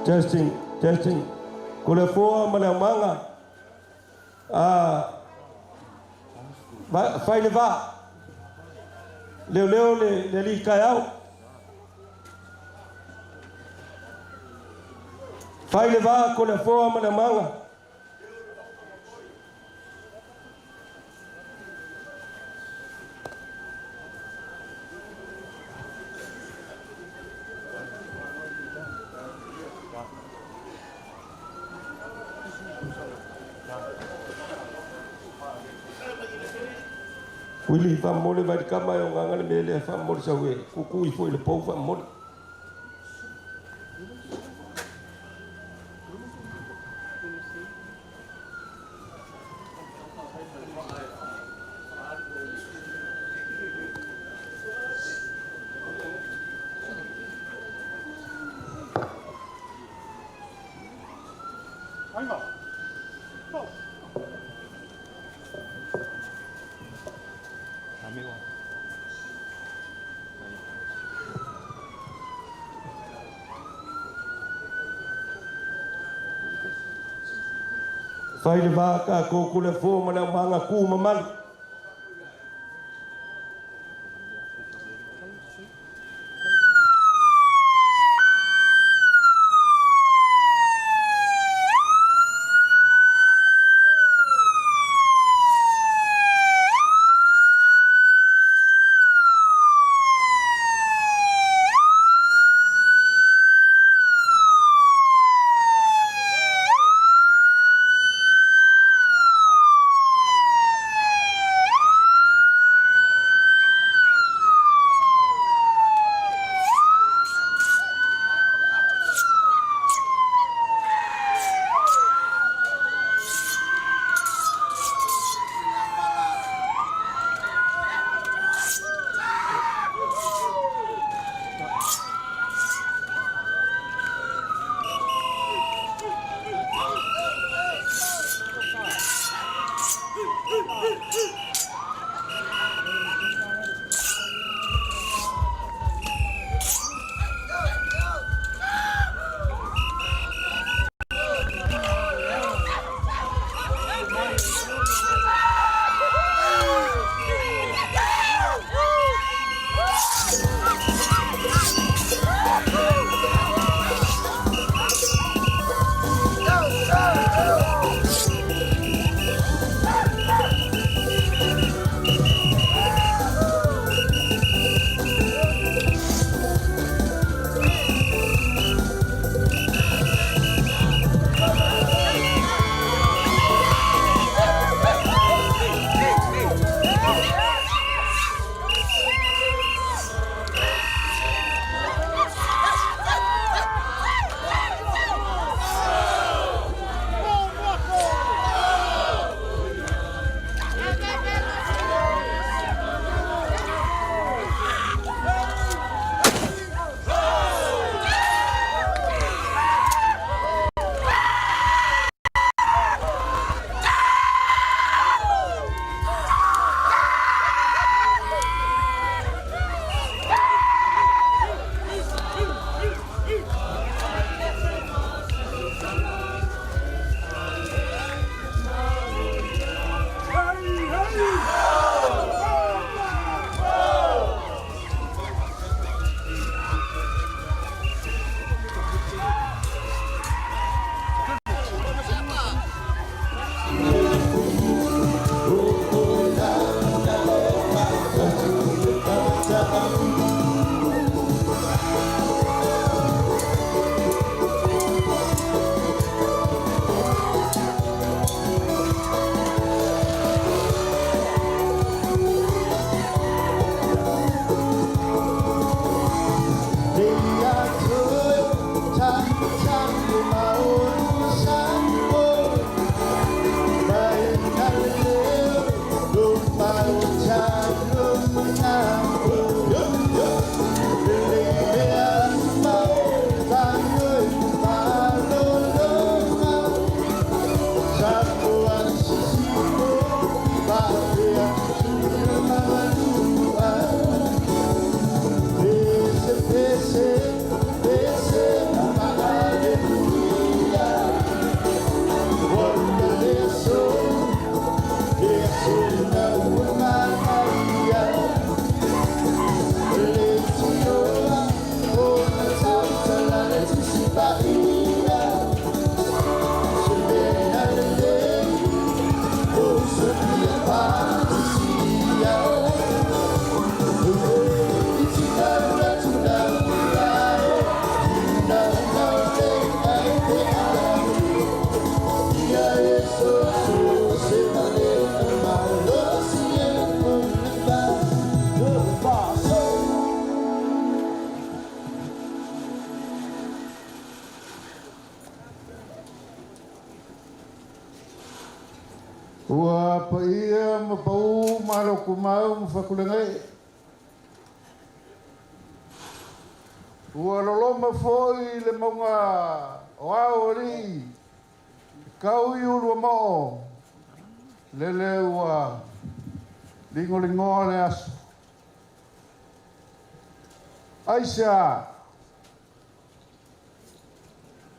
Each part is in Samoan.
Testing, testing. Ko le afoa ma le aumaga. Fai le vaa. Leoleo le alii taeao. Fai le vaa ko le afoa ma le aumaga. Uili faamomoli vai le kama e o gaga le mea lea faamomoli sau e kuku ifo i le pou faamomoli. Fai le vaa tatou ko le afoa ma le aumaga tu mamalu. Lokomau ma Fakulegae. Ua loloma foi le mauga o ao alii, kau i ulua moo, lele ua ligoligoa le aso. Aisea,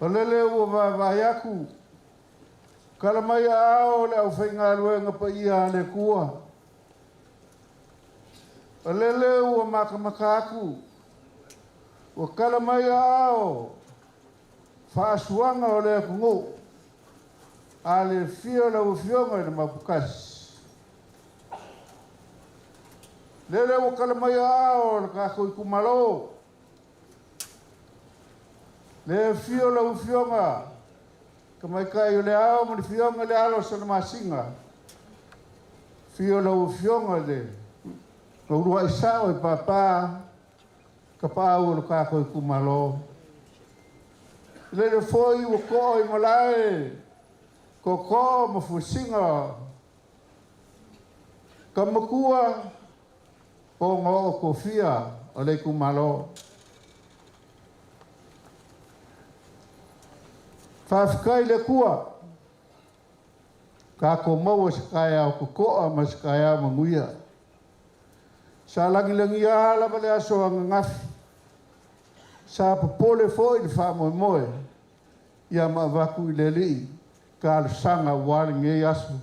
o lele ua vaavaai aku, kala mai aao le aufaigaluega paia a le Atua. O lele ua matamata atu, ua kala mai aao faasuaga o le atunuu, a le afio o lau Afioga i le Mauputasi. Lele ua kala mai aao o le tatou itumalo, le afio o lau Afioga Tamaitai o le Ao ma le Afioga i le Alo o Salamasina, afio lau Afioga i le Gauluai Sao e Papa, Tapaau o le tatou itumalo. Lele foi ua toa i malae tootoo ma fuesina, tamatua po o tofia o le itumalo. Faafetai i le Atua, tatou maua se taeao totoa ma se taeao manuia. Sa lagilagia lava le aso ananafi, sa popole foi le faamoemoe, ia ma avatu i le Alii talosaga aua lenei aso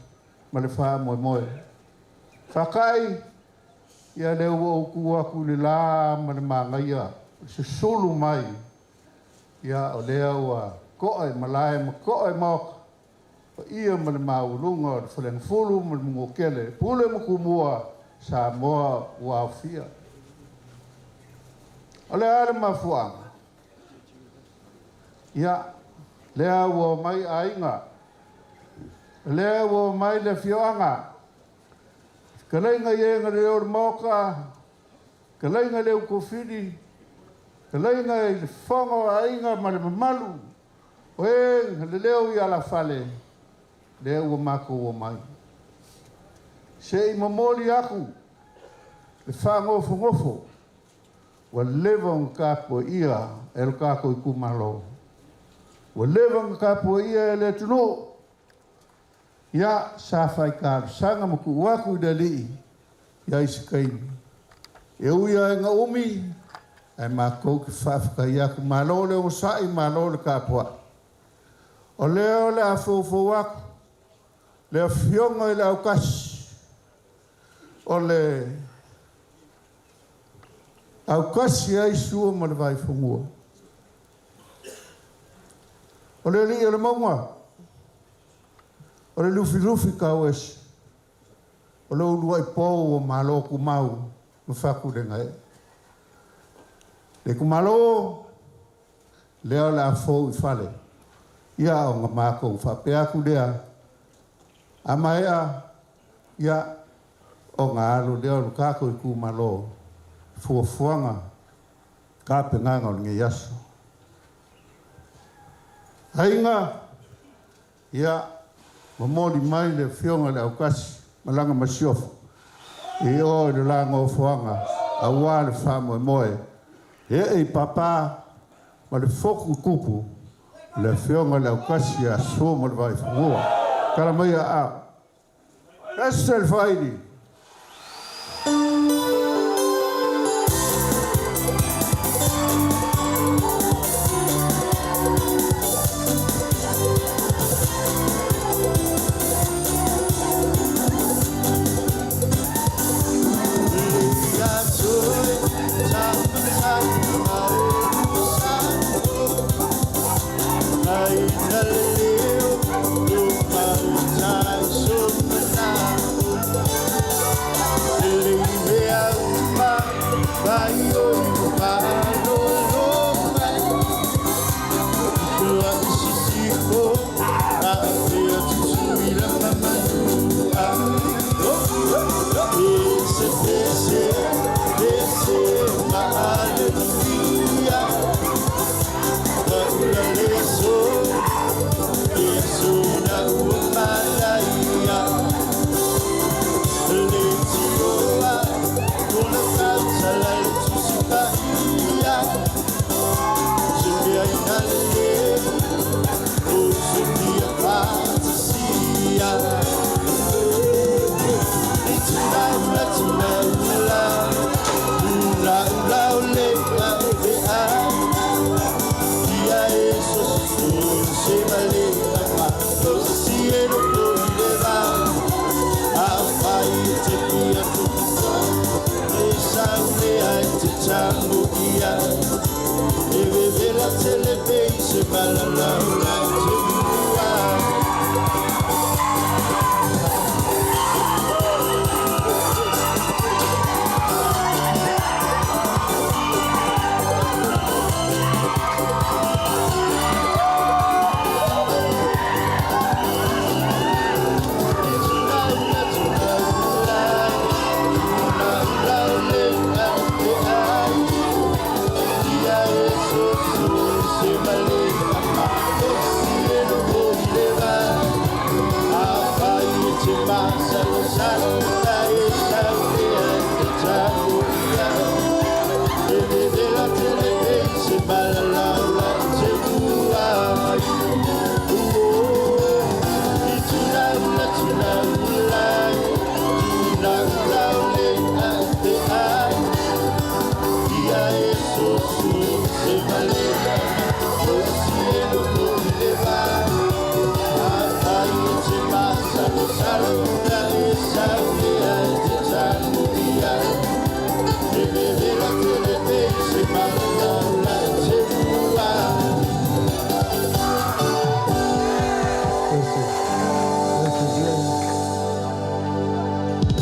ma le faamoemoe. Faafetai, ia lea ua ou tu atu i le la ma le manaia, susulu mai, ia o lea ua toa i malae ma toa i maota, paia ma le maualuga o le Faleagafulu ma le Manuatele, Pule ma Tumua, Samoa ua aofia. O le a le mafuaaga? Ia, lea ua omai aiga, lea ua omai le afioaga, fetalaiga i e na lelei o le Maota, fetalaiga i le Utufili, fetalaiga i le Fofoga o Aiga ma le mamalu o e na leleo i alafale, lea ua matou omai. Se i momoli atu le faanofonofo ua leva ona tapuaia e le tatou itumalo, ua leva ona tapuaia e le atunuu. Ia, sa fai talosaga ma tuu atu i le Alii i se taimi. E ui lava ina umi, ae matou te faafetai atu, malo le onosai, malo le tapuai. O lea o le a foufou atu le Afioga i le Autasi, o le autasi ai Sua ma le Vaifanua, o le alii o le mauga, o le lufilufi tauese, o le uluai pou o Malo Tumau ma Fapulegae. Le itumalo, lea o le a fou i fale, ia ona matou faapea atu lea, a maea, ia, ona alu lea o le tatou itumalo, fuafuaga, tapenaga o lenei aso. Aiga, ia, momoli mai le Afioga i le Autasi ma lana masiofo, i o i le la nofoaga, aua le faamoemoe, ee i Papa ma le fotu tupu, le Afioga i le Autasi ia Sua ma le Vaifanua. Tala maia aao. Ese le faili.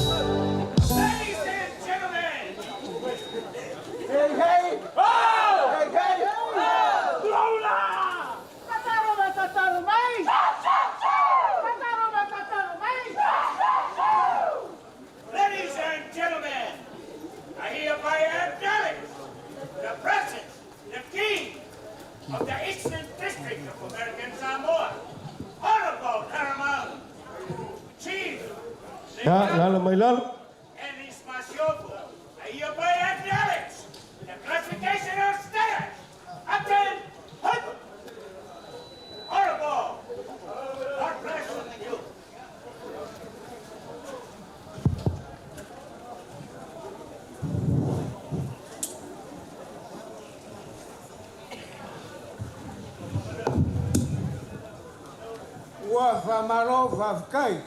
Ladies and gentlemen! Hey, hey! Oh! Hey, hey! Oh! Lola! Tataro mai, tataro mai! Tataro mai, tataro mai! Ladies and gentlemen, I hereby acknowledge the presence, the king of the Eastern District of American Samoa, Honorable Paramount Chief Ia, lalo mai lalo. and his Masiofo. I hereby acknowledge the classification of status. Captain Hood. Honorable. God bless you. Ua faamalo faafetai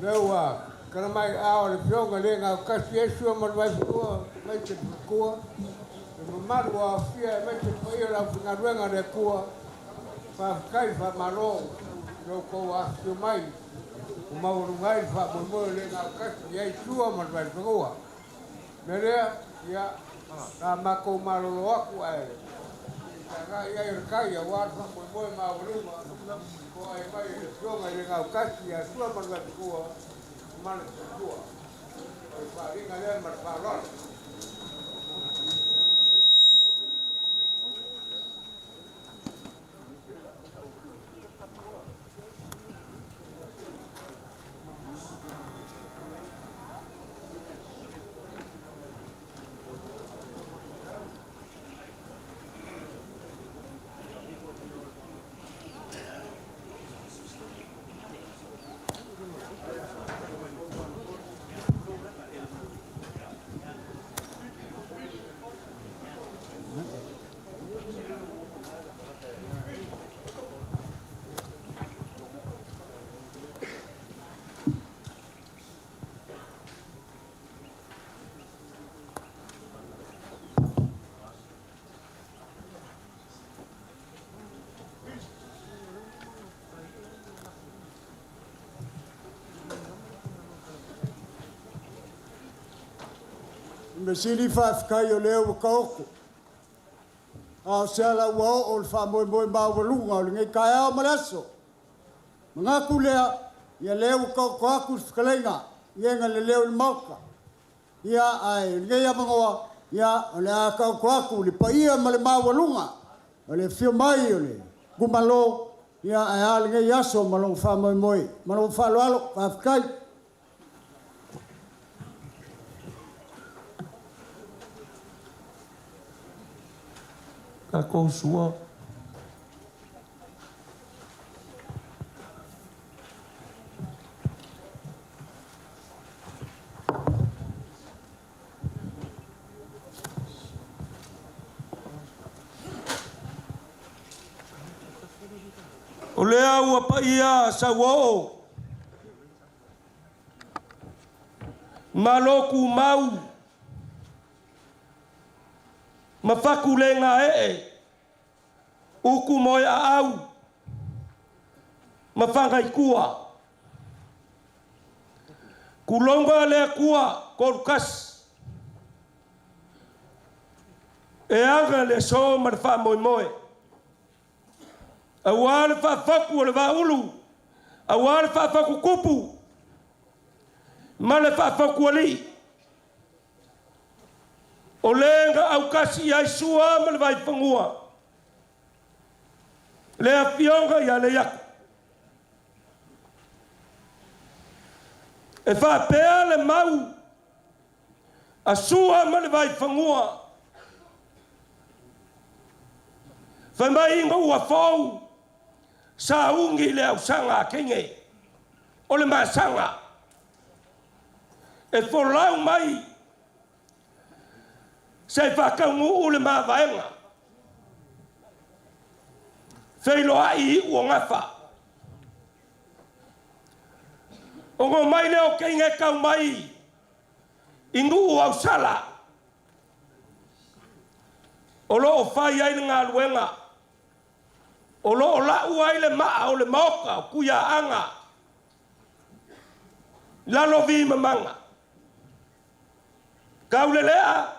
lea ua tala mai aao o le Afioga i le Gautasi Iesu ma le Vaifanua aemaise le Faletua, le mamalu ua aofia aemaise le paia o le aufaigaluega a le Atua. Faafetai faamalo i lo outou afifio mai ua maualuga ai le faamoemoe o le Gautasi ia Sua ma le Vaifanua. O le mea lea, ia, o le a matou malolo atu ae agai i ai o le tai aua le faamoemoe maualuga to'ai mai e le Afioga i le Gautasi ia Sua ma le Vaifanua ma le Faletua. O le faaaliga lea ma le faaaloalo. Mea sili faafetai o lea ua taoto, a o se ala ua oo le faamoemoe maualuga o lenei taeao ma le aso. Manatu lea, ia lea ua taoto atu le fetalaiga i e na leleo i le Maota. Ia, ae o lenei avanoa, ia, o le a taoto atu le paia ma le maualuga o le afio mai o le itumalo, ia, ae a lenei aso ma lona faamoemoe. Ma lou faaaloalo, faafetai. Tatou sua. O lea ua paia sauoo, malo tumau. Ma faku le gae'e uku moeaau ma fagaikua. Kulonga le Atua kolukasi e aga le aso ma le faamoemoe auā le faafotu o le Vaaulu, auā le faafotu tupu ma le faafotu alii. O le na autasi i ai Sua ma le Vaifanua, le Afioga ia Leiato. E faapea le mau a Sua ma le Vaifanua, fai mai ina ua fou sauni le ausaga a teine o le masaga e folau mai se i faataunuu le mavaega. Feiloai iu o gafa. Ona omai lea o teine tau mai i nuu ausala o lo o fai ai le galuega, o lo o lau ai le maa o le maota o Tuiaaga, lalo vimamaga. Taulelea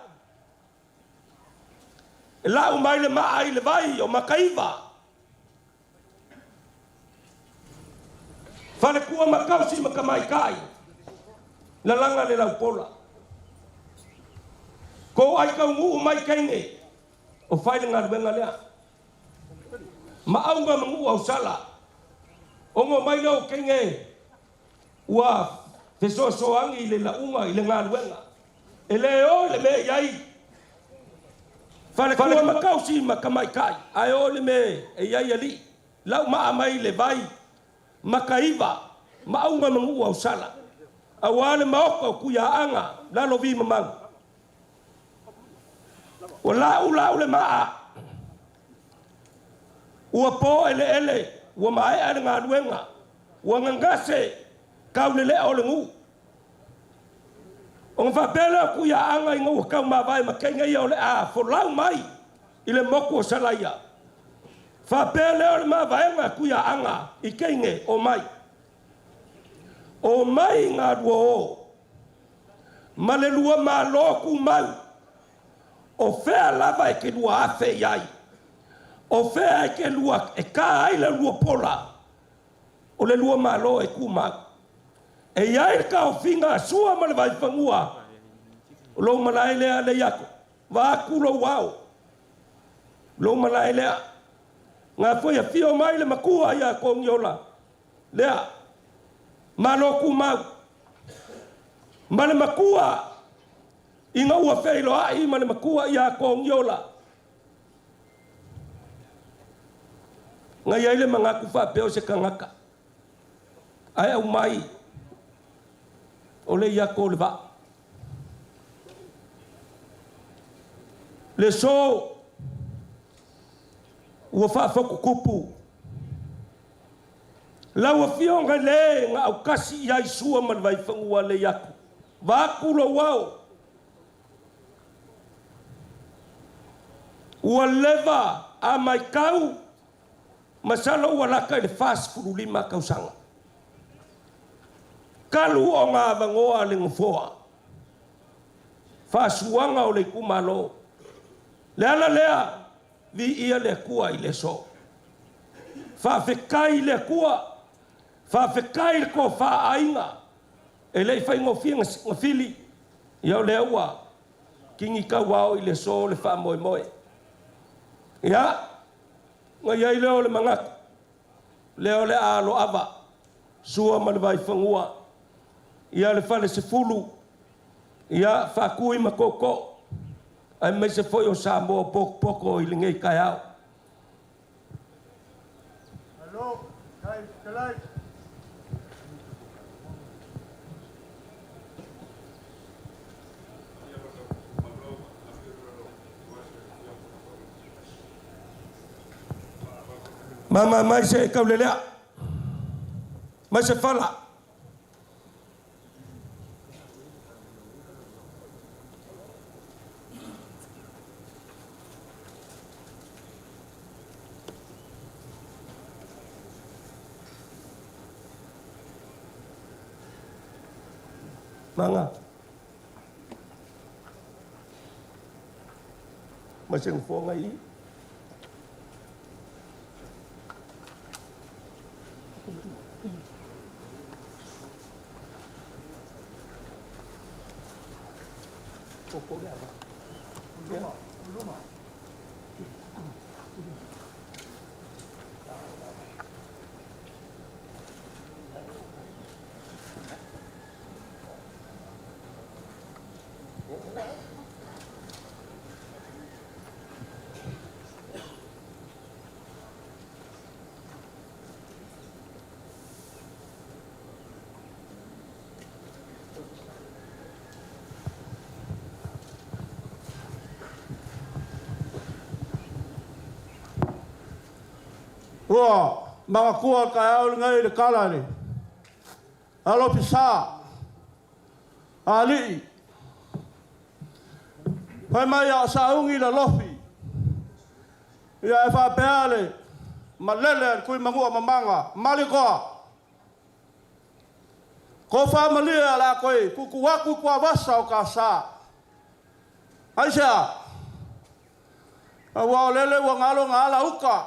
e lau mai le maa i le vai o Mataiva. Faletua ma tausi ma tamaitai, lalaga le laupola. Ko ai taunuu mai teine o fai le galuega lea. Ma auga ma nuu ausala, ona omai lea o teine ua fesoasoani i le lauga i le galuega. E le o i le mea e i ai faletua ma tausi ma tamaitai, ae o i le mea e i ai alii. Lau maa mai le vai Mataiva, ma auga ma nuu ausala, auā le maota o Tuiaaga, lalo vimamagu. Ua lau lau le maa, ua po eleele, ua maea le galuega, ua gagase taulelea o le nuu. Ona faapea lea o Tuiaaga ina ua taumavae ma teine ia o le a folau mai i le motu o Salaia. Faapea lea o le mavaega a Tuiaaga i teine omai. Omai galua o ma le lua malo tumau, o fea lava e te lua afe i ai, o fea e te lua e ta ai le lua pola, o le lua malo e tumau. E i ai le taofiga a Sua ma le Vaifanua, o lou malae lea Leiato, vaeatu lou ao, lou malae lea. Na foi afio mai le matua ia Togiola, lea, malo tumau. Ma le matua, ina ua feiloai ma le matua ia Togiola, na i ai le manatu faapea o se tagata, ae aumai o le iato o le vaa. Le so ua faafotutupu lau Afioga i le na autasi i ai Sua ma le Vaifanua Leiato, vaeatu lou ao, ua leva a matau, masalo ua lata i le 45 tausaga talu ona avanoa le nofoa faasuaga o le itumalo. Le ala lea, viia le Atua i le aso. Faafetai i le Atua, faafetai i le tofa aiga, e le i faigofie na fili, ia o lea ua kini tauao i le aso le faamoemoe. Ia, ona i ai lea o le manatu, lea o le a aloava Sua ma le Vaifanua, ia le Falesefulu, ia Faatui ma Tootoo, aemaise foi o Samoa potopoto i lenei taeao. Malo, faafetai fetalai. Mama mai se kaulelea, mai se fala. Maga. Ma se nofoaga i i. Ua magatua le taeao lenei i le tala i le alofisa a alii, fai mai a o sauni le alofi, ia e faapea le malele a le Tuimanua mamaga, Malietoa, tofa malie o le a toe tuutuu atu i tuavasa o ta sa. Aisea? Aua o lele ua galo na ala uta,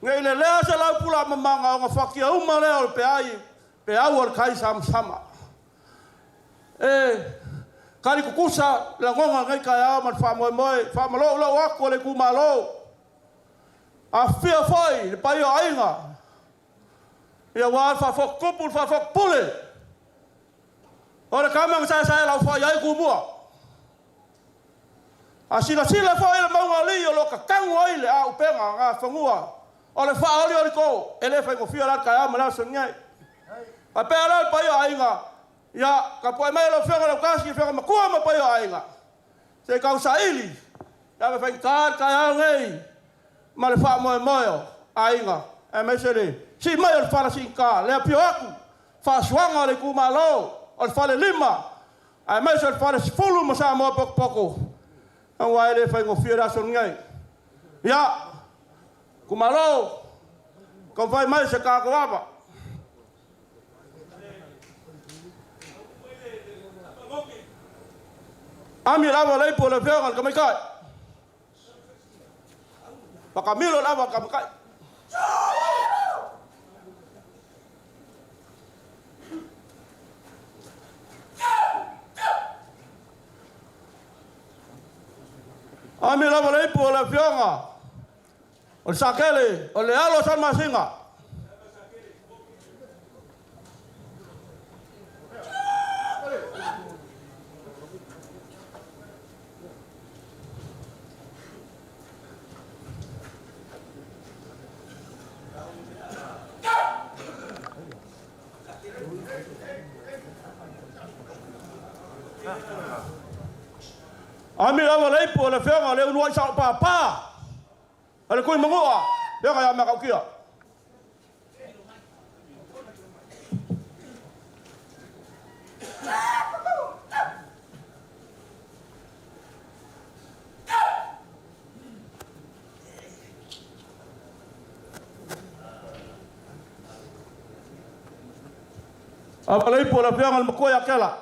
ne i lelea se laupula mamaga ona fuatia uma lea o le peai, peau o le tai samasama. E tali tutusa lagona o lenei taeao ma le faamoemoe, faamalou atu a le itumalo, afifio foi le paia o aiga, aua le faafotutupu le faafotupule, o le tama na saesaelaufoai ai Tumua. A silasila foi i le mauga o alii o lo o tatanu ai le aupega nafanua o le faaoliolito, e le faigofie la le taeao ma le aso lenei. Faapea la le paia o aiga, ia tapuai mai lau Afioga Lautasi, afioga matua ma paia o aiga, se i tausaili le ave faigata le taeao lenei ma le faamoemoe o aiga, aemaise le sii mai o le fala siigata, le afio atu faasuaga o le itumalo o le Falelima, aemaise o le Falesefulu ma Samoa potopoto, aua e le faigofie le aso lenei. Ia, itumalo, taumafai mai se tatou ava. Ami le ava a le ipu a le Afioga i le Tamaitai. Fatamilo le ava a le Tamaitai. Ami le ava a le ipu a le Afioga o le Sakele, o le alo o Salamasina. Ami lava le ipu o le afioga o le uluai saopapa a le Tuimanua, afioga ia Matautia. Ava le ipu o le afioga i le Matua ia Kela.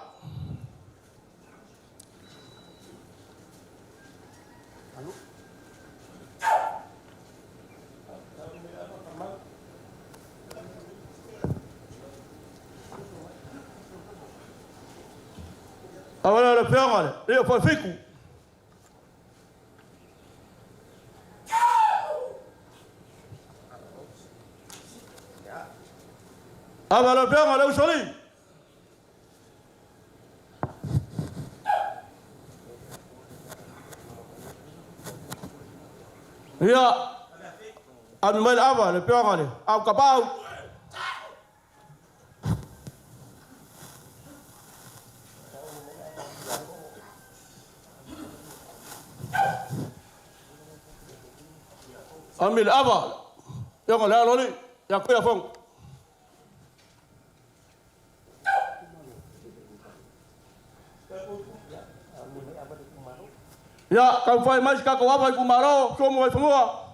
Ava le afioga le Lio Foefitu. Ava le afioga le Usolii. Ia, ave mai le ava le afioga le Aukapau. Ami le ava, afioga le Aloalii, ia Tuiafogo. Ia, taumafai mai si tatou ava itumalo, Sua ma Vaifanua.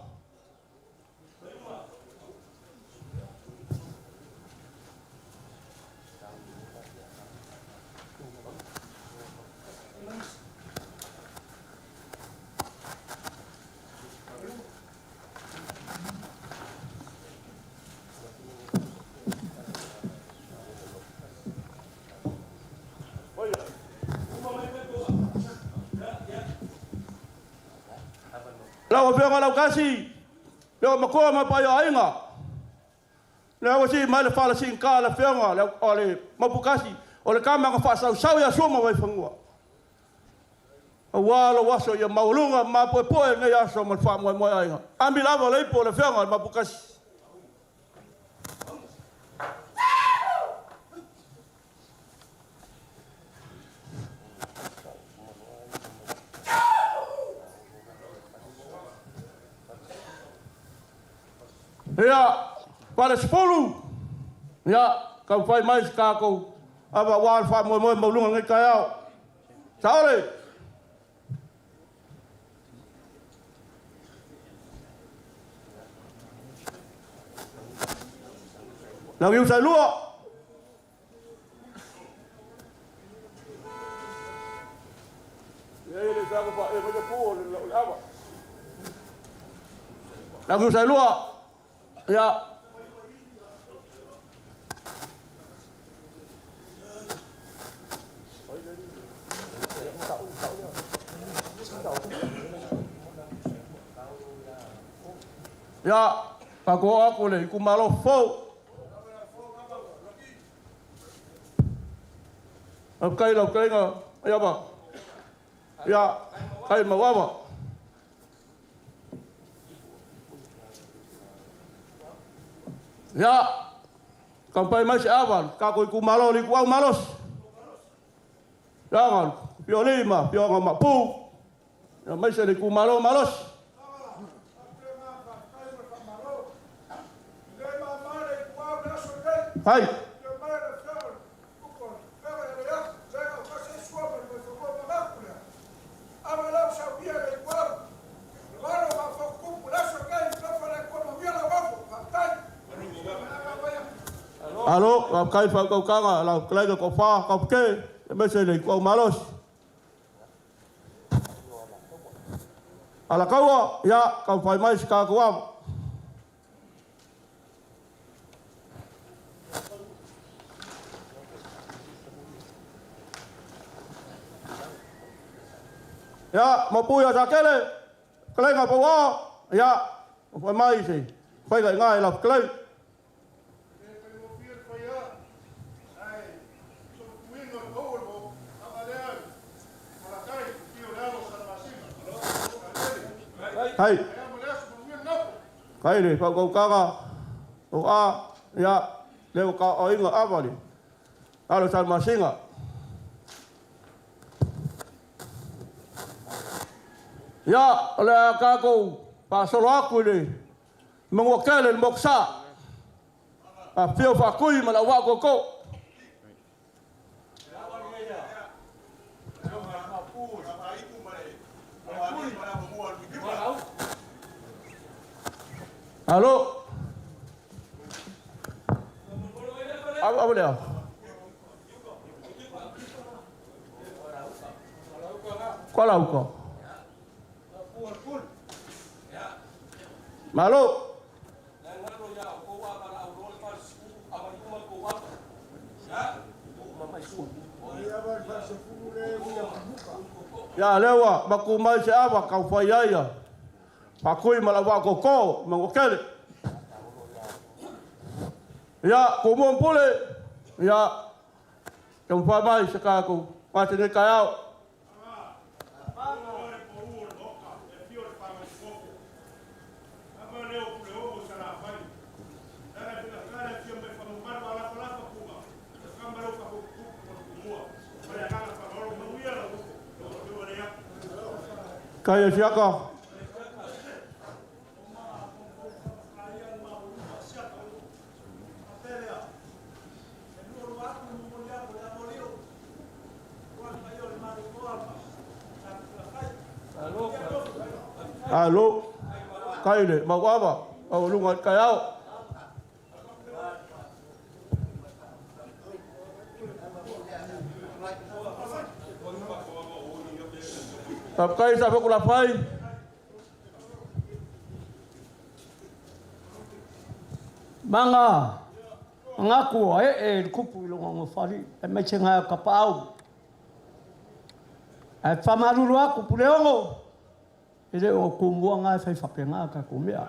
Lau Afioga Laukasi, le matua ma paia o aiga. Lea ua sii mai le falasiigata a le Afioga o le Mapukasi, o le tama na faasausau ia Sua ma Vaifanua. Aua lou aso ia maualuga ma mapuepue lenei aso ma le faamoemoe aiga. Ami lava le ipu o le Afioga i le Mapukasi. Ia, Falesefulu, ia, taumafai mai se tatou ava aua le faamoemoe maualuga o lenei taeao. Saole! Lagiusailua! Lagiusailua! Ia. Ia, tatou oo atu i le itumalo fou. Faafetai i lau fetalaiga Maiava. Ia, kai Mauava. Ia, taumafai mai se ava le tatou itumalo o le Ituau Malosi. Afioga Fiolii ma Afioga Maopu, aemaise le itumalo malosi. Hai. Alo, faafetai le faautautaga lau fetalaiga Tofa Taupute, aemaise le Ituau Malosi. Alataua, ia, taumafai mai se tatou ava. Ia, Maopu ia Satele, fetalaiga Pauao, ia, taumafai mai se faiga i ina i lau fetalaiga. Hai. Kai le faautautaga o a, ia, lea ua tauaoina ava le alo Salamasina. Ia, o le a tatou faasolo atu i le Manuatele i le Motusa. Afifio Faatui ma le Auvaa Tootoo. Alo. Ava ava lea. Kuala uka. Malo. Ia lea ua mapu mai se ava taufai ai ia Faatui ma lau vaa toto i Manuatele. Ia, Tumua ma Pule, ia, taumafai mai se tatou gase i lenei taeao. Kai e siaka. Alo, kai le mauava, maualuga i le taeao. Faafetai sa Fokulafai. Maga manatu a ee le tupu i lona Nofoalii aemaise na o Tapaau. Ae faamalulu atu Puleono, E le o tumua na e fai faapena a tatou mea.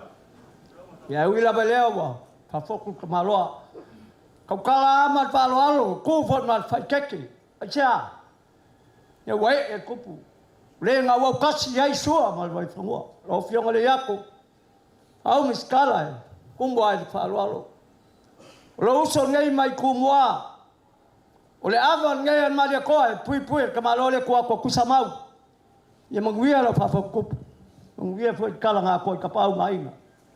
Ia ae ui lava i lea ua faafotu le tamaloa. Tautala lava ma le faaaloalo, tu foi ma le faaeteete. Aisea? Ia ua ee le tupu, le na ua autasi i ai Sua ma le Vaifanua. Lau Afioga Leiato, aumi se tala e tumu lava i le faaaloalo. O lou uso lenei mai Tumua, o le ava lenei a le Malietoa e puipui e le tamaloa le tua Tuisamau. Ia manuia lau faafotutupu, manuia foi le tala na atoa i Tapaau ma Aiga.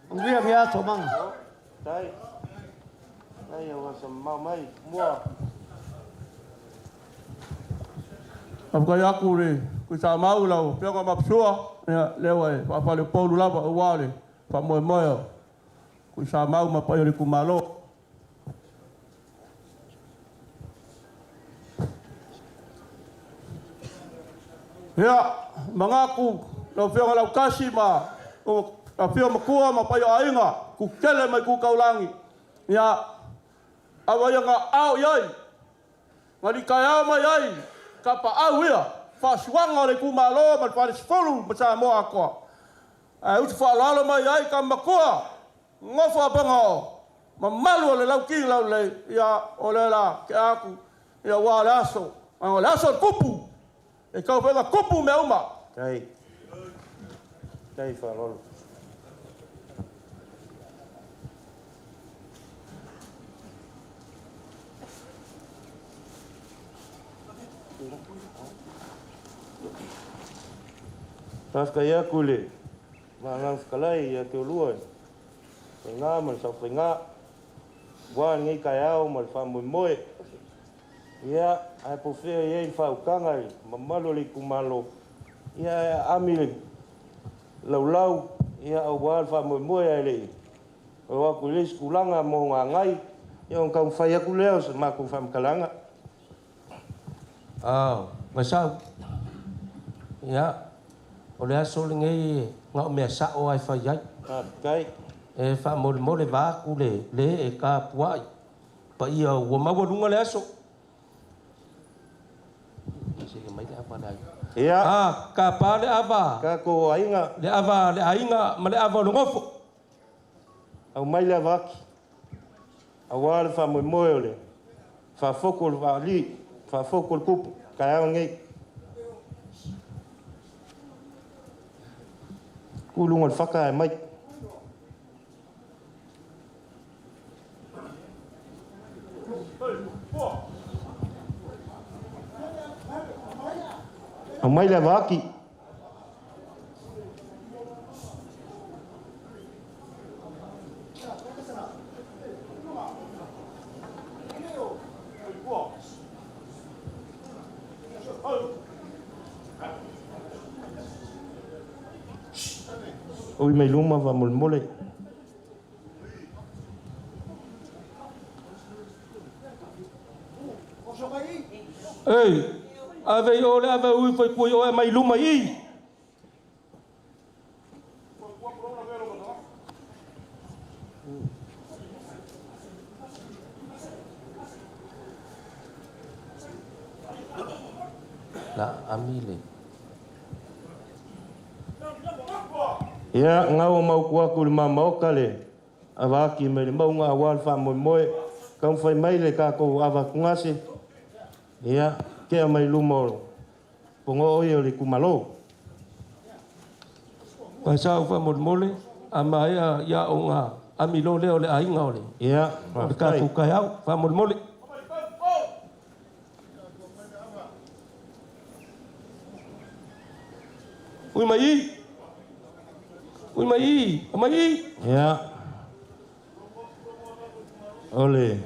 Manuia lenei aso ma. Faafetai atu i le Tuisamau i lau Afioga Mapusua, ia lea ua e faafaleupolu lava aua le faamoemoe o Tuisamau ma le paia o le itumalo. Ia, manatu lau Afioga Lautasi ma Afio Matua ma paia o aiga, Tutele ma Itu Taulagi, ia, aua ia na ao i ai, na litaeao mai ai tapaau ia, faasuaga o le itumalo ma le falesefulu ma Samoa atoa. Ae usu faaaloalo mai ai tama matua, nofo a Pagao, mamalu o le lauti laulelei, ia, o lea la tea atu, ia aua o le aso, leaga o le aso o le tupu, e tatau foi ona tupu mea uma. Tai. Tai faaaloalo. Faafetai atu i le Agaga Fetalai ia te oulua i le faiga ma le saofaiga aua lenei taeao ma le faamoemoe. Ia, ae po o fea e i ai le faautaga i le mamalu o le itumalo, ia ae aami le laulau ia aua le faamoemoe ae le i oo atu i le isi tulaga mo agai, ia ona taumafai atu lea o se matou faamatalaga. Vasau, ia, o le aso lenei na o mea sao lava e fai ai. Faafetai. E faamolemole vaeatu le ee tapuai paia ua maualuga le aso. Ia. Tapa le ava. Tatou aiga. Le ava a le aiga ma le ava o le nofo. Aumai le ava aki, aua le faamoemoe o le faafotu o le vaalii, faafotu o le tupu, taeao lenei. Tu i luga o le fata ae aumai. Aumai le ava aki. Ui mai luma faamolemole. Ei, ave i o le ave ui fai kui oe mai luma i i. La ami le. Ia, gau o mautu atu i le mamaoka le ava aki mai le mauga aua le faamoemoe, taumafai mai le tatou ava atugase, ia, tea mai luma o pogoo ia o le itumalo. Paisa faamolemole, a maea ia ona ami loa lea o le aiga o le Ia, o le faafetai. tatou taeao. Faamolemole. Ui mai i. Ui mai i. Mai i. Ia, o le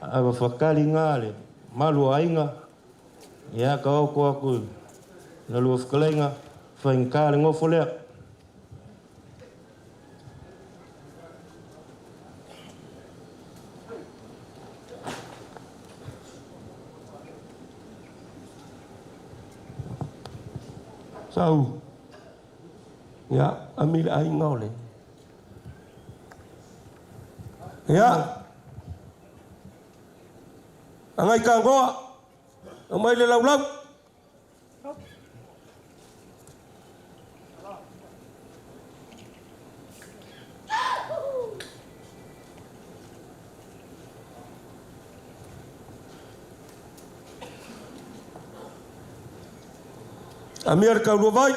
ava fakali ngā le malu o aiga, ia, ka oko atu i la lua fetalaiga, faigata le nofo lea. Sau. Ia, ami le aiga o le. Ia. Agai Tangoa. Aumai le laulau. Amia le kaulua vai.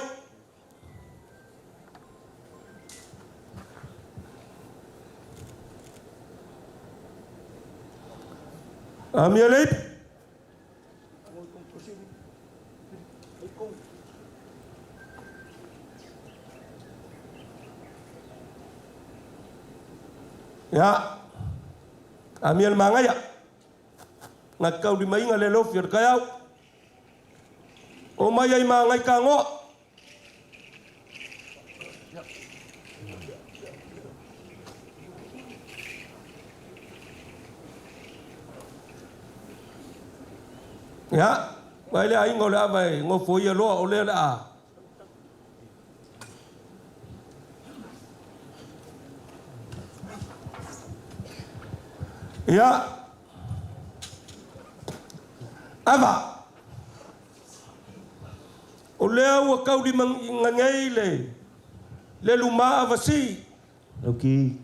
Amia le ipu. Ia, amia le magaia. Na kaulimaina le lofi o le taeao. O mai ai magai tagoa. Ia, mai le aiga o le ava e gofoia loa o lea o le a. Ia, ava. O lea ua kaulimaina nei le le luma ava si. Lauki,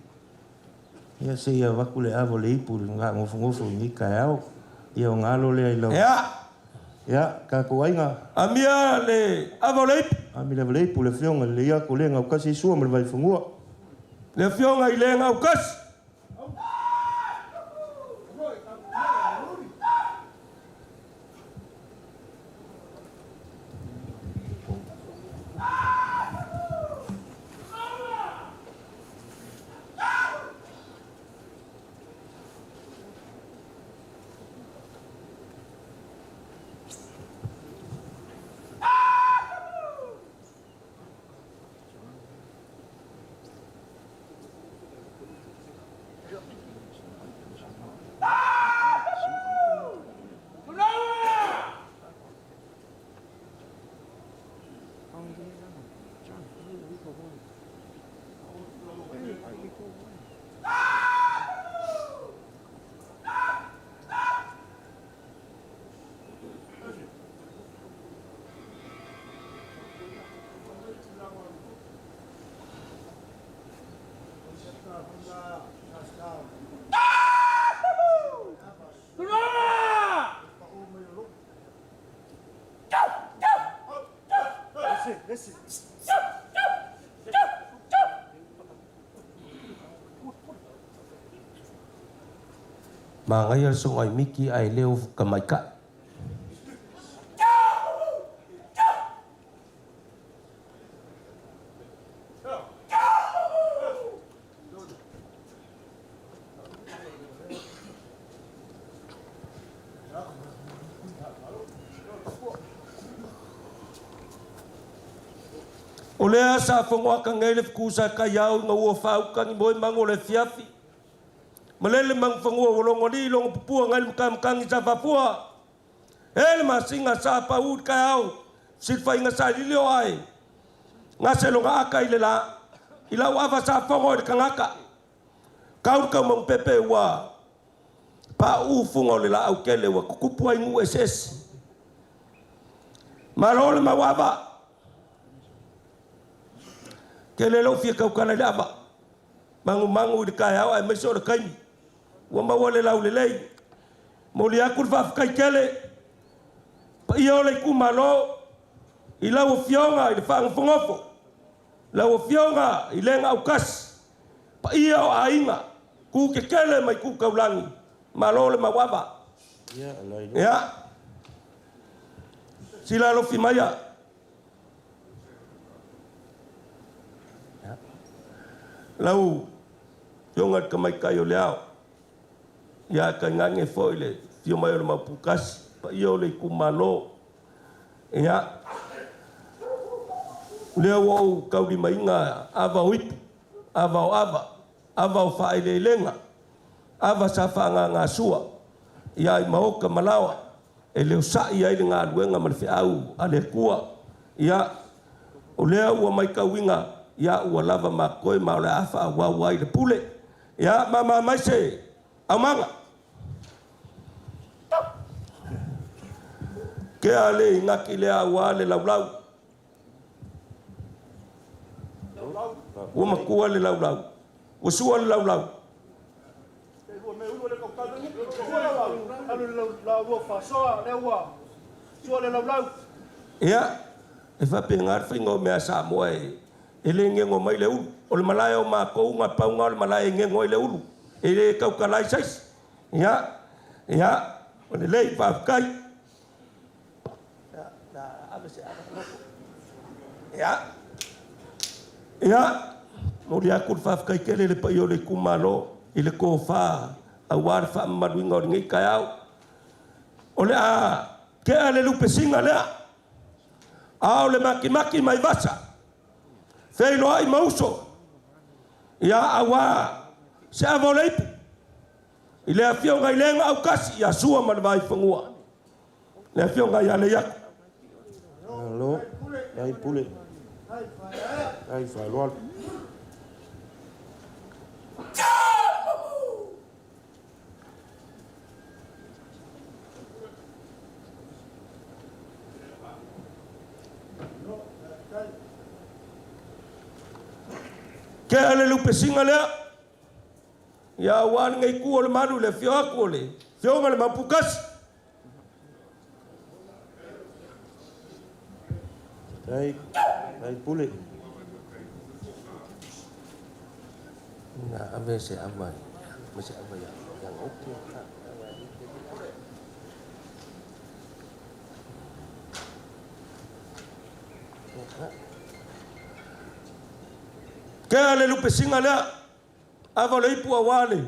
ia se i avatu le ava o le ipu i le faagofogofu i lenei taeao. Ia ona alo lea i lau. Ia. Ia, tatou aiga. Amia le ava o le ipu. Amia le ava o le ipu, le Afioga i le Leiato le Gaukasi Sua ma le Vaifanua. Le Afioga i le Gaukasi. Magaia le soga i miki ae leo tamaitai. O lea sa fogoaka nei le fetusa kaiao ina ua faautagi moe magu o le afiafi. Malele magufanua ua logoalii logo pupua nai le matamatagi sa faafua. E le masina sa pau i le taeao silafaiga sa lilio ae gase lona aka i le la i lau ava sa fogo i le tagata. Tau le taumagupepe ua pauu fuga o le laau tele ua tutupu ai nuu eseese. Malo le mau ava. Tele lou fia tautala i le ava. Magumagu i le taeao aemaise o le taimi ua maua le laulelei. Momoli atu le faafetai tele paia o le itumalo i lau Afioga i le Faagofogofu, lau Afioga i le Gaukasi, paia o aiga, tu tetele mai tu taulagi, malo le mauava. Ia, sila alofi maia. Lau Afioga i le Tamaitai o le Ao, ia tainane foi le afio mai o le Mauputasi, paia o le itumalo. Ia, lea ua ou taulimaina ava o ipu, ava o ava, ava o faaeleelega, ava sa faagagasua, ia i maota ma laoa, e leo sai ai le galuega ma le feau a le Atua. Ia, o lea ua matauina, ia ua lava matoe ma o le a faaauau ai le pule. Ia, mama mai se aumaga. Ke a le ingaki lea aua le laulau. Ua matua le laulau. Ua sua le laulau. Ia, E faapena le faiga o mea a Samoa e e le gego mai le ulu. O le malae o matou na pau na o le malae e gego ai le ulu. E le tautala ai se isi. Ia, ia, ua lelei, faafetai. Ia, ia, momoli atu le faafetai tele i le paia o le itumalo i le tofa aua le faamamaluina o lenei taeao. O le a tea le lupesina lea, a o le matimati mai vasa, feiloai ma uso, ia aua se ava o le ipu i le afioga i le na autasi ia Sua ma le Vaifanua, le afioga ia Leiato. Malo, faafetai Pule. Faafetai faaaloalo. Tea le lupesina lea, ia aua lenei itu o le malu i le afio atu o le afioga i le Maoputasi. Faafetai, faafetai Pule. Na ave se ava ma se ava ia ia Gaopo. Tea le lupesina lea, ava o le ipu aua le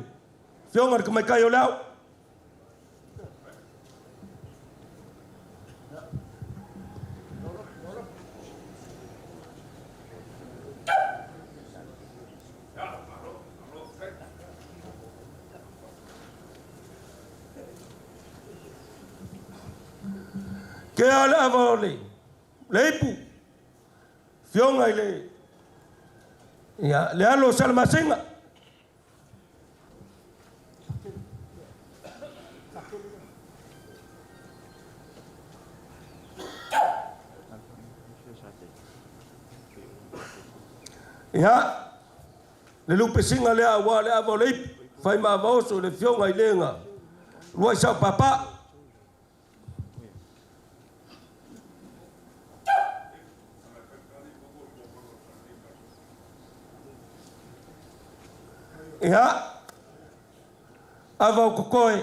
afioga i le Tamaitai o le Ao. Tea le ava o le ipu, afioga i le, ia, le alo o Salamasina. Ia, le lupesina lea aua le ava o le ipu, fai ma ava oso i le afioga i le na luai sao papa. Ia, ava o totoe,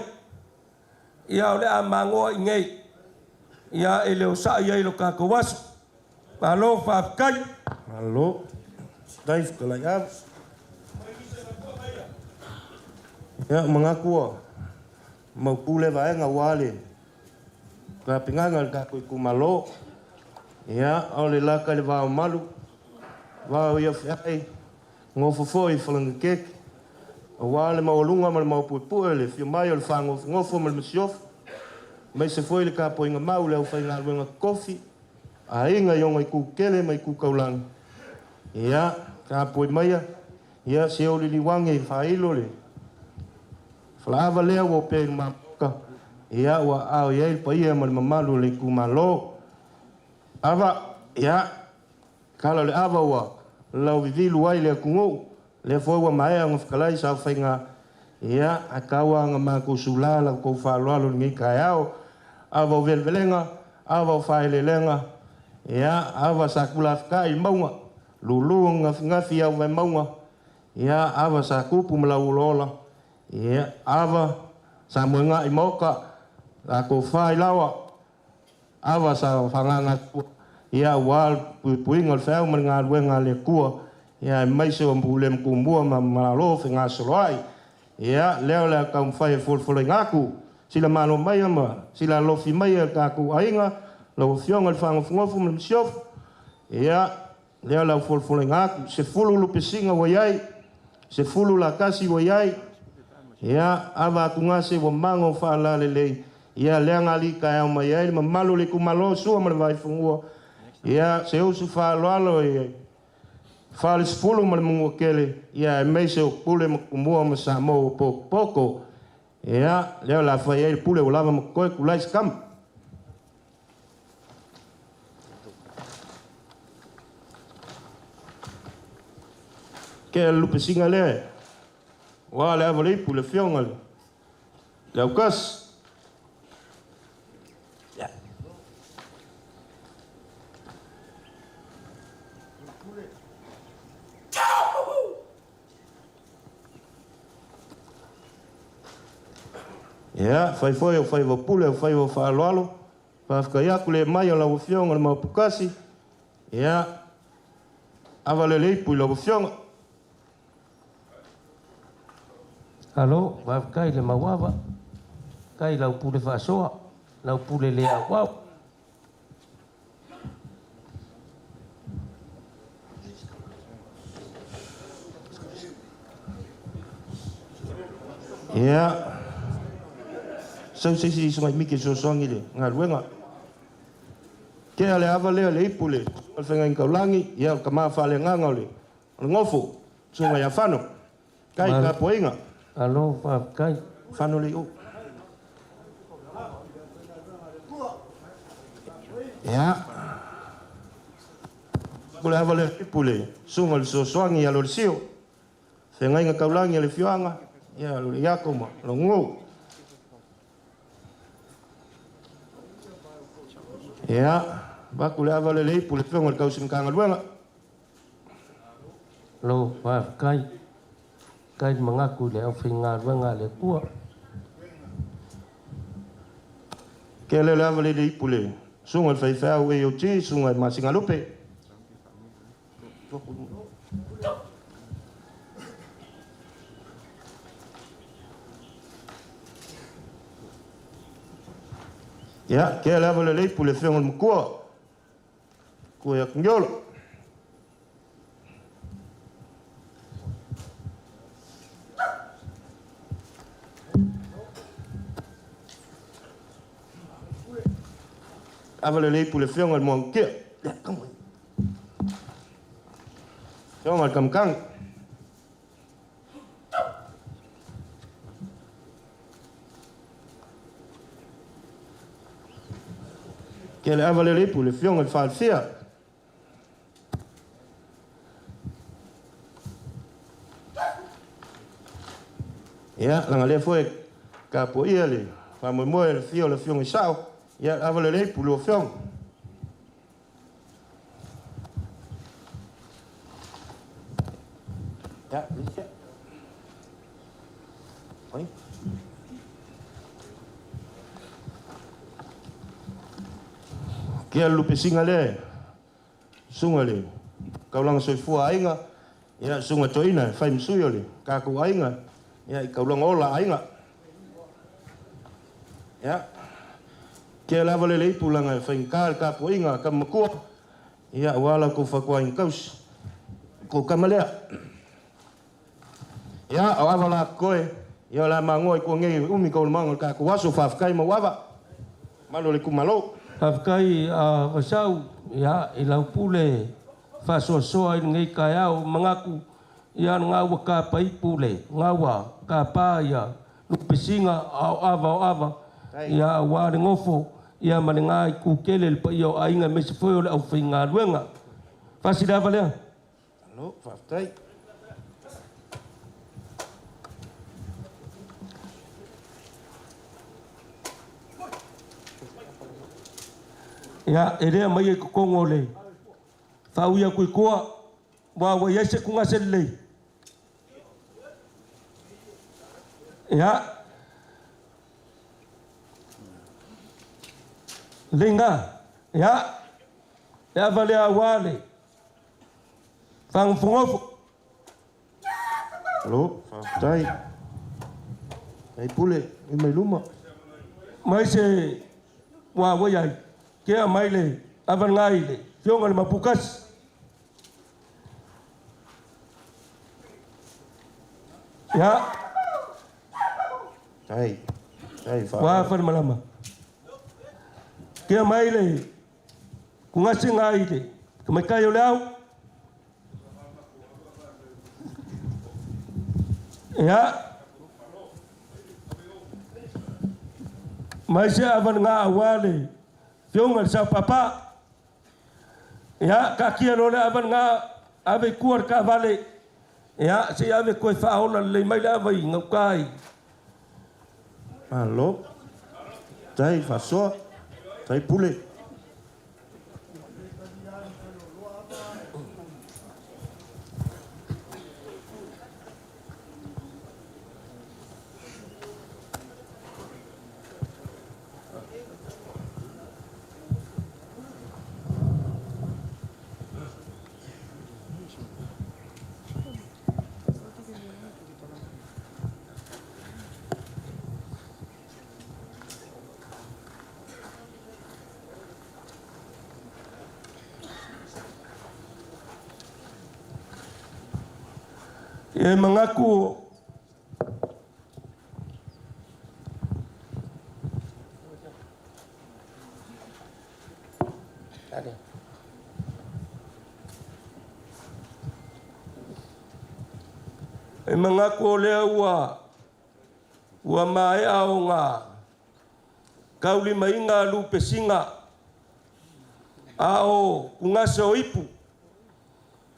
ia o le a magoa i nei, ia e le o sai ai lo tatou aso. Malo faafetai. Malo, faafetai fetalai ava. Ia, manatu ua mautu lea vaega aua le tapenaga a le tatou itumalo. Ia, o le laka i le vao malu, vao i Afeai, nofo foi i Falagatete, aua le maualuga ma le maopuepue, le afio mai o le Fāgofogofa ma le Masiofo, aemaise foi le tapuaiga mau a le aufaigaluega totofi, aiga i ona itu tele ma itu taulagi. Ia, tapuai maia, ia se o liliu ane i faailo le falaava lea ua opea i luma maota, ia ua aao i ai le paia ma le mamalu o le itumalo. Ava, ia, tala o le ava ua lauvivilu ai le atunuu, lea foi ua maea ona fetalai saofaiga, ia, ae tau lava ina matou sula la outou faaaloalo i lenei taeao. Ava o velevelega, ava o faaeleeleaga, ia, ava sa tulafeta'i i mauga, lulu gafigafi i auvaemauga, ia, ava sa tupu ma lauolaola, ia, ava sa moega'i maota, la tofa i laoa, ava sa fagaga ia aua le puipuiga o le feau ma le galuega a le Atua, ia aemaise o pule ma tumua ma malo fegasoloai. Ia, lea o le a taumafai e folafolaina atu, sila malo maia ma sila alofi maia le tatou aiga, lau Afioga i le Fāgofogofa ma le Masiofo. Ia, lea o le a folafolaina atu, 10 lupesina ua i ai, 10 latasi ua i ai, ia, ava atugase ua mago faalalelei, ia lea na alitaeao mai ai le mamalu o le itumalo Sua ma le Vaifanua, ia, se usu faaaloalo i Falesefulu ma le Manuatele, ia aemaise o Pule ma Tumua ma Samoa ua potopoto. Ia, lea o le a fai ai le pule ua lava ma totoe, tulai se tama. Ke le lupesina lea, ua le ava le ipu le afioga le aukasi. Ia, fai foi o faiva pule, o faiva faaaloalo, faafetai atu le mai o lau Afioga i le Maopukasi, ia, ava lea le ipu i lau Afioga. Malo, faafetai le mauava, faafetai i lau pule faasoa, lau pule le auau. Ia, sau se isi susuga i miki e fesoasoani i le galuega. Tea le ava lea le ipu le Feagaiga Taulagi, ia o le tama faaleagaga o le nofo, susuga ia Fano. Kai tapuaiga. Malo faafetai. Fano le i. Ia. Ko le ava le ipu le susuga le fesoasoani ia Lolesio. Feagaiga Taulagi a le afioaga, ia lo le Iako ma Logo. Ia, vaku le ava le le ipu le afioga i le tausi Matagaluega. Lo faafetai. Kai mangaku i le aufaigaluega a le Atua. Ke le le ava le le ipu le susuga i le faifeau AOG, susuga i Masingalupe. Ia, ke le ava le le ipu le afioga i le Makua, Kua ia Kugiolo. Ava le le ipu le afioga i le Moanukia. Ia, come on. Afioga i le Kamakanga. Ke le ava le le ipu le afioga i le Faalefia. Ia, laga lea foi tapuaia le faamoemoe le afio o le afioga i Sao. Ia, ava le le ipu le afioga. Ia, lisia. Oi. Kia lupe singa le susuga le kaulaga soifua aiga, ia susuga toeaina e fai ma sui o le tatou aiga, ia i kaulaga ola aiga. Ia, kia lava le le ipu laga e faigata le tapuaiga a tama matua, ia aua la outou fautuaina tausi, kou tama lea. Ia, o ava la koe, ia o le a magoa i tua nei umi taualumaga o le tatou aso, faafetai mau ava, malu o le itumalo. Faafetai a Vasau, ia, i lau pule faasoasoa i lenei taeao, manatu ia lena ua tapaipu le lena ua tapa ia lupesiga a o ava o ava, ia aua le nofo ia ma lena itu tele le paia o aiga aemaise foi o le aufaigaluega. Fasi le ava lea. Malo, faafetai. Ia, e lea mai ai totonu o le faaui atu i tua, ua i ai se tugase lelei. Ia, leiga, ia, le ava lea aua le fagofogofo. Alo, faafetai. Tai pule, i mai luma. Mai se ua i ai, kea mai le ava ngai le fioga le Mapukasi. Ia. Tai, tai fa. Ua fa malama. Kea mai le kungasi ngai le kamaikai o le au. Ia. Mai se ava ngā aua le fioga le sao papa. Ia, ka kia lo le ava ngā ave kua le kavale. Ia, se ave koe whaola le mai le ava i ngaukai. Malo. Tai fasoa. Tai pule. E manatu E manatu o lea ua ua maea ona taulimaina lupesiga a o tugase o ipu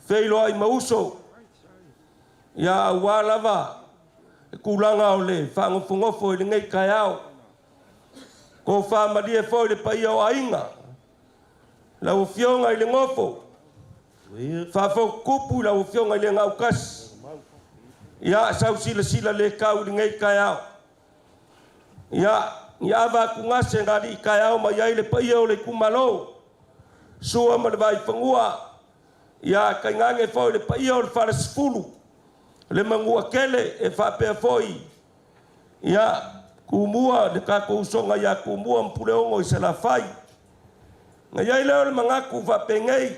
feiloai ma uso, ia aua lava le tulaga o le faanofonofo i lenei taeao. Tofa malie foi le paia o aiga, lau Afioga i le Nofo, faafotutupu i lau Afioga i le Gautasi, ia sau silasila le tau i lenei taeao. Ia, ni ava atugase na alii taeao mai ai le paia o le itumalo, Sua ma le Vaifanua, ia tainane foi le paia o le Falesefulu, le Manuatele e faapea foi, ia, Tumua, le tatou usoga ia Tumua ma Puleono i Salafai. Na i ai lea o le manatu faapenei,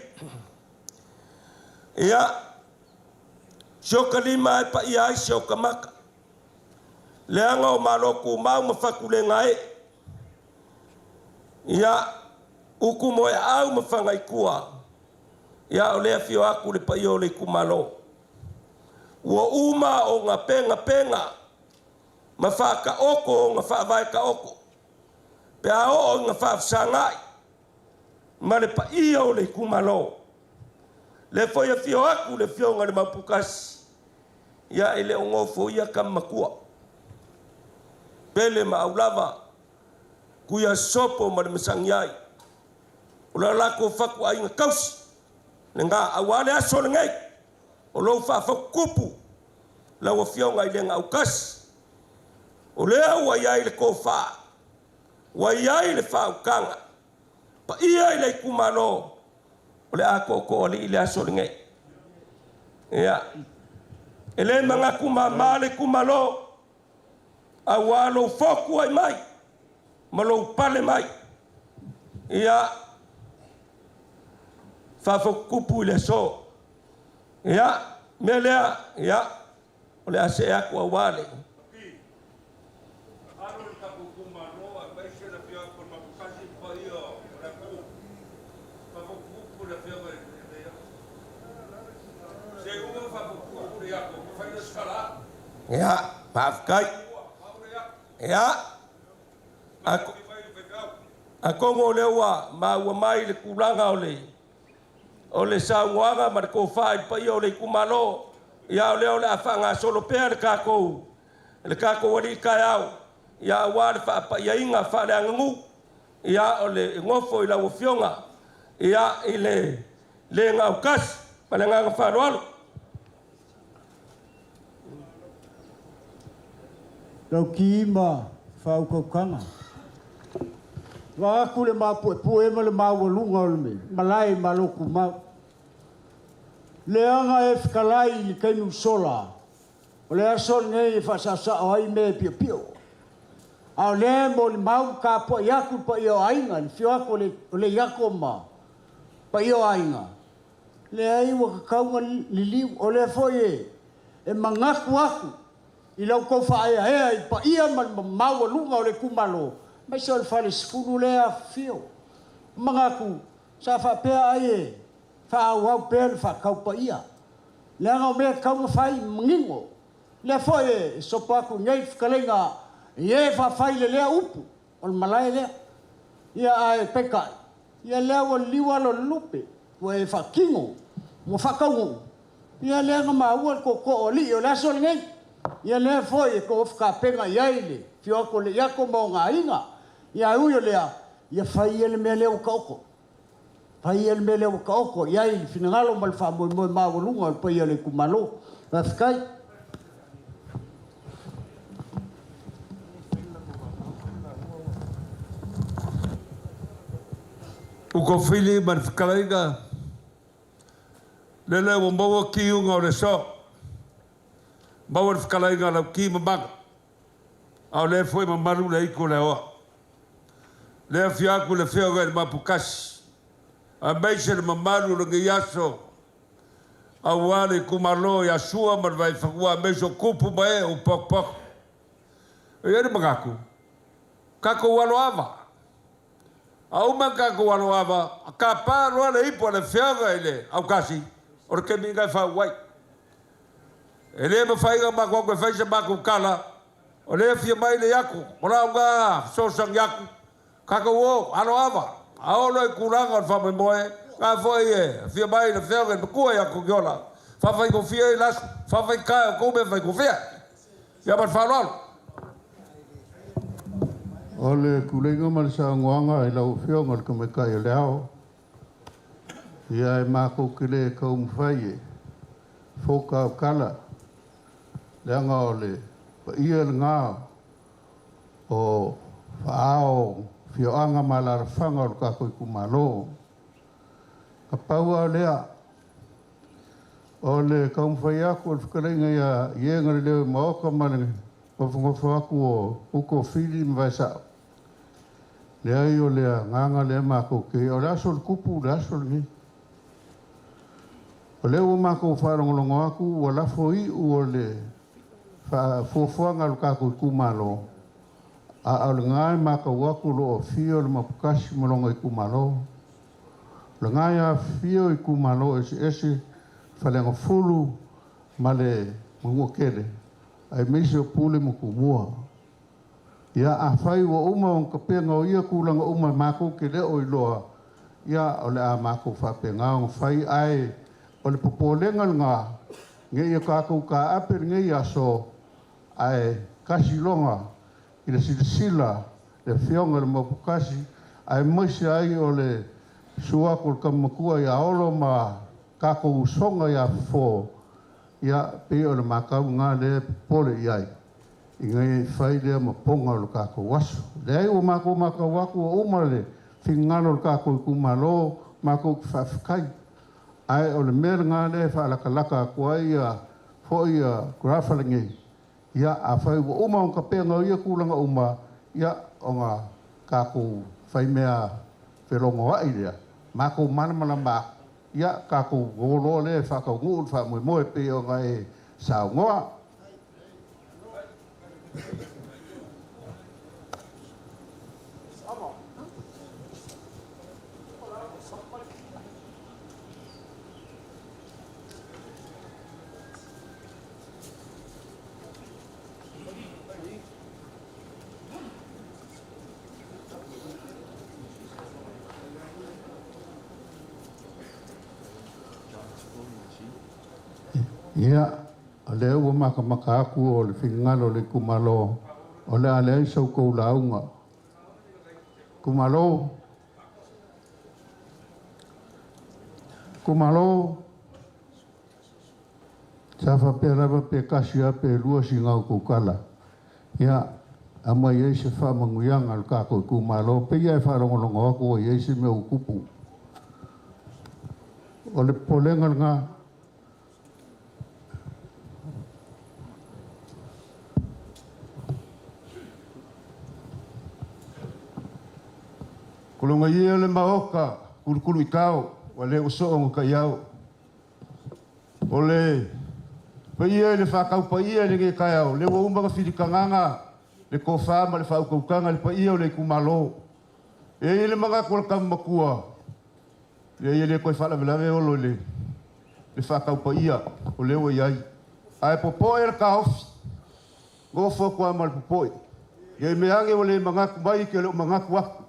ia, si o ta lima e paia ai si o ta mata, leaga o Malo tumau ma Fatulegae, ia, utu moeaau ma Fagaitua, ia o lea afio atu le paia o le itumalo. Ua uma ona penapena ma faataoto ona faavae taoto, pe a oo ina faafesagai ma le paia o le itumalo. Lea foi afio atu le Afioga i le Maoputasi, ia e le o nofoia tama matua, Pele ma Aulava, Tuiasosopo ma le Masaniai, o le latou fatuaiga tausi lena aua le aso lenei, o lou faafotutupu lau Afioga i le Gautasi, o lea ua i ai le tofa, ua i ai le faautaga, paia i le itumalo, o le a tootooalii le aso lenei. Ia, e le manatu mama le itumalo, aua lou fotu ai mai ma lou pale mai. Ia, faafotutupu i le aso. Ia, mea lea, ia, o le a see atu aua le Ia, faafetai. Ia, atonu o lea ua maua mai le tulaga o le saunoaga ma le tofa i le paia o le itumalo. Ia o lea o le a faagasolo pea le tatou alii taeao, ia aua le faapaiaina faaleaganuu, ia o le nofo i lau Afioga, ia i le le gautasi ma le agaga faaaloalo. Lau ki ma faautautaga. Vaeatu le mapuepue ma le maualuga o le malae i Malotumau. Leaga e fetalai i le taimi ua sola, o le aso lenei e faasaosao ai mea e piopio. A o lea e molimau ma tapuai atu le paia o aiga, le afio atu o Leiato ma paia o aiga, leai ua tatau ona liliu. O lea foi e manatu atu i la outou faaeaea i le paia ma le maualuga o le itumalo, aemaise o le falesefulu lea e afifio. Manatu, sa faapea ai e faaauau pea le faataupaia, leaga o mea e tatau ona fai, manino. Lea foi e sopo atu i inei le fetalaiga i e faafailelea upu o le malae lea. Ia ae peitai, ia lea ua liliu ala o le lupe, ua e faatino, ua faataunuu, ia lea na maua le tootoo o alii o le aso lenei. Ia lea foi e tofu tapena i ai le afio atu o Leiato ma ona aiga. Ia ae ui o lea, ia fai ia le mea lea ua taoto. Fai ia le mea lea ua taoto i ai le finagalo ma le faamoemoe maualuga o le paia o le itumalo. Faafetai. Ukofili ma le fetalaiga, lele ua maua kiuga o le aso, maua le fetalaiga a lau ki mamalu, a o lea foi mamalu le aitu o le aoa. Le afio atu le afioga i le Mapukasi, aemaise le mamalu o lenei aso. Auā le itumalo ia Sua ma le Vaifanua aemaise o tupu ma ee o Upokupoko. E i ai le manatu, tatou alo ava. A uma ona tatou alo ava, tapa loa le ipu a le Afioga i le Autasi, o le taimi lena e faauu ai. E le mafai ona matou o atu e fai se matou tala, o lea e afio mai Leiato, o lau lena fesoasoani atu, tatou o, alo ava. A oo loa i tulaga o le faamoemoe, o lena foi e afio mai le Afioga i le Matua ia Togiola, faafaigofie ai le aso, faafaigata e outou mea faigofie. Ia ma le faaaloalo. O le tuleiga ma le saunoaga i lau Afioga i le Tamaitai o le Ao, ia e matou te le taumafai e foka au tala, leaga o le paia lena o faaao afioaga ma alaalafaga o le tatou itumalo. Na pau lava o lea, o le taumafai atu o le fetalaiga ia Iegaleleo i Maota ma le nofonofo atu o Utofili ma Vaesao, leai o le agaga lea matou te... O le aso o le tupu le aso lenei. O lea ua matou faalogologo atu ua lafo iu o le fuafuaga a le tatou itumalo, a o lena e matau atu o lo o afio le Maputasi ma lona itumalo. O lena e afifio itumalo eseese, Faleagafulu ma le Manuatele, aemaise o Pule ma Tumua. Ia, afai ua uma ona tapena o ia tulaga uma matou te le o iloa, ia o le a matou faapena ona fai, ae o le popolega lena, ne i o tatou taape lenei aso, ae tasi loga i le silasila le Afioga i le Maoputasi, aemaise ai o le susu atu o le tama matua ia Olo ma tatou usoga ia Fofo, ia pei o le matau lena lea e popole i ai, ina ne i fai lea ma poga o le tatou aso. Leai, ua matou matau atu ua uma le finagalo o le tatou itumalo, matou te faafetai. Ae o le mea lena lea e faalatalata atu ai foi Garafa lenei, ia afai ua uma ona tapena o ia tulaga uma, ia ona tatou faimea felogoai lea, matou malamalama atu, ia tatou o loa lea e faataunuu le faamoemoe pei ona e saunoa. Ia, o lea ua matamata atu o le finagalo o le itumalo, o le a leai sa outou lauga. Itumalo, itumalo, sa faapea lava pe tasi lava pe lua sina outou tala. Ia, aumai ai se faamanuiaga a le tatou itumalo, pei lava e faalogologo atu ua i ai se mea ua tupu. O le popolega lena. Kologa ia le maoka kulukulu i tao, ua le o soo no taiao. O le paia i le faataupaia i lenei taeao, lea ua uma ona filitagaga le tofa ma le faautautaga i le paia o le itumalo. E i ai le manatu o le tama matua, leai e le toe faalavelave Olo i le faataupaia o lea ua i ai. Ae popoe le taofi, nofo atu lava ma le popoe. Ne i mea ane ua le manatu mai ke le o manatu atu.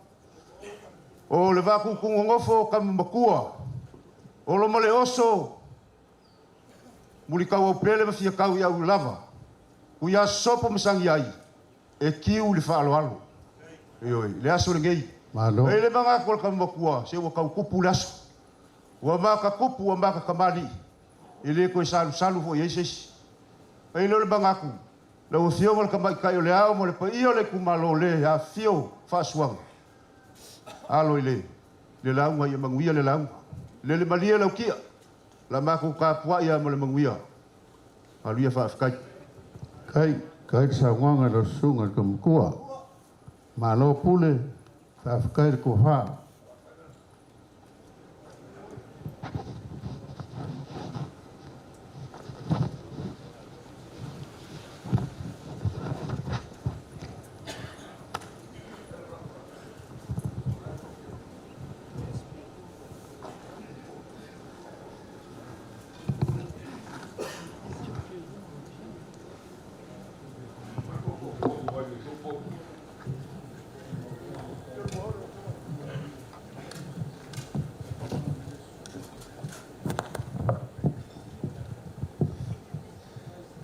O le vaatuutuunonofo o tama matua, Olo ma le oso, Mulitauaupele ma Fiatau i Aulava, Tuiasosopo ma Sagiai, e tiu i le faaaloalo. Ioe, i le aso lenei. Malo. E le manatu o le tama matua, se ua tau tupu le aso. Ua mata tupu, ua mata tamalii, e le toe salusalu foi i ai se isi. Ai lea o le manatu, lau Afioga i le Tamaitai o le Ao ma le paia o le itumalo le afifio faasuaga, alo i le le lauga ia manuia le lauga. Lele malie lau tia, la matou tapuai lava ma le manuia. Alu ia faafetai. Kai, kai le saunoaga i lau susuga i le Tamatua. Malo pule, faafetai le tofa.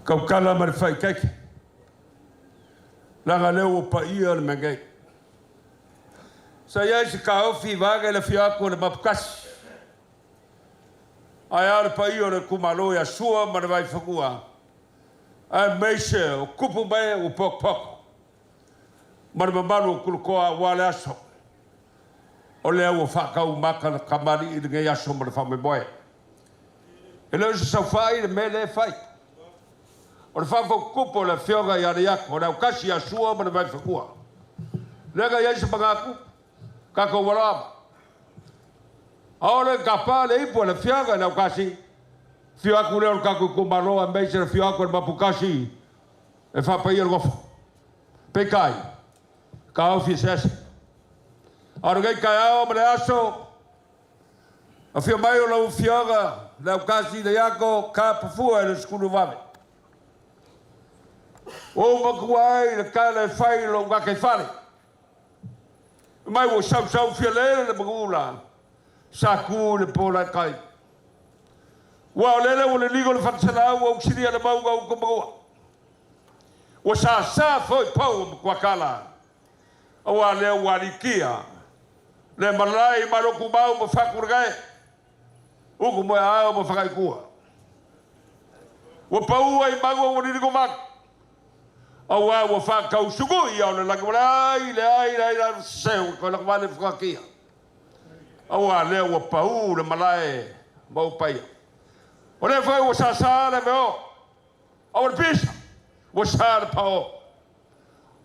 Kaukala ma le faaikaika, leaga lea ua paia le mea nei. Sa i ai se taofi vaeane le afio atu o le Maputasi, ae a le paia o le itumalo ia Sua ma le Vaifanua, aemaise o tupu ma ee ua potopoto ma le mamalu o Tulatoa aua le aso. O lea ua faataumata le tamalii i lenei aso ma le faamoemoe. E le o se saofai le mea lea e fai. O le faafautupu o le Afioga ia Leiato, o le autasi ia Sua ma le Vaifanua. Lea na i ai se manatu, tatou aloava. A oo lea ina tapa le ipu a le Afioga i le autasi, afio atu lea o le tatou itumalo aemaise le afio atu o le Maputasi e faapaia le nofo. Peitai, taofi e sease. A o lenei taeao ma le aso, Afio mai o lau Afioga le Autasi Leiato Kapafua i le 15. Ua ou matua ai i le tala e fai i lou gataifale. Mai ua sausau fialele le manula sa tu i le polaekai. Ua o lele ua liligo le fatasalau ua usilia le mauga o Utumanua. Ua sasa foi pou o Matuatala aua lea ua alitia le malae i Malotumau ma Fatulagae, utu moeaao ma Fagaitua. Ua paua i maua ua liligo vatu, aua ua faatausugui ao le lagi ua leai, leai, leai la seseu e toe lagovale fugatia. Aua lea ua pau le malae ma upaia. O lea foi ua sasa le veo, aua le pisa, ua sa le pao.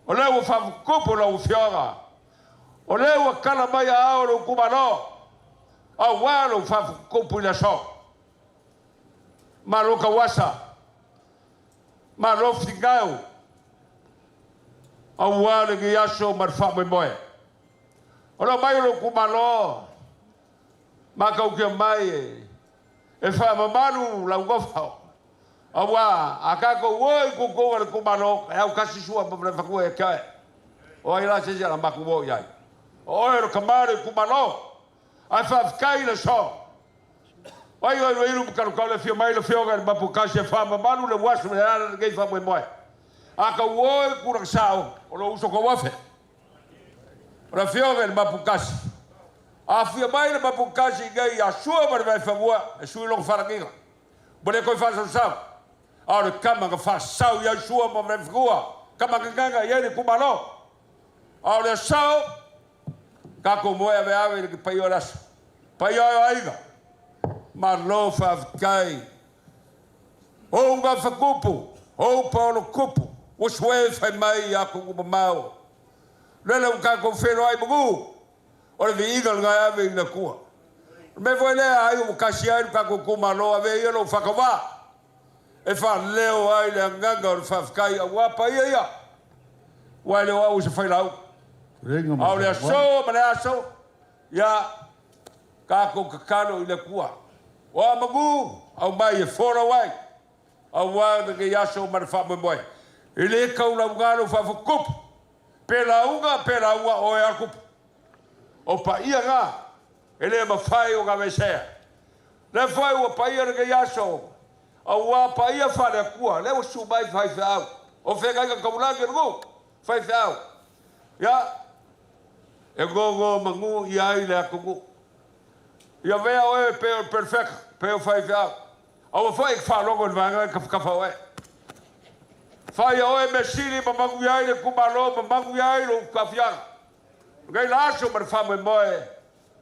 O lea ua faafutupu lau Afioga, o lea ua tala mai aao o lou itumalo, aua lou faafutupu i le aso. Malo tauasa, malo finau, aua lenei aso ma le faamoemoe. O le omai o lou itumalo, matautia mai e faamamalu lau nofo. Aua a tatou o i tutuga o le itumalo, e autasi Sua ma Vaifanua ia te oe. O ai la se isi o le a matou o i ai? O oe o le tama o le itumalo. Ae faafetai i le aso. O ai o Iluilu ma Talotalo e afio mai le Afioga i le Maputasi e faamamalu le uasu e ala lenei faamoemoe. A tau o i tulaga sao, o lou uso tauafe. O le Afioga i le Maputasi. A afio mai le Maputasi nei ia Sua ma le Vaifanua e sui lona faalagiga. Ua le toe faasausau, a o le tama na faasau i ai Sua ma Vaifanua, tama gagaga i ai le itumalo. A o le aso, tatou moe aveave i le paia o le aso. Paia o aiga, malo faafetai. Ou gafa tupu, ou paolo tupu, ua sue fai mai i atunuu mamao. Lele ua tatou feiloai manu, o le viiga lena e ave i le Atua. O le mea foi lea ai ua tasi ai le tatou itumalo, ave ia lou faatauva e faaleo ai le agaga o le faafetai aua paia ia, aua e le o au o se failauga. A o le aso ma le aso, ia tatou tatalo i le Atua. O a manu, aumai e folau ai, aua lenei aso ma le faamoemoe. E le taulauga lou faafotutupu, pe lauga, pe lauga, oe lava le tupu. O paia na, e le mafai ona aveesea. Lea foi ua paia lenei aso, aua paia faale-Atua, lea ua susu mai faifeau, o feagaiga taulagi o le nuu, faifeau. Ia, e nonomanu i ai le atunuu. Ia avea oe pe o le perfeka, pe o faifeau. Aua foi e te faalogo i le vaega e tafatafa oe. Fai oe mea sili ma manuia ai le itumalo, ma manuia ai lou taafiaga. Lenei la aso ma le faamoemoe,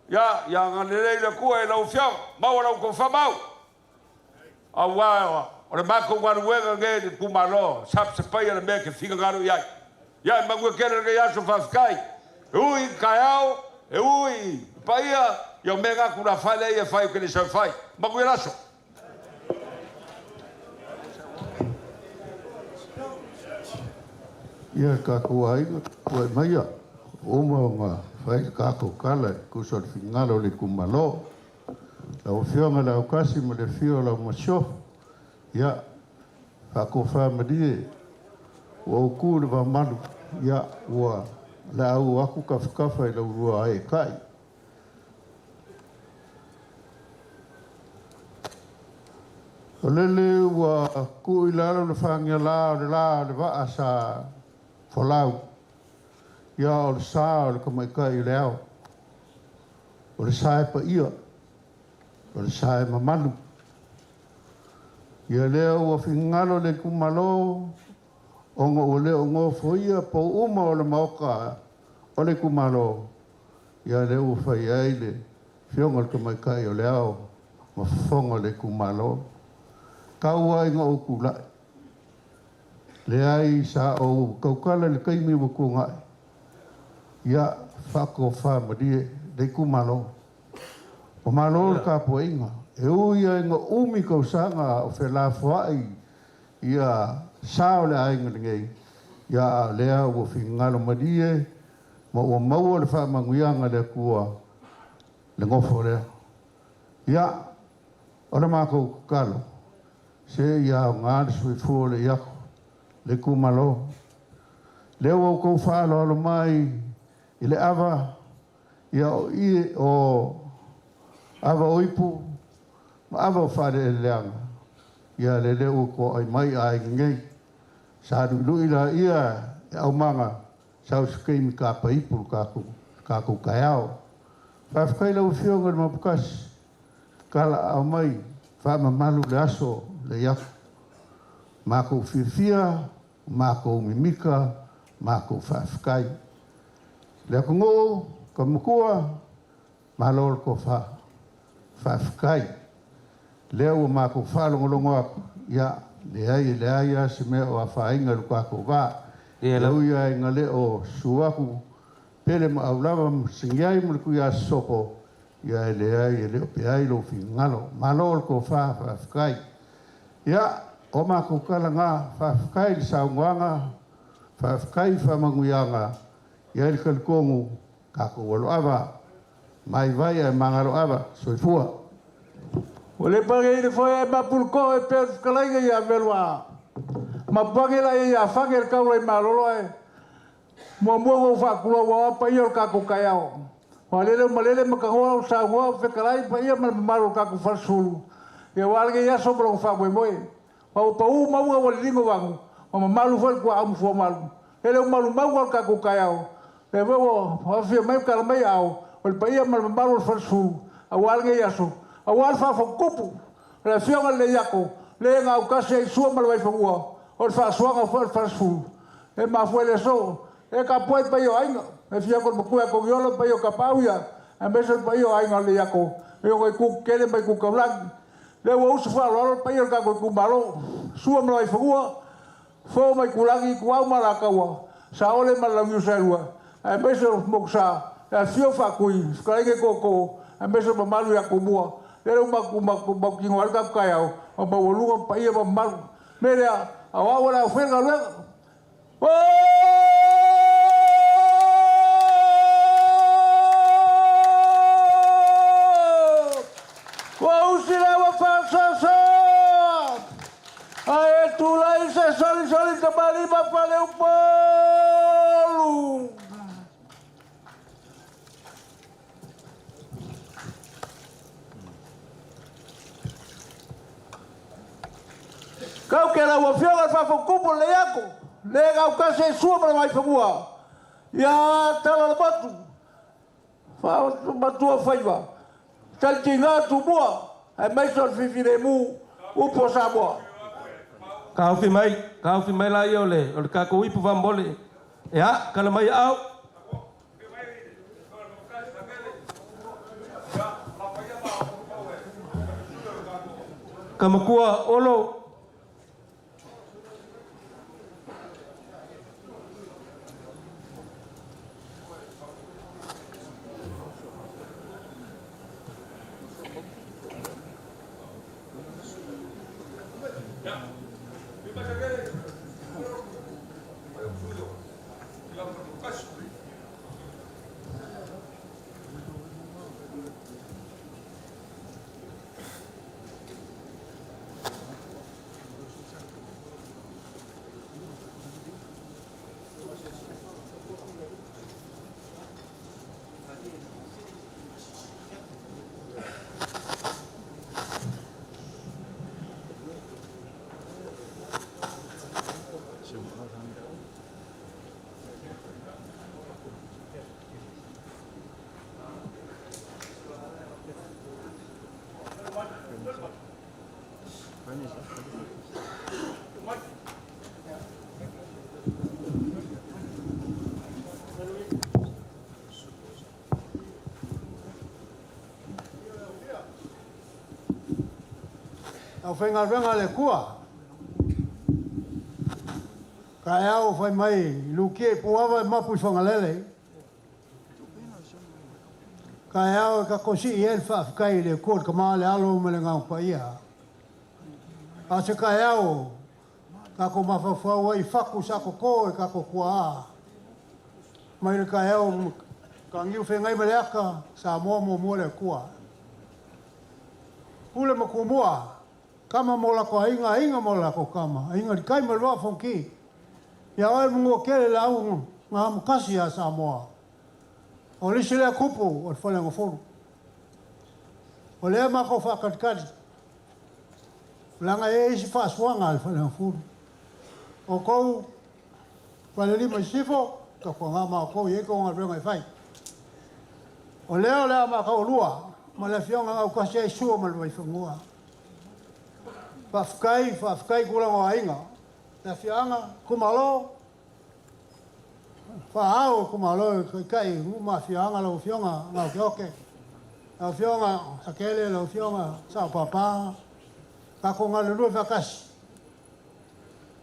ia, ia agalelei le Atua i lau Afioga, maua lau tofa mau. Aua o le matou galuega lenei i le itumalo, sapasapaia le mea e te finagalo i ai. Ia, e manuia tele lenei aso, faafetai. E ui i taeao, e ui i paia, ia o mea na tulafale ia fai o te le sau fai. Manuia le aso. Ia tatou aiga, tuai maia, uma ona fai le tatou tala e tusa o le finagalo o le itumalo. Lau Afioga i le Autasi ma le afio o lau Masiofo, ia, faatofamalie, ua ou tu i le vamalu, ia, ua laau aku tafatafa i laulua ai e tai. O lele ua tuu i lalo le fagialā o le lā o le vaa sa folau, ia o le sa o le tamaitai o le ao. O le sa e paia, o le sa e mamalu. Ia lea ua finagalo le itumalo ona ua le o nofoia pou uma o le Maota o le itumalo, ia lea ua fai ai le afioga o le tamaitai o le ao ma fofoga o le itumalo. Tau lava ina ou tulai, leai sa ou tautala i le taimi ua tuanai, ia faatofa malie le itumalo. Ua malo le tapuaiga, e ui lava ina umi tausaga o felafoai ia sa o le aiga lenei, ia a o lea ua finagalo malie ma ua maua le faamanuiaga a le Atua le nofo lea. Ia, o le matou tatalo, se ia aoga le soifua o le iako, le itumalo. Lea ua outou faaaloalo mai i le ava, ia o ie o ava o ipu ma ava o faaleleaga, ia lele ua toai mai aiga nei. Sa luilui laia e aumaga sau se taimi tapaipu le tatou, tatou taeao. Faafetai lau Afioga i le Mapukasi, talaau mai faamamalu le aso le iako. Matou fiafia, matou mimika, matou faafetai. Le atunuu, ka matua, malo le tofa. Faafetai. Lea ua matou faalogologo atu, ia, leai e leai lava se mea o afaina i lo tatou va. E ui lava ina le o susu atu Pele ma Aulava ma Sigiai ma le Tuiasosopo, ia e leai e le o peai lou finagalo. Malo le tofa, faafetai. Ia, o matou tala na, faafetai i le saunoaga, faafetai i faamanuiaga, i ai le talitonu, tatou aloava, vaivai ae magalo ava. Soifua. Ua le pagaina foi ae mapu le koo e pei o le fetalaiga ia Veluaa. Mapuage la ia Fage le taula i malolo ae muamua ona ou faatulou aua paia o le tatou taeao. Aua lele ua malele ma tanoa o saunoa o fetalai paia ma le mamalu o le tatou falesefulu ia aua lenei aso ma lona faamoemoe. Aua ua pau mauga ua liligo vanu ma mamalu foi le tuaau ma fuamalu. Lele ua malu mauga o le tatou taeao lea foi ua afifio mai ma tala mai aao o le paia ma le mamalu o le falesefulu aua lenei aso aua le faafotutupu o le afioga i le Leiato le na autasi ai Sua ma le Vaifanua o le faasoaga foi o le falesefulu e mafua i le aso e tapuai paia o aiga e afio atu le matua ia Togiola paia o Tapaau ia aemaise le paia o aiga o le Leiato e ona itu tetele ma itu taulagi lea ua usu faaaloalo le paia o le tatou itumalo Sua ma le Vaifanua Fofo ma Aitulagi, Ituau ma Alataua, Saole ma le Launiu Saelua, aemaise o Mokusa, le afifio o Faatui, Fetalaiga i Tootoo, aemaise o mamalu ia Tumua. Lele ua mautinoa ai le tatou taeao, ua maualuga ma paia ma mamalu. O le mea lea, aoao o le a fai le galuega. Ua usi le ua faasoasoa! Ae tulai se solisoli tamalii ma Faleupolu. Kau ke lau afioga le faafotutupu o le Leiato, le gaukasi ai Sua ma le Vaifanua, ia tala le motu, Matua faiva, talitiga Tumua, aemaise o le fifilemu, upu o Samoa. Taofi mai, taofi mai laia o le, o le tatou ipu faamolemole. Ea, kala mai aao. Ka matua Olo. Aufaigaluega a le Atua, taeao fai mai i Lukia i Puava e mapu i Fagalele. Taeao e tatou sii ai le faafetai i le Atua le Tama, le Alo ma le Agaga Paia. A o se taeao tatou mafaufau ai i fatu sa toto e tatou tuaa mai le taeao taniu feagai ma le ata Samoa muamua le Atua. Pule ma Tumua, Tama ma o latou aiga, aiga ma o latou tama, aiga i le tai ma le vaa o Fonoti. Ia oe le Manuatele le au na amotasi ia Samoa. O le isi lea tupu o le Faleagafulu. O lea matou faatalitali, leaga e i ai isi faasuaga a le Faleagafulu. Outou Falelima i Sisifo, tautuana ma outou e i ai tou galuega e fai. O lea o le a matou lua ma le afioga Gautasi ai Sua ma le Vaifanua. Faafetai, faafetai tulaga o aiga, le afioaga, itumalo, faa-ao o itumalo e taitai nuu ma afioaga lau afioga Gaoteote, lau afioga Sakele, lau afioga Saopapa, tatou galulue faatasi.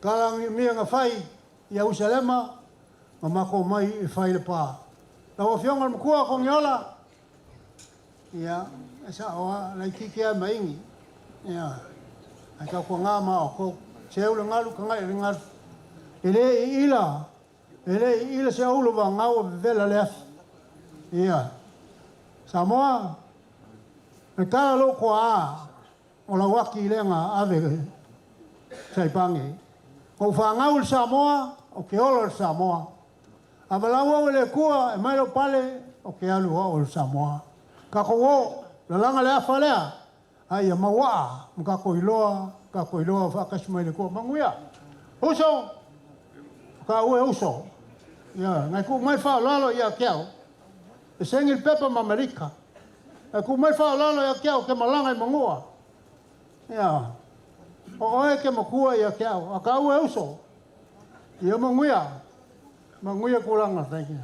Tala mia na fai i Ierusalema ma matou omai e fai le pa. Lau Afioga i le Matua Togiola, ia, e sao lava, laitiiti lava ma igi, ia, ae tautuana ma outou. Seu le galu, tagai i le galu. E le iila, e le iila se auro vagau o vevela le afi. Ia, Samoa, e tala lou toaa O lau aki lea na ave i Saipange. Na ou fanau i le Samoa, ou te ola i le Samoa. A valaau au e le Atua e mai lou pale, ou te alu o au o le Samoa. Tatou o, lalaga le afa lea, a ia mauaa ma tatou iloa, tatou iloa faatasi mai le Atua. Manuia! Uso! O taua e uso. Ia, nai tuu mai faaaloalo ia te au. E seni le pepa ma Amerika. E ku mai faaaloalo ia te au ke malaga i Manua. Ia, o oe ke makua ia te au, a ka ua e uso. Ia manuia, manuia tulaga, thank you.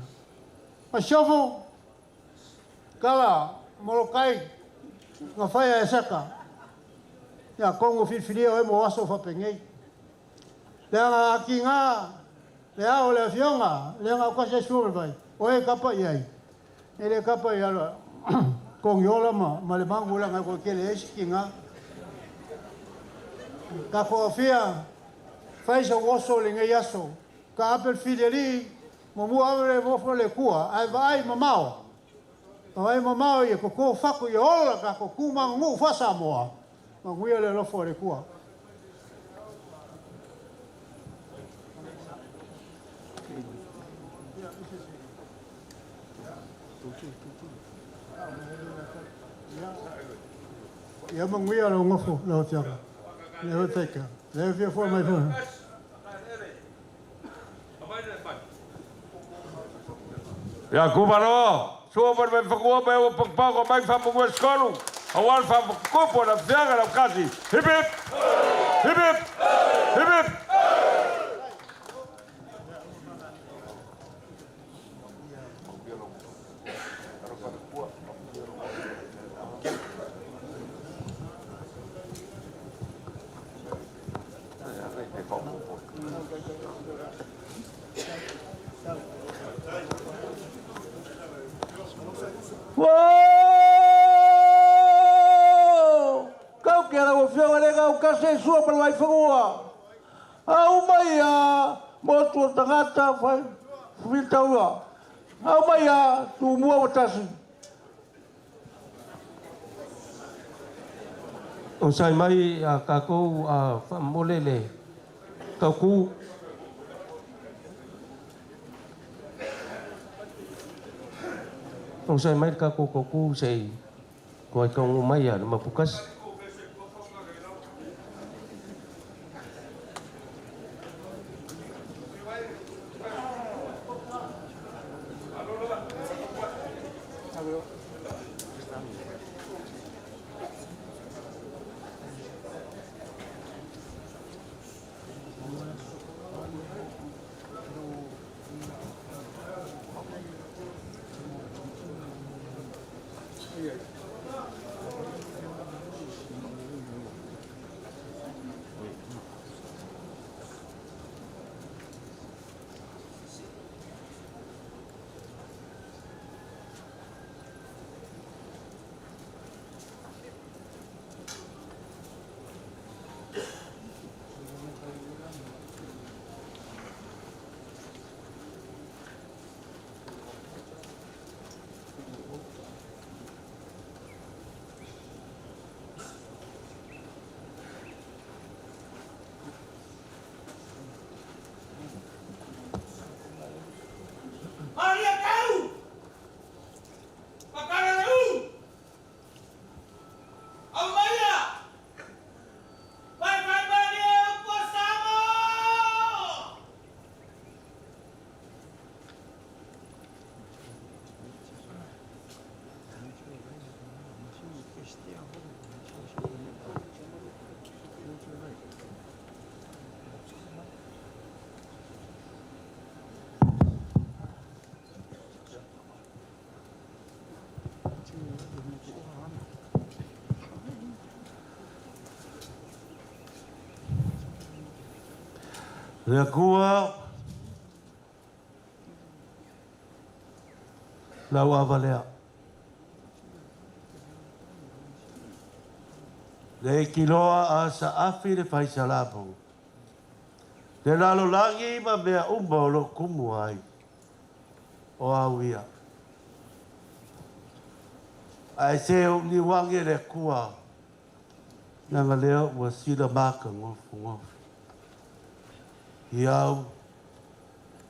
Masiofo, kala, Molokai, na faia e Seka. Ia, kongo filifilia oe mo aso faapenei. Leaga a tiga le ao o le afioga, leaga o kasi ai sua vai, o e kapa i ai. E le kapa i ala kogiola ma le magu leaga e toatele ai si tiga. Tatou afia, fai sau oso i lenei aso. Ka ape le filialii, muamua ave le mofo le Atua, ae vaai mamao. Vaai mamao ia koko fatu ia ola tatou tu maganuu faa-Samoa. Manuia le alofa o le Atua. Ia manuia lau nofo lau Afioga. Lea e taika. Lea e fia fo'i mai foi. Ia Kumalo, sua ma le Vaifanua ma e ua pagopago mai faamomoe sekolu, aua le faafotutupu o le afioaga Laukasi. Hip hip! Hip hip! Hip hip! Uou! Kau ke lau afioga le gau kasi ai sua ma le Vaifanua. Au mai a motu o tagata fai filitaua. Au mai a Tumua ua tasi. Onosai mai a tatou a faamomole le tautu. Onosai mai le tatou tautu se i toai taunuu mai a le Mapukasi. Aumaia! Faifai malie upu o Samoa! Le Atua lau ava lea. Le ikiloa a saafi le faisalamu. Le lalolagi ma mea uma o lo kumu ai. O au ia. Ae se o niuagi le Atua. Nanga lea ua sila maka ngofu ngofu. Iau.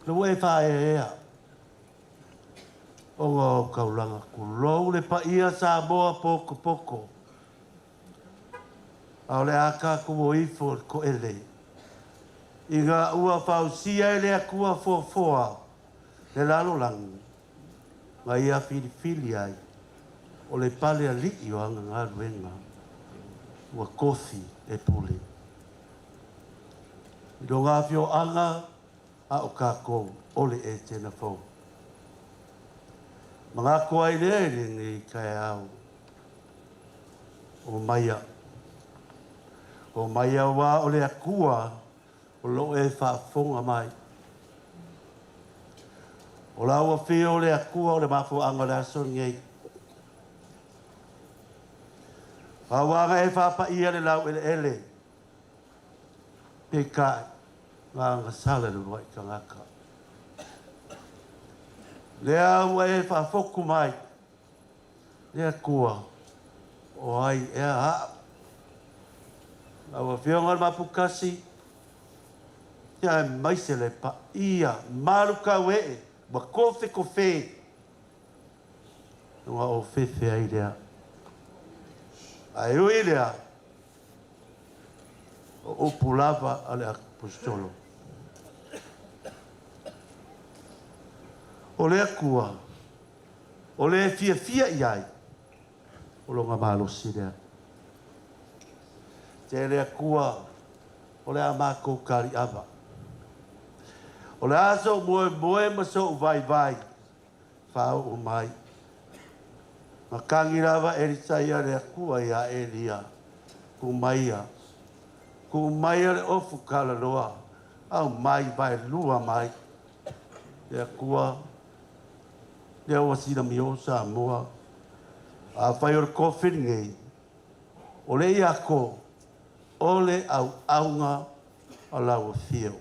Le ua e whaea O ngā o kaulanga kulou le paia Samoa poko poko. A o le aka kumo ifo le ko ele. I ngā ua fausia e le akua foafoa le lalolangi. Nga ia filifili ai. O le pale alii o anga galuega ua kofi e pule. I lo ngā afioaga a o kākou o le Etena fou. Mangaku ai lea i lenei taeao o maia. O maia wā o le Atua o loo e faafofoga mai. O lau afio o le Atua o le mafuaaga o le aso lenei. Auaga e faapaia le laueleele, peitai, na agasala le uluai tagata. Lea ua e faafotu mai, le Atua, o ai ea a'u. Lau Afioga i le Mapukasi, ia aemaise le paia malukauee ua kofekofe ona ou fefe ai lea. Ae ui i lea, o upu lava a le Aposetolo. O le Atua, o le fiafia i ai, o lona malosi lea. Te le Atua, o le a matou taliava. O le a sou moemoe ma sou vaivai, faaoo mai. Na tagi lava Elisaia le Atua iā Elia, Tuu maia, tuu maia le ofu talaloa, aumai vaelua mai. Le Atua, lea ua silamio Samoa. Afai o le kofi lenei, o le iako, o le auauna a lau afio.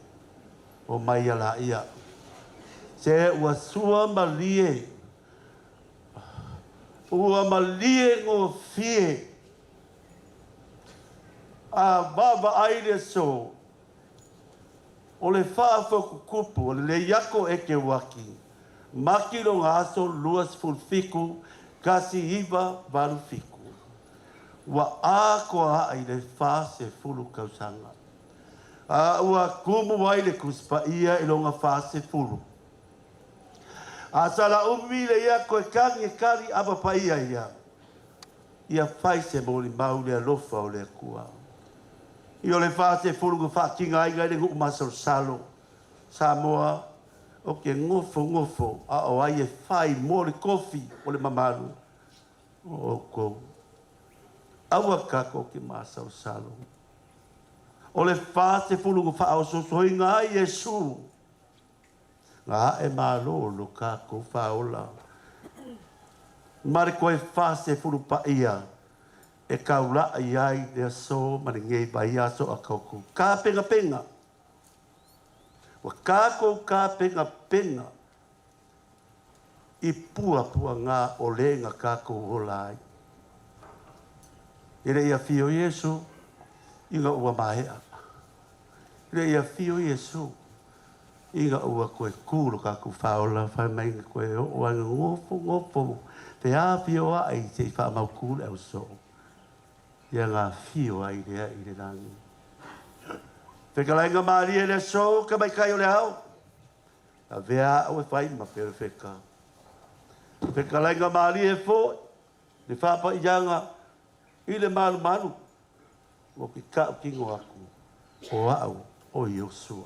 O mai ia laia. Se ua sua malie, ua malie gofie a vaavaai le aso, o le faafotutupu o le leiako e Keuaki, maki lona aso 27 1987, ua atoa i le 40 tausaga. A ua tumu ai le Tusi Paia i lona 40. A sala umi le iako e tagi e kali ava paia ia, ia fai se molimau le alofa o le Atua. I o le 40 na faatigaina ai le nuu masalosalo, Samoa, o ke gofogofo a o ai e fai mo le kofi o le mamalu o outou. Aua tatou te masalosalo. O le 40 na faaosoosoina ai Iesu, na ae malo lo tatou faaola. Ma le toe 40 paia e taulai ai le aso ma lenei vaiaso a tatou tapenapena. Ua tatou tapenapena i puapuaga o le na tatou ola ai. E le i afio Iesu ina ua maea. E le i afio Iesu ina ua toe tu lo tatou faaola fai mai na toe oo ai na gofogofomo feafioai se i faamautu le ausoo. Ia gafio ai lea i le lagi. Fetalaiga malie le aso tamaitai o le ao, avea au e fai ma perofeta. Fetalaiga malie foi le faapaiaga i le malumalu, ua te tautino atu, o au o Iosua.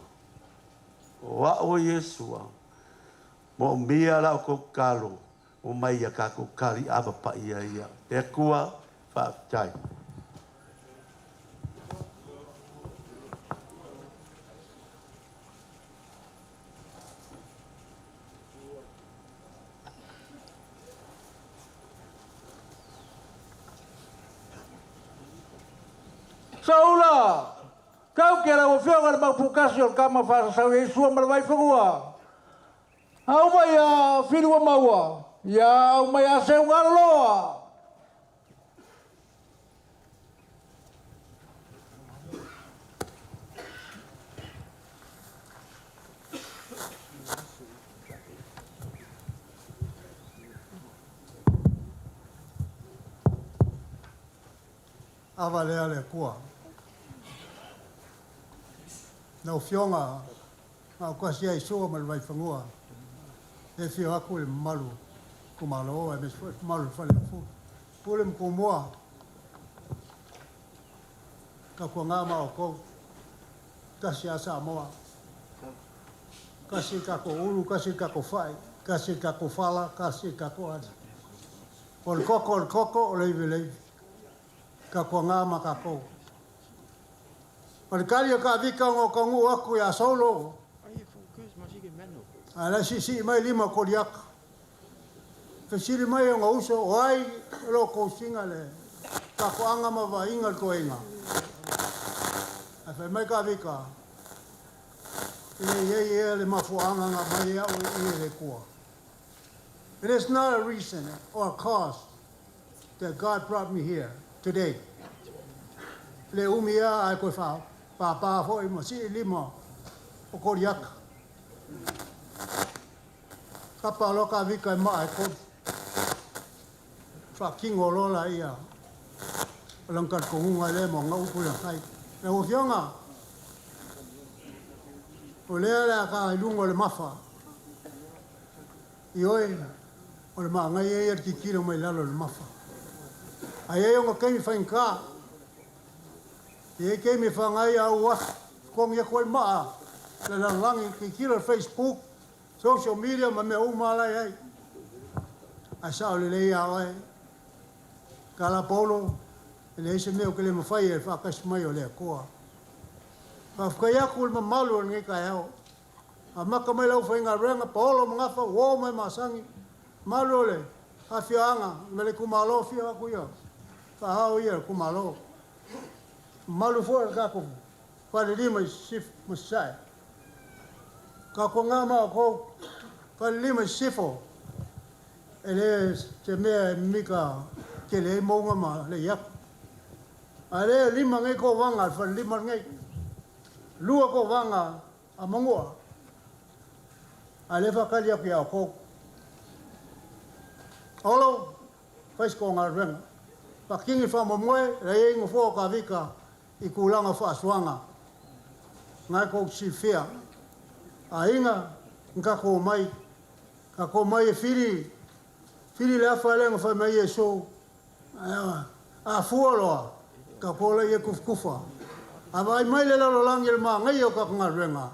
O au o Iesua, moomia la outou tatalo, omai ia tatou tali'ava paia ia. Le Atua, faafetai. Saula! Tau ke lau afioga le maupukasi o le kama faasasau i Sua ma le Vaifanua. Au mai a Fili ua maua, ia au mai a Seugaloloa. Ava lea le Atua. Lau Afioga Gaukasi ai Sua ma le Vaifanua, e afio atu le mamalu itumalo aemaise foi le mamalu o le Faleafu. Pule ma Tumua, tautuana ma outou, tasi a Samoa, tasi le tatou ulu, tasi le tatou fai, tasi le tatou fala, tasi le tatou ali. O le toto o le toto, o le ivi o le ivi. Tautuana ma tatou. O le tali o Tavita ona o taunuu atu ia Saulo, ae la e siisii mai lima o Koliata. Fesili mai ona uso, o ai o lo o tausiga le faatoaga ma vaaiga le toeaina? Ae fai mai Tavita, e le i ai ea le mafuaaga na aumai ai au i i e le Atua. It is not a reason or a cause that God brought me here today. Le umi lava ae toe faapāpā foi ma sii lima o Koliata. Kapa loa Tavita i maa e tolu. Faatino loa laia o lana talitonuga lea ma ona upu na fai. Lau Afioga, o lea o le a ta i luga o le mafa. Ioe, o le manaia ia le tilotilo mai lalo i le mafa. Ae i ai ona taimi faigata, e i ai taimi e faga ai au afi, totogi atu ai maa le lalolagi, tilotilo i le Facebook, social media ma mea uma la e i ai. Ae sao lelei lava oe, Tala Paulo, e leai se mea ou te le mafai e le faatasi mai o le Atua. Faafetai atu i le mamalu o lenei taeao. Amata mai lau faigaluega Paolo ma Gafa uo ma e masani malu o le afioaga ma le itumalo afio atu ia faaao ia itumalo mamalu foi o le tatou falelima i Sisifo ma Sasae tautuana ma outou falelima i Sisifo e le se mea e mimita tele ai mouga ma Leiato a lea e lima nei tovaga a le falelima lenei lua tovaga a Manua, a lea e faatali atu ia outou. Olo, fai se tou galuega. Faatini le faamoemoe, la e i ai nofoa o Tavita i tulaga o faasuaga. Na e tou te silafia, aiga na tatou omai, tatou omai e fili, fili le afa lea na fai mai ai Iesu, A fua loa, tatou laia tufatufa. A vaai mai le lalolagi i le manaia o tatou galuega,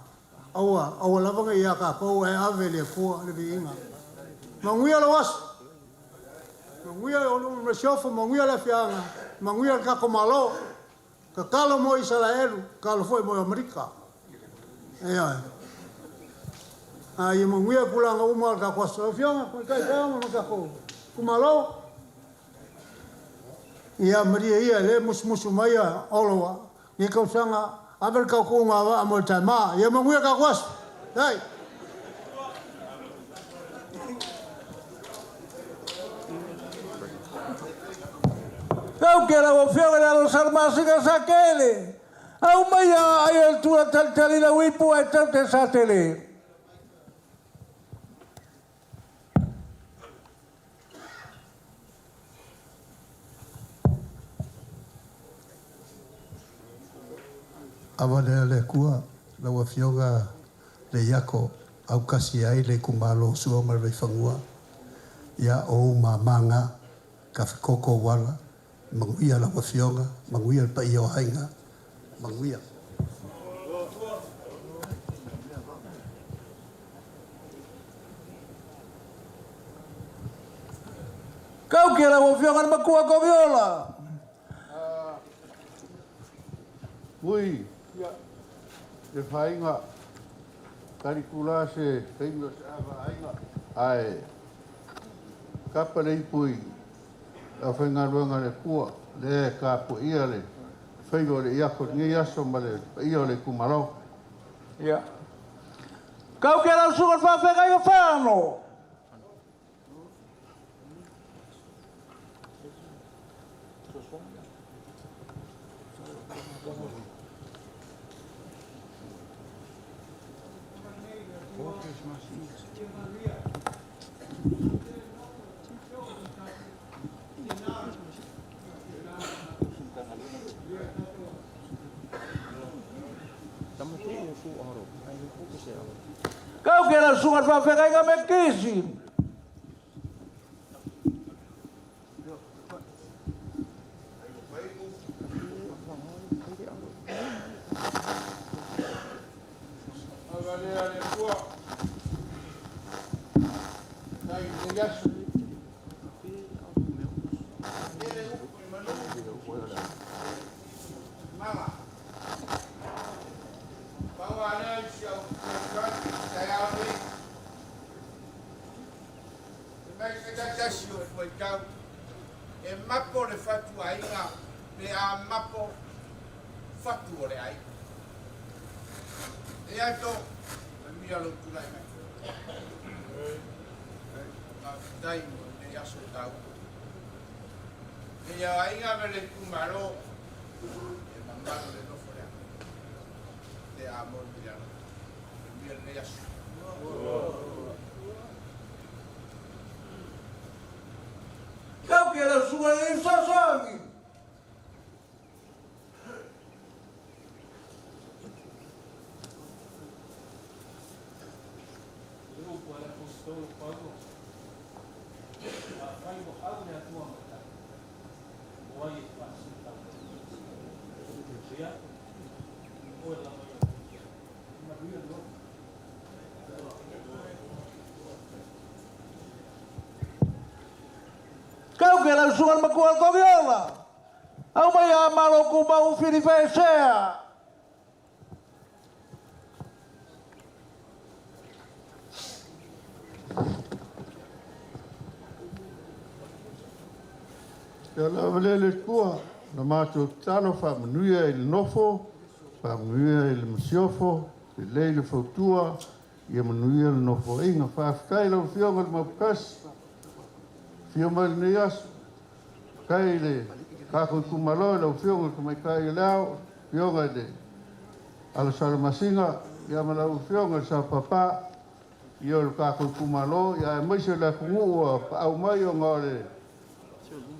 aua, aua lava ne i ia tatou ae ave i le Atua le viiga. Manuia lou aso. Manuia le Masiofo, manuia le afioaga, manuia le tatou Malo. Tatalo mo Isaraelu, tatalo foi mo Amerika. Ioe. A ia manuia tulaga uma o le tatou aso. Lau Afioga, Tamaitai Feaoga ma le tatou itumalo. Ia malie ia, lea e musumusu mai a Olo lenei tausaga, ave le tautuuga a vaa mo le taima. Ia manuia le tatou aso. Dai. Tau ke lau afioga i le alo Salamasina Sakele, aumaia ai o le tula talitali lau ipu ae tau te satele. Ava lea le Atua lau Afioga le Iako aukasi ai le itumalo o Sua ma le Vaifanua, ia o ou mama na, tafetoto ou ala, manuia lau Afioga, manuia le paia o aiga, manuia. Kau ke lau Afioga le Matua Koviola. Ui, le faiga, tali tula se taimi o se ava aiga, ae kapa le ipu i le aufaigaluega a le Atua, lea e tapuaia le faiva o le iako i lenei aso ma le paia o le itumalo. Ia. Kau ke lau susuga le faafeagaiga Fano. Kau ke lau susuga le faafeagaiga Mekisi. Avalea le Atua, tai i lenei aso. Tele upu i manu, mala. Pau a lea i si au fesoasoani i le taeao nei. E mai se tasi o fuaitau, e mapo le fatu aiga pe a mapo fatu o le aiga. E ato, manuia lou tulai mai. Faafetai mo lenei aso taua. E ia aiga ma le itumalo, e mamalu le nofo lea. Le a mo le alofa. Manuia lenei aso. Kau ke lau susuga le fesoasoani. Le upu a le Aposetolo Paulo, Afai ua au le Atua ma tatou, o ai e faasino tatou? Ia, oe lava ia. Manuia le loto. Kau ke lau susuga le Matua o le Koviola. Au mai a malo kumau Filifesea. Ia lava lea le Atua, na matou tatalo faamanuia i le nofo, faamanuia i le masiofo, lelei le fautua, ia manuia le nofoaiga. Faafetai lau Afioga i le Mauputasi, afio mai lenei aso. Faafetai i le tatou itumalo i lau Afioga i le Tamaitai o le Ao, Afioga i le Alosalamasina, ia ma lau Afioga i le Saopapa, ia o le tatou itumalo, ia aemaise o le atunuu ua paau mai ona o le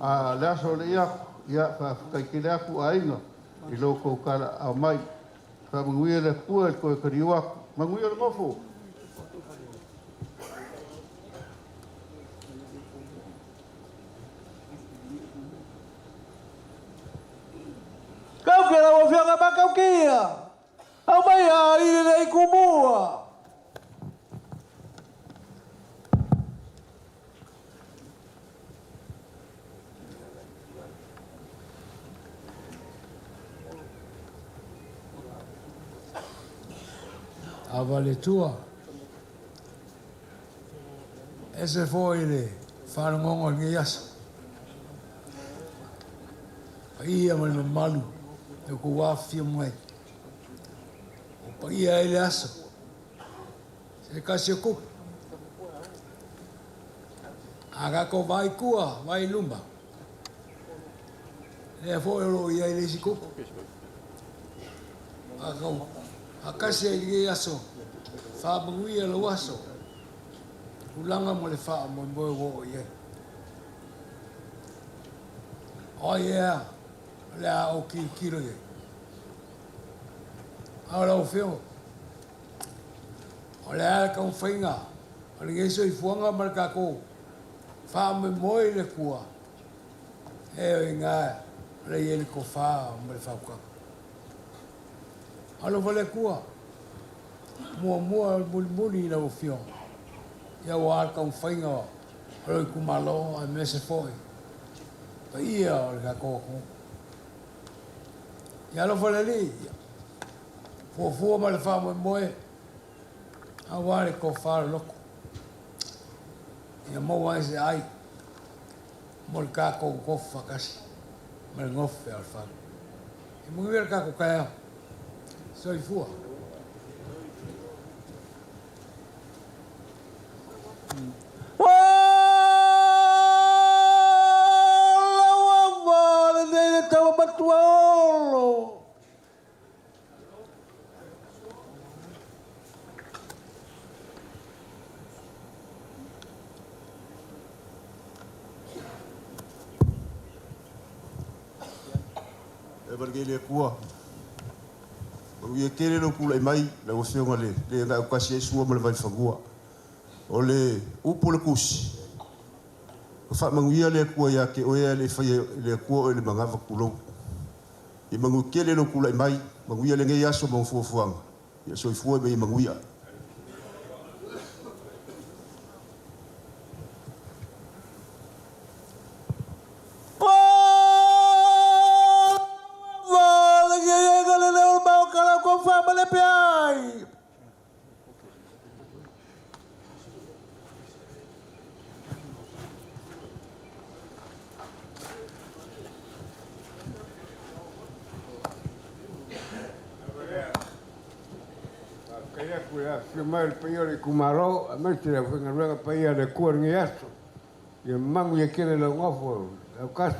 le aso o le iako, ia faafetai tele atu aiga i lo outou talaaao mai. Faamanuia le Atua i le toe taliu atu. Manuia le nofo. Kau ke lau Afioga Makaukia. Au mai a i le ikumua. Ava le Atua. Ese foi le faalogogo i lenei aso. Paia ma le mamalu e kou afifio mai. O paia ai le aso. Se kasi o kupu. A kako vai kua, vai luma. Lea foi o loo i ai le isi kupu. A faatasi ai i lenei aso, faamanuia lou aso, tulaga ma le faamoemoe ua oo i ai. O ai ea o le a ou tilotilo i ai? A o lau Afioga, o le a le taumafaiga o lenei soifuaga ma le tatou faamoemoe i le Atua, e o i ina o le a i ai le tofa ma le faautaga. Alofa le Atua, muamua o le mulimuli i lau Afioga, ia aua le taumafaiga o lou itumalo aemaise foi paia o le tatou atunuu. Ia alofa le Alii, ia fuafua ma le faamoemoe aua le tofa loloto ia maua ai se ai mo le tatou nofo faatasi ma le nofo fealofani. Ia manuia le tatou taeao. Soifua. E manuia le Atua. Manuia tele lou tulai mai lau Afioga i le le Gautasi ai Sua ma le Vaifanua. O le upu o le Tusi, Ua faamanuia le Atua ia te oe ae le i faia e le Atua oe i le manava, tulou. Ia manuia tele lou tulai mai, manuia lenei aso ma fuafuaga. Ia soifua ma ia manuia. Faafetai atu i le afifio mai o le paia o le itumalo aemaise le aufaigaluega paia a le Atua i lenei aso. Ia manuia tele lau nofo Lautasi.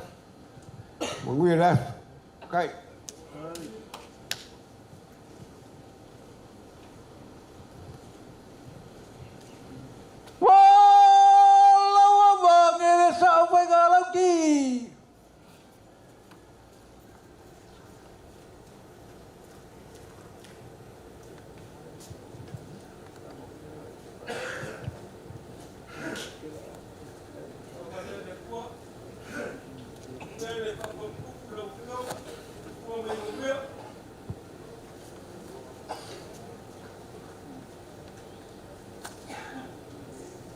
Manuia le aso. Kai.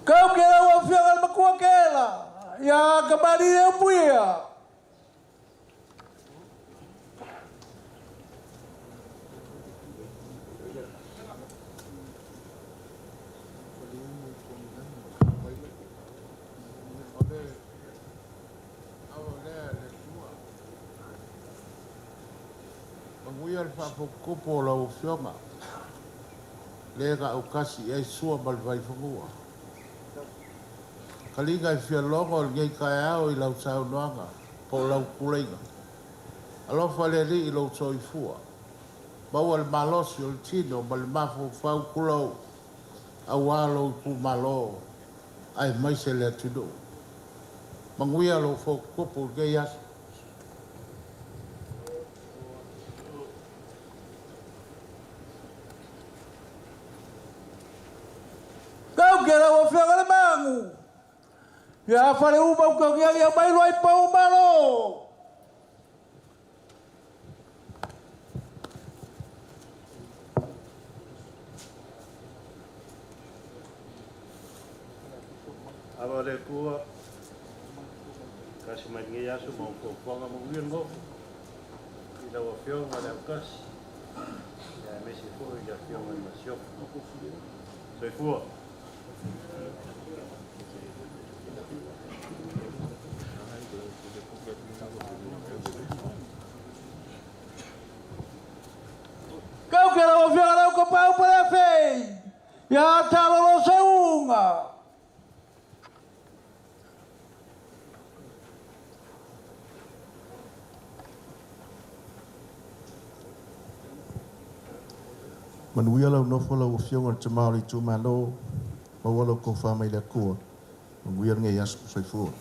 Kau ke lau afioga le matua kela, ia kamali le upuia. Manuia le faafotutupu o lau Afioga, le gaukasi i ai Sua ma le Vaifanua. Kaliga e fia logo lenei taeao i lau saunoaga po o lau tuleiga. Alofa le Alii i lou soifua. Maua le malosi o le tino ma le mafaufau tulou aua lou itumalo aemaise le atunuu. Manuia lou fotutupu i lenei aso. Kau ke lau afioga le magu. Ia fale uma u kau ia mai loa i pau malo. Ava le Atua, kasi mai lenei aso ma fuafuaga manuia le nofo i lau Afioga le Aukasi, ia aemaise foi le Afioga i le Masiofo. Soifua. Kau ke lau afioga lau ka pau pa le fei. Ia talolo se unga. Manuia lau nofo lau Afioga i le Tama o le itumalo, maua lau tofa mai le Atua. Manuia lenei aso. Soifua.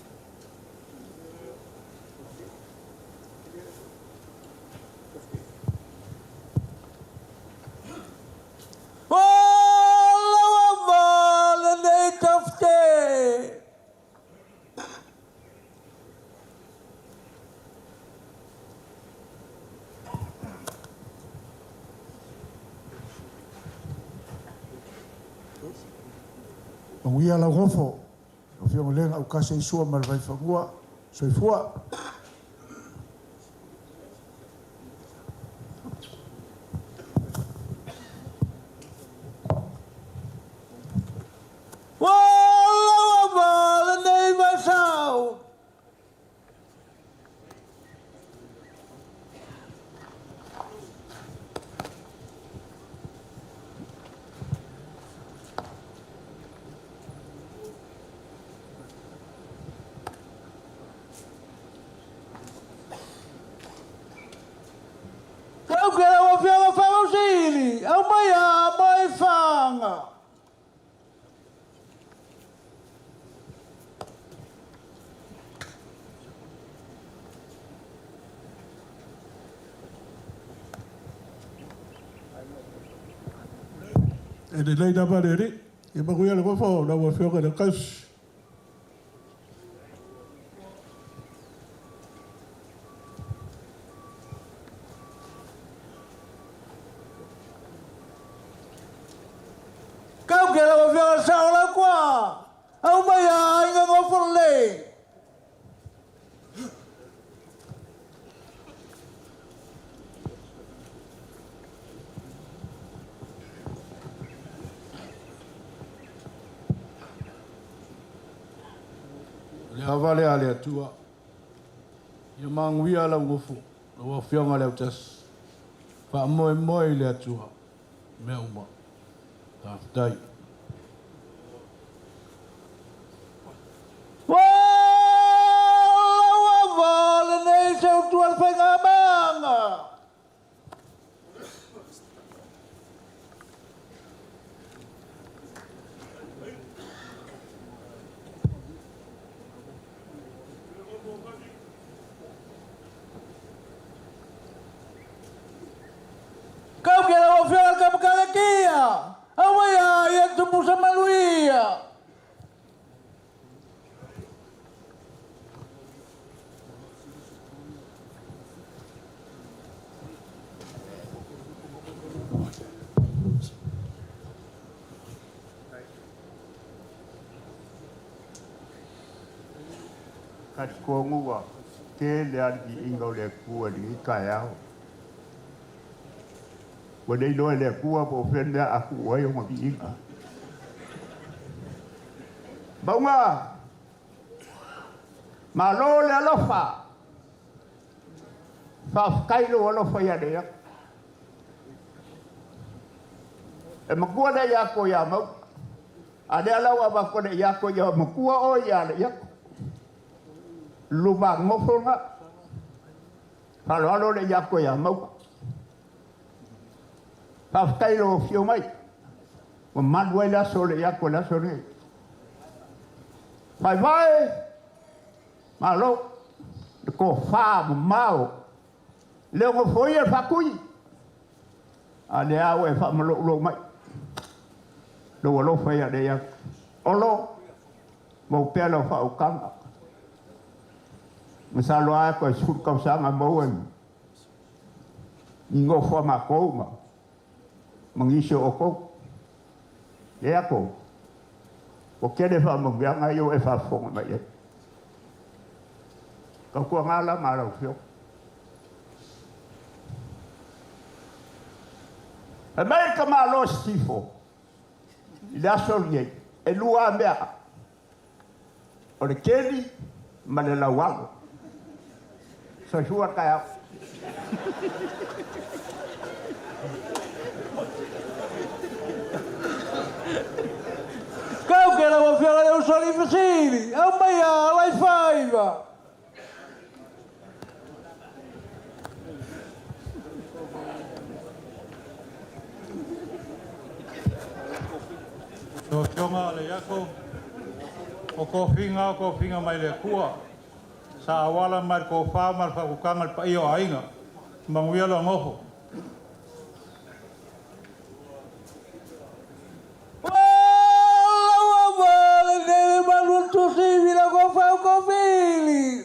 Manuia lau gofo, lau Afioga le Gaukasi ai Sua ma le Vaifanua. Soifua. Ua lava lenei vaesau. Kau ke lau Afioga Faamasili, aumaia mai faga. E lelei lava le alii, ia manuia le nofo o lau Afioga i le Aukasi. Kau ke lau Afioga i le Sao o Laukua, aumaia aiga gofo lelei. Le ava lea a le Atua, ia maguia lau nofo, lau Afioga i le Autasi. Faamoemoe i le Atua, mea uma. Faafetai. Ua lava lenei seutua le faigamanga. Kau ke lau Afioga i le Kapakalakia, aumaia ia tupusa manuia. Talitonu ua tele lava le viiga o le Atua i lenei taeao. Ua le iloa e le Atua po o fea le mea a tuu ai ona viiga. Mauga, malo le alofa, faafetai lou alofa ia te au. E matua le iako ia Mauga, a lea la ua avatu e le iako ia matua oe ia le iako. Luma nofo na, faaaloalo le iako ia Mauga. Faafetai lou afio mai, ua malu ai le aso o le iako i le aso lenei. Vaevae, malo, le tofa mamao, le onofoia le faatui, a lea ua e faamaloulou mai, lou alofa ia te iau. Olo, mau pea lau faautaga. Masalo lava toe 10 tausaga maua ni nofo a matou ma nisi o outou. Lea tou, ua tele faamanuiaga ia ua e faafofoga mai ai. Tautuaga la ma lau Afioga. Fai mai le tamaloa Sisifo i le aso lenei, e lua lava mea, o le keli ma le laualo. Soifua le taeao. Kau ke lau Afioga i le Usoalii Fesili, aumaia lai faiva. Lau Afioga Leiato, o tofiga o tofiga mai le Atua, sa auala mai le tofa ma le faautaga i le paia o aiga. Manuia le nofo. Ua lava lenei le malu o le tuasivi lau tofa Kofili.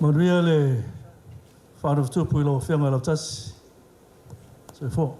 Manuia le faanofotupu i lau Afioga Lautasi. Soifua.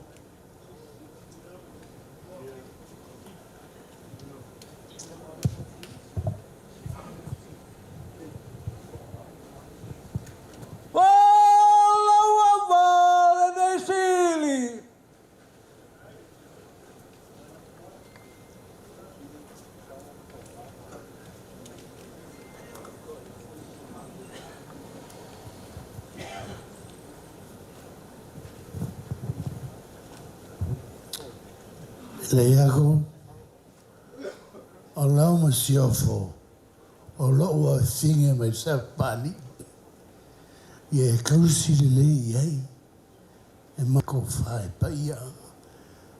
Le iako, o lau masiofo, o lou afafine mai Sapani, ia e kausi lelei i ai, e makofa e paia,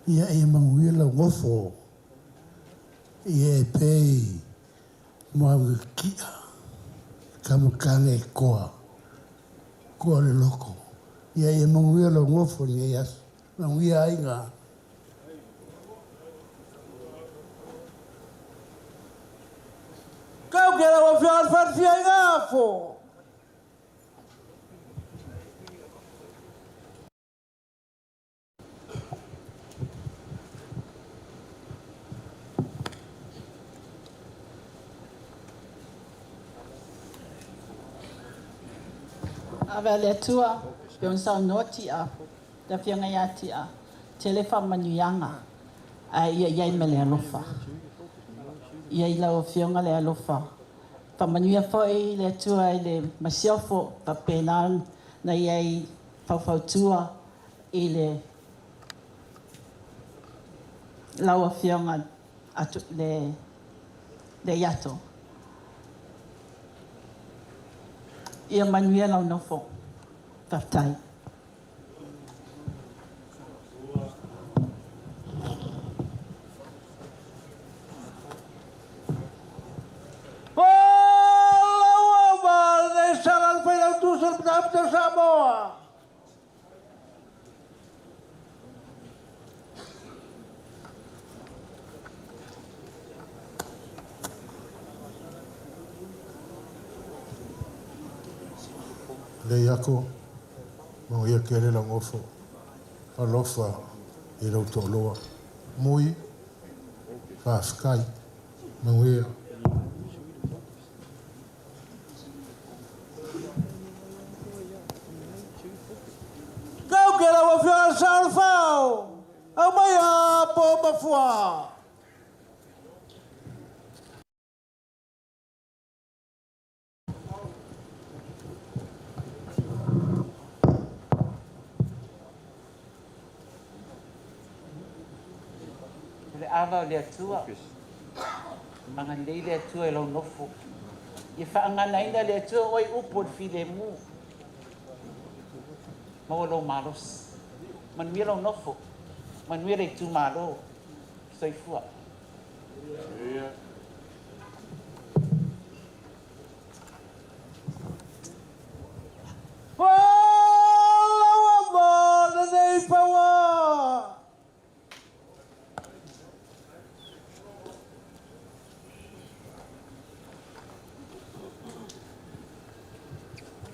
ia e manuia lau gofo, ia e pei moagakia, kamakane e koa, koa le loko, ia e manuia lau gofo i aso, manuia aiga. Kau ke lau afioga le Falefia i Gafo. Ave le Atua, pe ona saunoa ti'a, le Afioga ia Ti'a, tele faamanuiaga, ae ia i ai ma le alofa. Ia i lau Afioga le alofa. Faamanuia foi le Atua i le masiofo, faapena na iai faufautua i le lau Afioga atu le Leiato. Ia manuia lau nofo. Faafetai. Samoa. Le iako, mau ia kele la ngofo, alofa i lau to'oloa. Mui, faafetai, manuia. Kau ke lau Afioga le Saolefao, aumaia po mafua. Le ava o le Atua, magalelei le Atua i lau nofo. Ia faaganaina le Atua oe upu o le filemu. Maua lou malosi. Manuia lau nofo. Manuia le itumalo. Soifua. Lenei paua.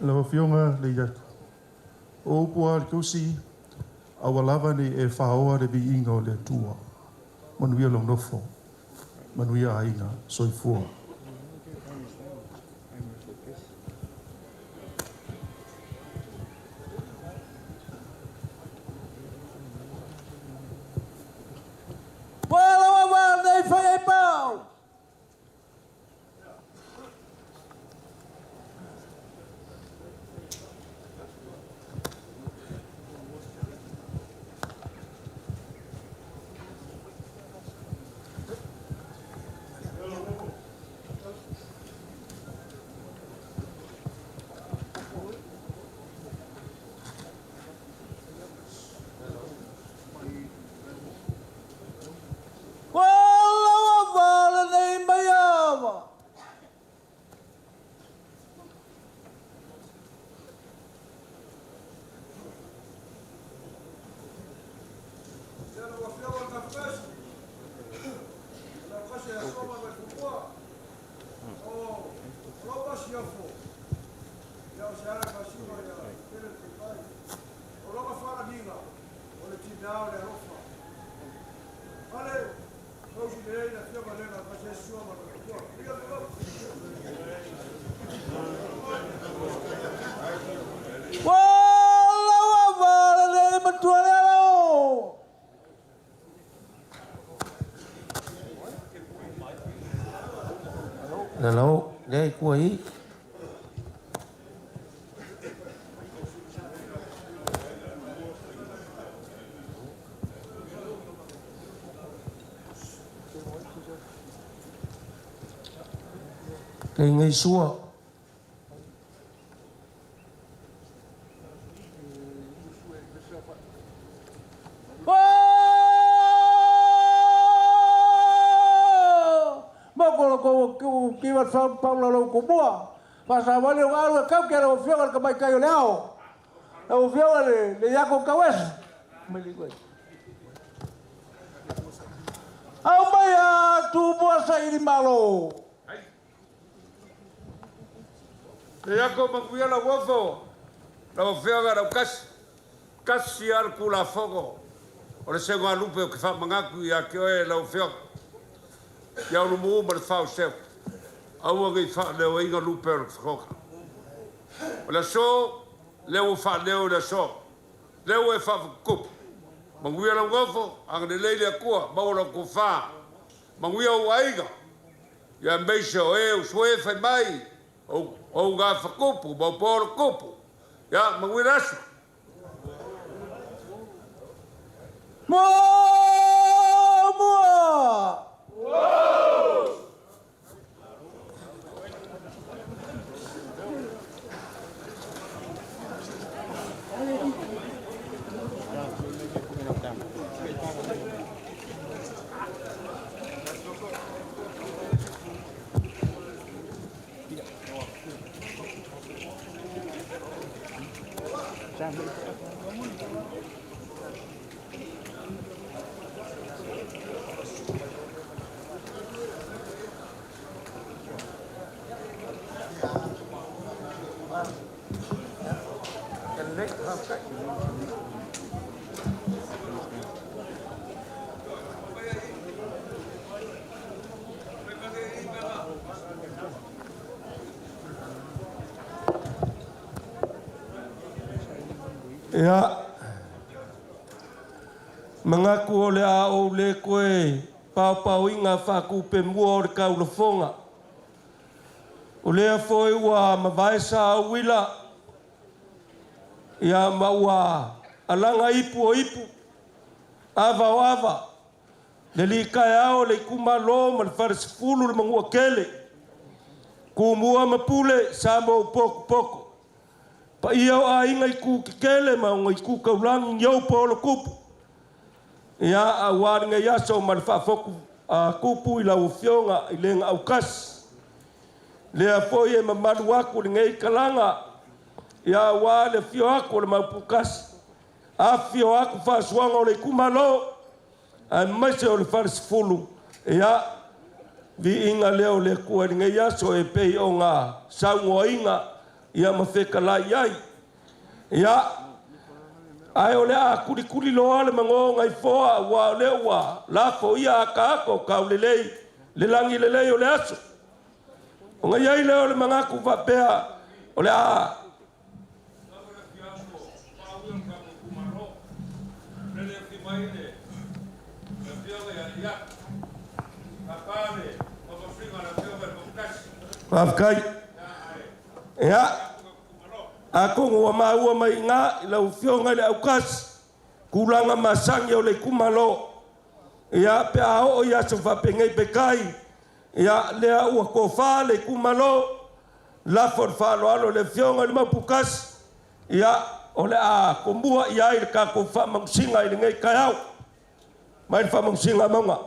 Lau Afioga le iako, o upu a le tusi, aua lava nei e faoa le viiga o le Atua. Manuia lou nofo, manuia aiga, soifua. Lau lenei whai pau. Lenei maiava. Ua lau ava le le matua lea lao. Lalao, lea i tua i. Lei ngai sua. Kiva sa paula lau kumua. Fasavali o alu e kau ke lau afioga le tamaitai o le ao. Lau afioga le le Iako Kawesi. Au mai a Tumua saili malo. Le Iako manuia lau ofo, lau afioga Laukasi, tasi lava le Tulafono o le seugalupe ou te faamanatu ia te oe lau afioga, ia Ulumu ma le Faoseu, aua ne i faaleoina lupe o le Fofoga. O le aso, lea ua faaleo i le aso, lea ua e faafututupu. Manuia lau nofo, agalelei le Atua, maua lau tofa, manuia ou aiga, ia aemaise o e o e fai mai, o ou gafatupu ma ou poolotupu, ia manuia le aso. Mua! Mua! Ia, manatu o le a ou le toe paopaoina faatupemua o le taulafoga. O lea foi ua mavae sa uila, ia ma ua alaga ipu o ipu, ava o ava, le litaeao le itumalo ma le falesefulu le Manuatele, Tumua ma Pule, Samoa ua potopoto. Paia o aiga i itu tetele ma ona itu taulagi ni ou poolotupu. Ia, aua lenei aso ma le faafotu a tupu i lau Afioga i le Aukasi. Lea foi e mamalu atu lenei talaga, ia aua le afio atu o le Maoputasi, afifio atu faasuaga o le itumalo, aemaise o le falesefulu, ia, viiga lea o le Atua i lenei aso e pei ona saunoaina ia ma fetalai ai. Ia, ae o le a tulituli loa le magoa gaifoa, aua o lea ua lafo ia ataata o taulelei le lagi lelei o le aso. Ona i ai lea o le manatu faapea o le a Faafetai. Ia, atonu ua maua mai i ina i lau Afioga i le Aukasi, tulaga masani o le itumalo. Ia, pe a oo i aso faapenei petai, ia, lea ua tofa le itumalo, lafo le faaaloalo i le Afioga i le Maoputasi, ia, o le a tomua i ai le tatou faamanusiga i lenei taeao. Mai le faamanusiga a Mauga.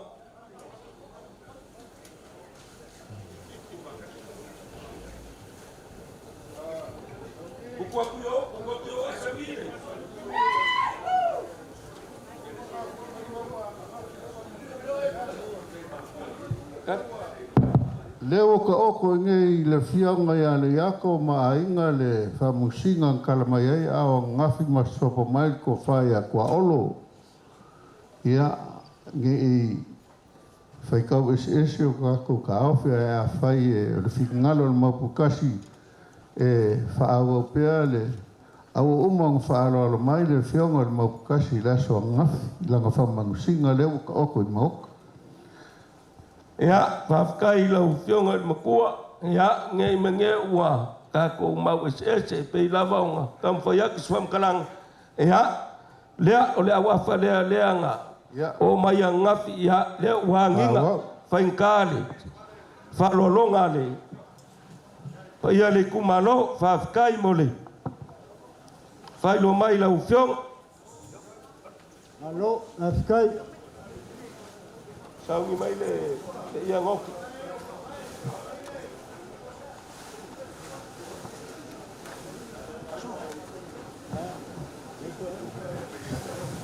Lea ua taoto i nei i le Afioga ia Leiato ma Aiga le faamusiga na tala mai ai ao ananafi ma sopo mai le tofa ia Tuaolo. Ia, nei faitau eseese o tatou taofi, ae afai e o le finagalo o le Maoputasi e faaauau pea le a ua uma ona faaaloalo mai le Afioga i le Maoputasi i le aso ananafi i lana faamanusiga lea ua taoto i Maota. Ia, faafetai i lau Afioga i le Matua, ia, ne i meaane ua tatou mau eseese e pei lava ona taumafai atu se faamatalaga, ia, lea o le auafa lea lea na oo mai ananafi, ia, lea ua agiga faigata le faaaloaloga a le paia o le itumalo. Faafetai mo le faailoa mai i lau Afioga. Malo, faafetai. Sauni mai le ia goki.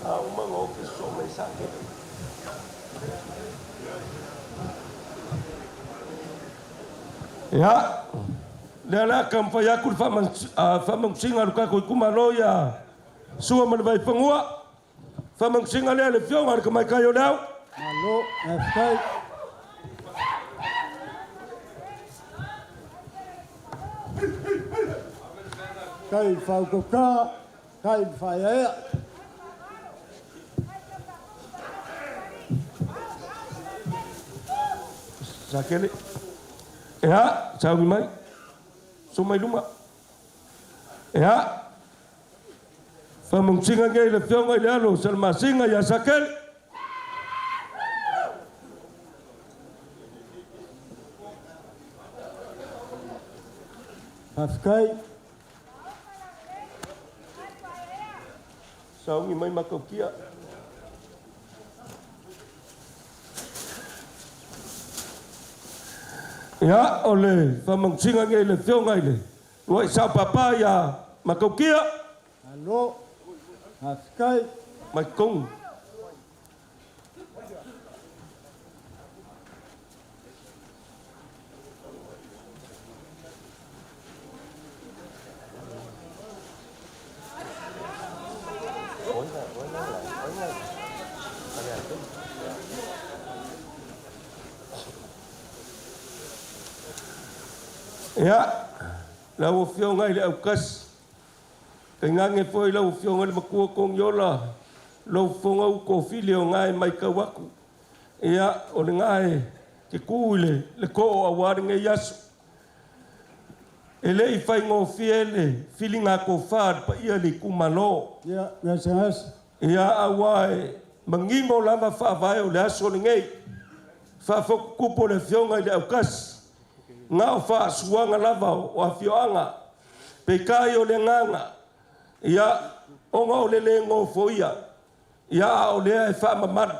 A uma goki so mai sa ke. Ia, lea la ka mafai atu le faamanusiga a lo tatou itumalo ia Sua ma le Vaifanua. Faamanusiga lea i le Afioga i le Tamaitai o Leau. Malo, faafetai. Tai i le faautautaga, tai i le faaeaea. Sakele. Ia, sauni mai. Susu mai luma. Ia, faamanusiga nei i le Afioga i le alo o Salamasina ia Sakele. Faafetai. Sauni mai Matautia. Ia, o le faamanusiga nei i le Afioga i le Lua'i Sao Papa ia Matautia. Malo, faafetai. Mai totonu. Ia, lau Afioga i le Aukasi, tainane foi lau Afioga i le Matua Togiola, lou fofoga utofili o na e matau atu, ia, o lena e te tu i le too aua lenei aso. E le i faigofie le filiga tofa a le paia i le itumalo. Ia, gasegase. Ia, aua e manino lava faavae o le aso lenei. Faafotutupu o le Afioga i le Aukasi, na o faasuaga lava o afioaga. Peitai o le agaga, ia, ona o le le nofoia, ia, a o lea e faamamalu.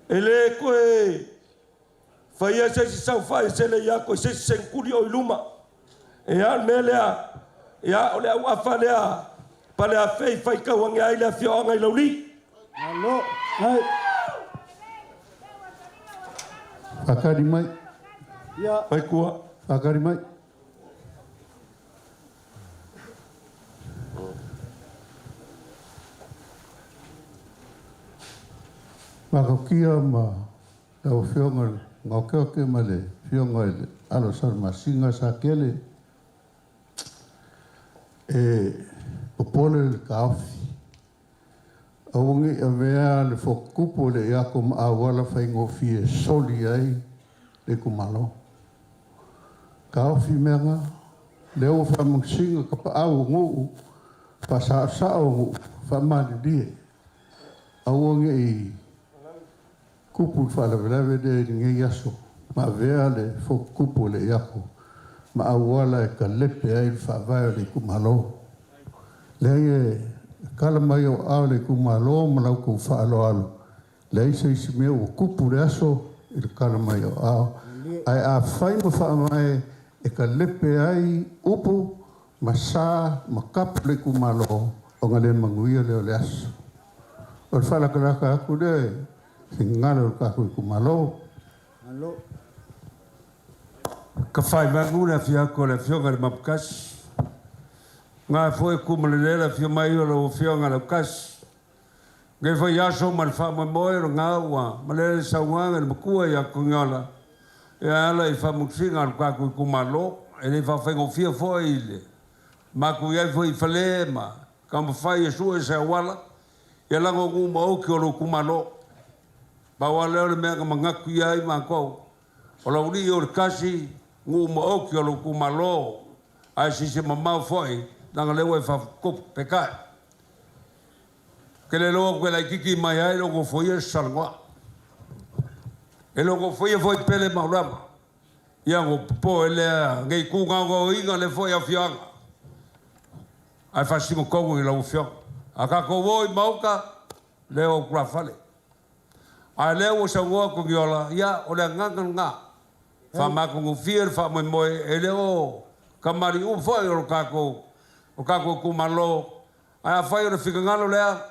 E le toe faia se isi saofai e selei atu i se isi senetuli o i luma. Ia, o le mea lea, ia, o le auafa lea Paleafei faitau ane ai le afioaga i Laulii. Malo, ai. Faatali mai. Ia. Faikua. Faatali mai. Matautia ma lau Afioga i le Gaokeoke ma le Afioga i le alo o Salamasina Sakele, e popole le taofi. Aua ne i avea le fotutupu o le iako ma auala faigofie e soli ai le itumalo. Taofi mea na, lea ua faamanusina tapaau o nuu, faasaosao o nuu, faamalilie. Aua ne i tupu le faalavelave lea i lenei aso ma avea le fotutupu o le iako ma auala e talepe ai le faavae o le itumalo. Leai e tala mai o aao le itumalo ma la outou faaaloalo, leai se isi mea ua tupu i le aso i le tala mai o aao. Ae afai ma faavae e talepe ai upu ma sa ma tapu le itumalo, ona le manuia lea o le aso. O le faalatalata atu lea i finagalo o le tatou itumalo. Malo. Ka fai manu le afio atu o le Afioga i le Mapukasi. Nga foi ku ma le le afio mai o lau Afioga Laukasi. Lenei foi aso ma le faamoemoe o lena ua malele le saunoaga i le matua ia Togiola e ala i faamotusiga a le tatou itumalo. E le faafaigofie foi i le matou i ai foi i fale ma taumafai e sue se auala ia leaga o nuu maoti o lou itumalo. Pau lava lea o le mea na manatu i ai matou, o Laulii o le tasi nuu maoti o lou itumalo, ae silasila mamao foi leaga o lea ua e faafututupu. Peitai, ou te le iloa ou te laitiiti mai ai le nofoia se salanoa. E le o nofoia foi Pele ma Aulama. Ia ona ou popoe lea ne i tugaogaoina lea foi afioaga ae faasino tonu i lau Afioga. A tatou o i Maota, lea o tulafale. A o lea ua saunoa Togiola, ia o le agaga lena, faamatagofie le faamoemoe, e le o kamaliu foi o le tatou itumalo, ae afai o le finagalo lea,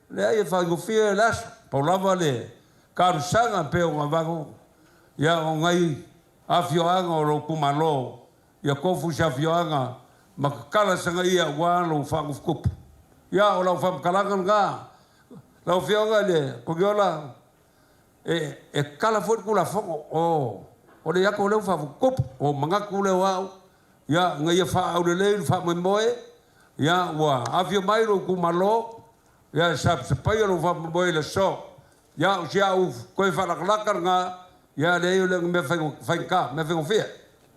leai e faigofie le aso. Pau lava le talosaga pei ona avatu, ia o nai afioaga o lou itumalo, ia tofu se afioaga ma tatala sagaia aua lou faagufutupu. Ia, o lau faamatalaga lena. Lau Afioga i le Togiola, e tatala foi le Tulafono, o le ata o lea ua faafutupu. O manatu lea o au, ia, ina ia faaaulelei le faamoemoe, ia, ua afio mai lou itumalo, ia, e sapasapaia lou faamoemoe i le aso. Ia, o si au toe faalatalata lena, ia, leai o le mea faigata, mea faigofie.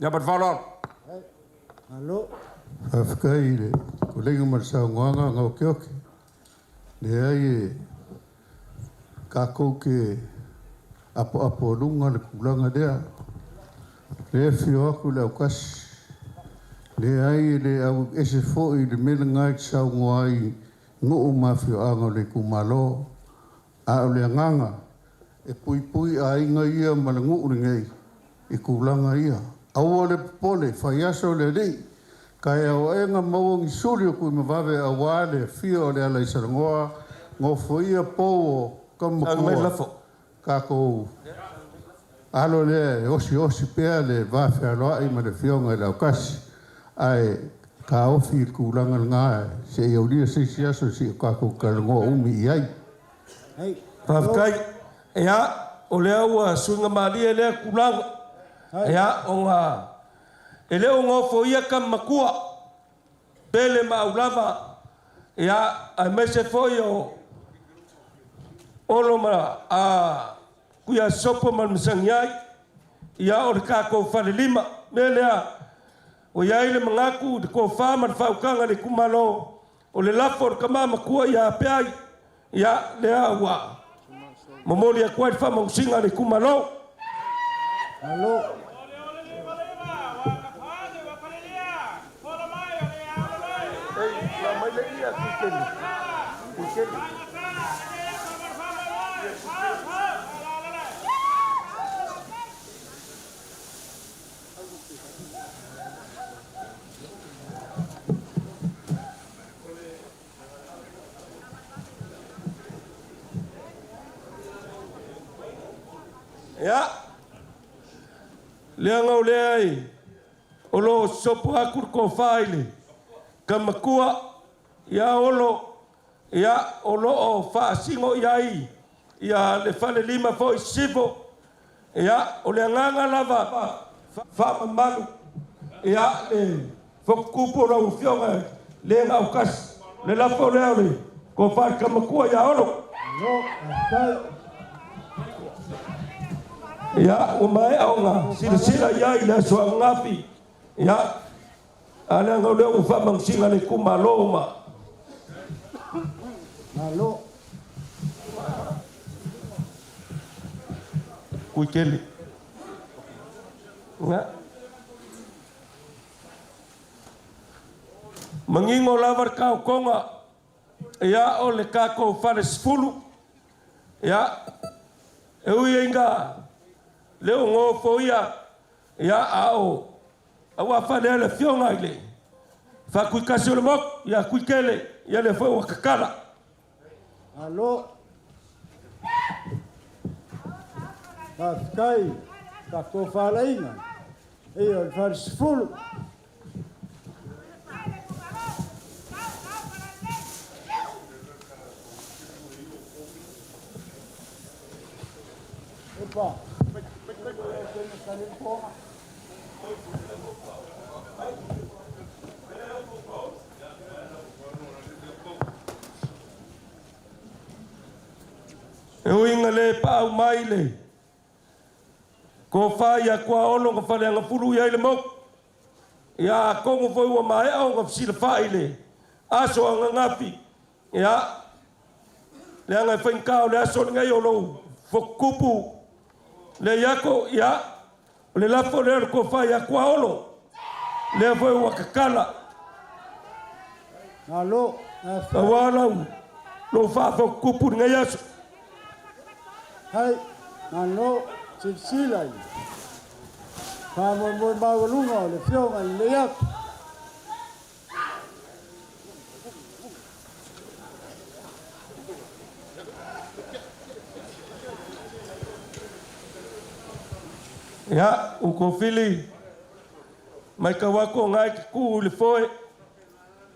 Ia, ma le faaaloalo. Malo. Faafetai i le tuleiga ma le saunoaga gaokeoke. Leai e tatou te apoapo aluga le tulaga lea. Lea e afio atu le autasi. Leai e le au ese foi le mea lena e te saunoa ai nuu ma afioaga o le itumalo. A o le agaga e puipui aiga ia ma le nuu lenei i tulaga ia. Aua le popole, faiaso le alii, taeao aena maua ni suli o Tuimavave aua le afio o le Alaisalanoa, nofoia pou o Tama Matua. Tatou alo lea e osiosi pea le va fealoai ma le afioga i le autasi, ae taofi i le tulaga lena seia aulia se isi aso seia tatou talanoa umi i ai. Faafetai. Ia, o lea ua suiga malie lea tulaga. Ia, ona e le o nofoia tama matua, Pele ma Aulava, ia, aemaise foi o Olo ma Tuiasosopo ma le Masagiai, ia, o le tatou falelima. O le mea lea, ua i ai le manatu i le tofa ma le faautaga i le itumalo, o le lafo a le tama matua ia Peai, ia, lea ua momoli atu ai le faamanusina a le itumalo. Malo. Ia, leaga o lea e o lo o sopo atu le tofa i le tama matua ia Olo, ia, o lo o faasino i ai ia le falelima foi sisifo. Ia, o le agaga lava faamamalu, ia, le fotutupu o lau Afioga le gaukasi. Le lafo lea o le tofa i le tama matua ia Olo. Ia, ua maea ona silasila i ai i le aso ananafi. Ia, a leaga o lea ua faamanusina le itumalo ma. Malo. Kuikele. Ia. Manino lava le taotoga, ia, o le tatou fale 10. Ia, e ui ina le o nofoia, ia, a o aua fale le afioga i le Faatuikasi o le motu, ia Tuikele, ia lea foi ua tatala. Malo. Faafetai tatou faalaiga. Ia o le fale 10. E uiga le paau mai le kofa ia kua olo ka faleagafulu i ai le moku. Ia atonu foi ua maea ona fesilafa'i le aso agagafi. Ia leaga e faigata o le aso lenei o lou fotutupu le iako. Ia o le lafo lea o le tofa ia Tuaolo lea foi ua tatala. Malo. Auā lau lou faafotutupu lenei aso. Hai, malo, silasila i faamoemoe maualuga o le Afioga i le atu. Ia, ua kofili mai tau atu o nai te tuu i le foe.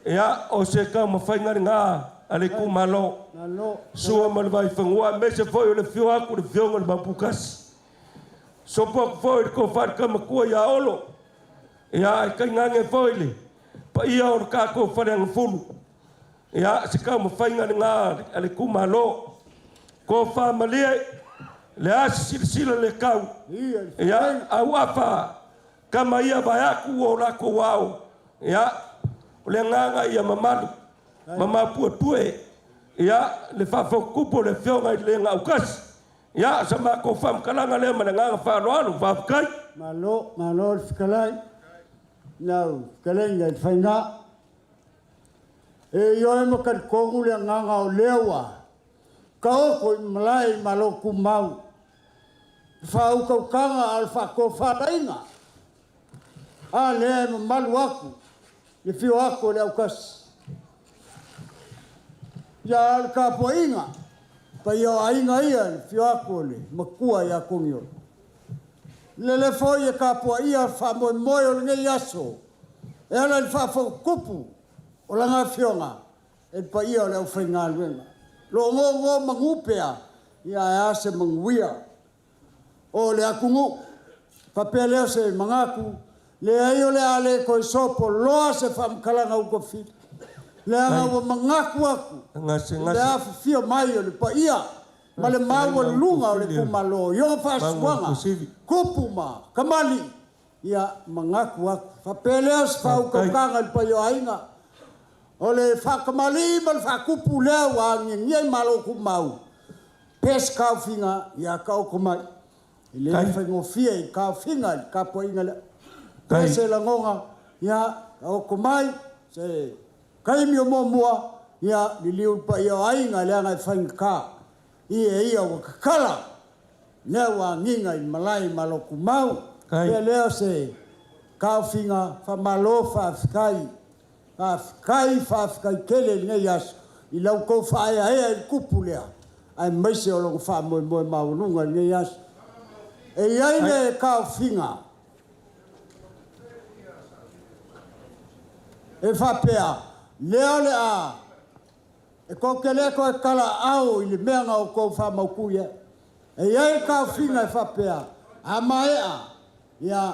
Ia, o se taumafaiga lena a le itumalo. Sua ma le Vaifanua, aemaise foi o le afio atu le Afioga i le Mauputasi. Sopo atu foi i le tofa i le Tamatua ia Olo. Ia, ae tainane foi le paia o le tatou Faleagafulu. Ia, se taumafaiga lena a le itumalo. Tofa malie, le a se silasila le tau. Ia, auafa kama ia vaeatu o latou ao. Ia, o le agaga ia mamalu ma mapuepue. Ia, le faafotutupu o le Afioga i le Legaukasi. Ia, sa matou faamatalaga lea ma le agaga faaaloalo. Faafetai. Malo, malo le fetalai. Lau fetalaiga i le faiga. E ioe ma talitonu le agaga o lea ua taoto i malae i malo tumau. Faautautaga a o le faatofalaiga. A lea e mamalu atu le fio atu o le aukasi. Ia le tapuaiga, paia o aiga ia le fio atu o le matua ia Togiolo. Lele foi e tapuaia faamoemoe o lenei aso, e ala i le faafotutupu o lana afioga e le paia o le aufaigaluega. Lo o gogo manu pea, ia ae a se manuia o le atunuu. Faapea lea se manatu, leai o le a le toe sopo loa se faamatalaga utofili. Leaga ua manatu atu, le afifio mai o le paia ma le maualuga o le itumalo i ona faasuaga, tupu ma kamali'i, ia manatu atu. Faapea lea se faautautaga i le paia o aiga. O le faakamalii ma le faatupu lea ua agiagia i malo tumau, pe se taofiga, ia taoto mai. E le faigofie i taofiga i le tapuaiga lea. Pe se lagona, ia taoto mai, se taimi o muamua, ia liliu le paia o aiga leaga e faigata. Ia ia ua tatala, lea ua agiga i malae i malo tumau. Pea lea se taofiga, faamalo faafetai. Faafetai, faafetai tele i lenei aso, i lau tou faaeaea i le tupu lea, aemaise o lona faamoemoe maualuga i lenei aso. E i ai le taofiga, e faapea, lea o le a, e tou te le toe talaau i le mea na outou faamautu i ai. E i ai le taofiga e faapea, a maea, ia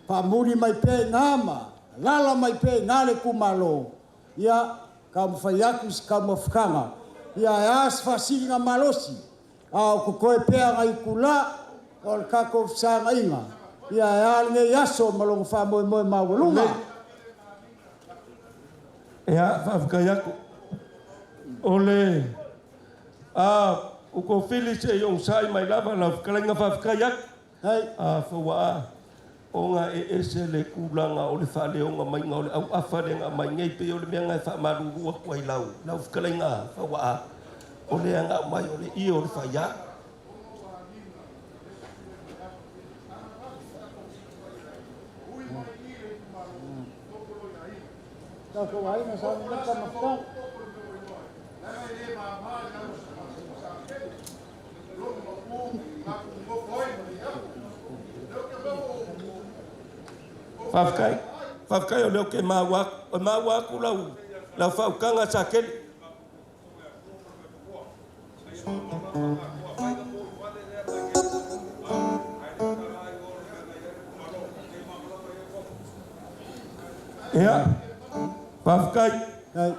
faamuli mai pea i ina ma alala mai pea i ina le itumalo, ia taumafai atu se taumafataga, ia e a se faasiliga malosi, a o totoe pea nai itula o le tatou fesagaiga, ia e a lenei aso ma lona faamoemoe maualuga. Ia, faafetai atu. O le a ukofili se i onosai mai lava lau fetalaiga faafetai atu. A fauaa ona e ese le tulaga o le faaleoga maiga o le auafa lea na aumai nei pei o le mea na e faamalulu atu ai lau lau fetalaiga fauaa o lea na aumai o le ie o le faia. Tatou aiga sa meka mafutaga. Faafetai. Faafetai o lea ou te maua atu, e maua atu lau lau faautaga sa tele. Ia, faafetai.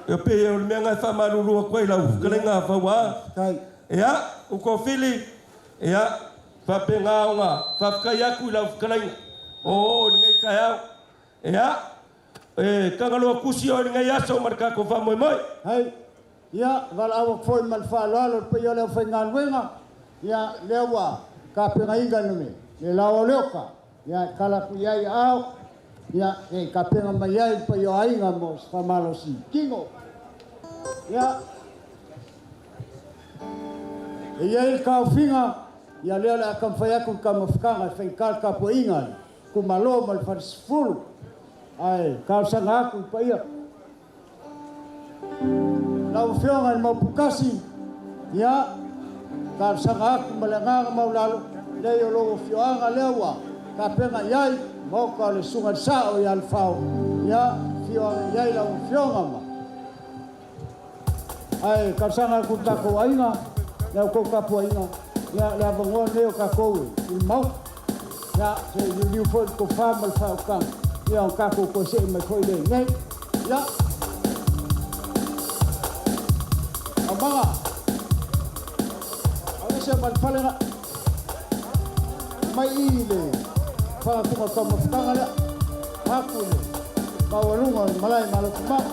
Ia pei o le mea lena e faamalulu atu ai i lau fetalaiga Fauaa. Ia, Ukofili, ia, faapena ona faafetai atu i lau fetalaiga o oo i lenei taeao. Ia, e Tagaloa tusi oe i lenei aso ma le tatou faamoemoe. Hai. Ia, valaau atu foi ma le faaaloalo i le paia o le aufaigaluega, ia, lea ua tapenaina le laoa o le ota, ia, e tala atu i ai aao, ia, e tapena mai ai le paia o aiga mo se faamalosi tino. Ia, e i ai le taofiga, ia lea o le a taumafai atu le taumafataga e faigata le tapuaiga a le itumalo ma le falesefulu, ae talosaga atu i le paia. Lau Afioga i le Maoputasi, ia, talosaga atu ma le agaga maualalo, leai o lou afioaga lea ua tapena i ai maota o le Susuga i le Sao ia Lefao, ia, afio ane i ai lau Afioga ma. Ae talosaga atu i le tatou aiga, la outou tapuaiga, ia, le avanoa lenei o tatou i le Maota. Ia, se i liuliu foi le tofa ma le faautaga, ia ona tatou toe see mai foi lea i inei. Ia. Aumaga. Aveese ma le fale na. Mai i le fagatuga o le taumafataga lea. Atu i le maualuga o le malae malotumau.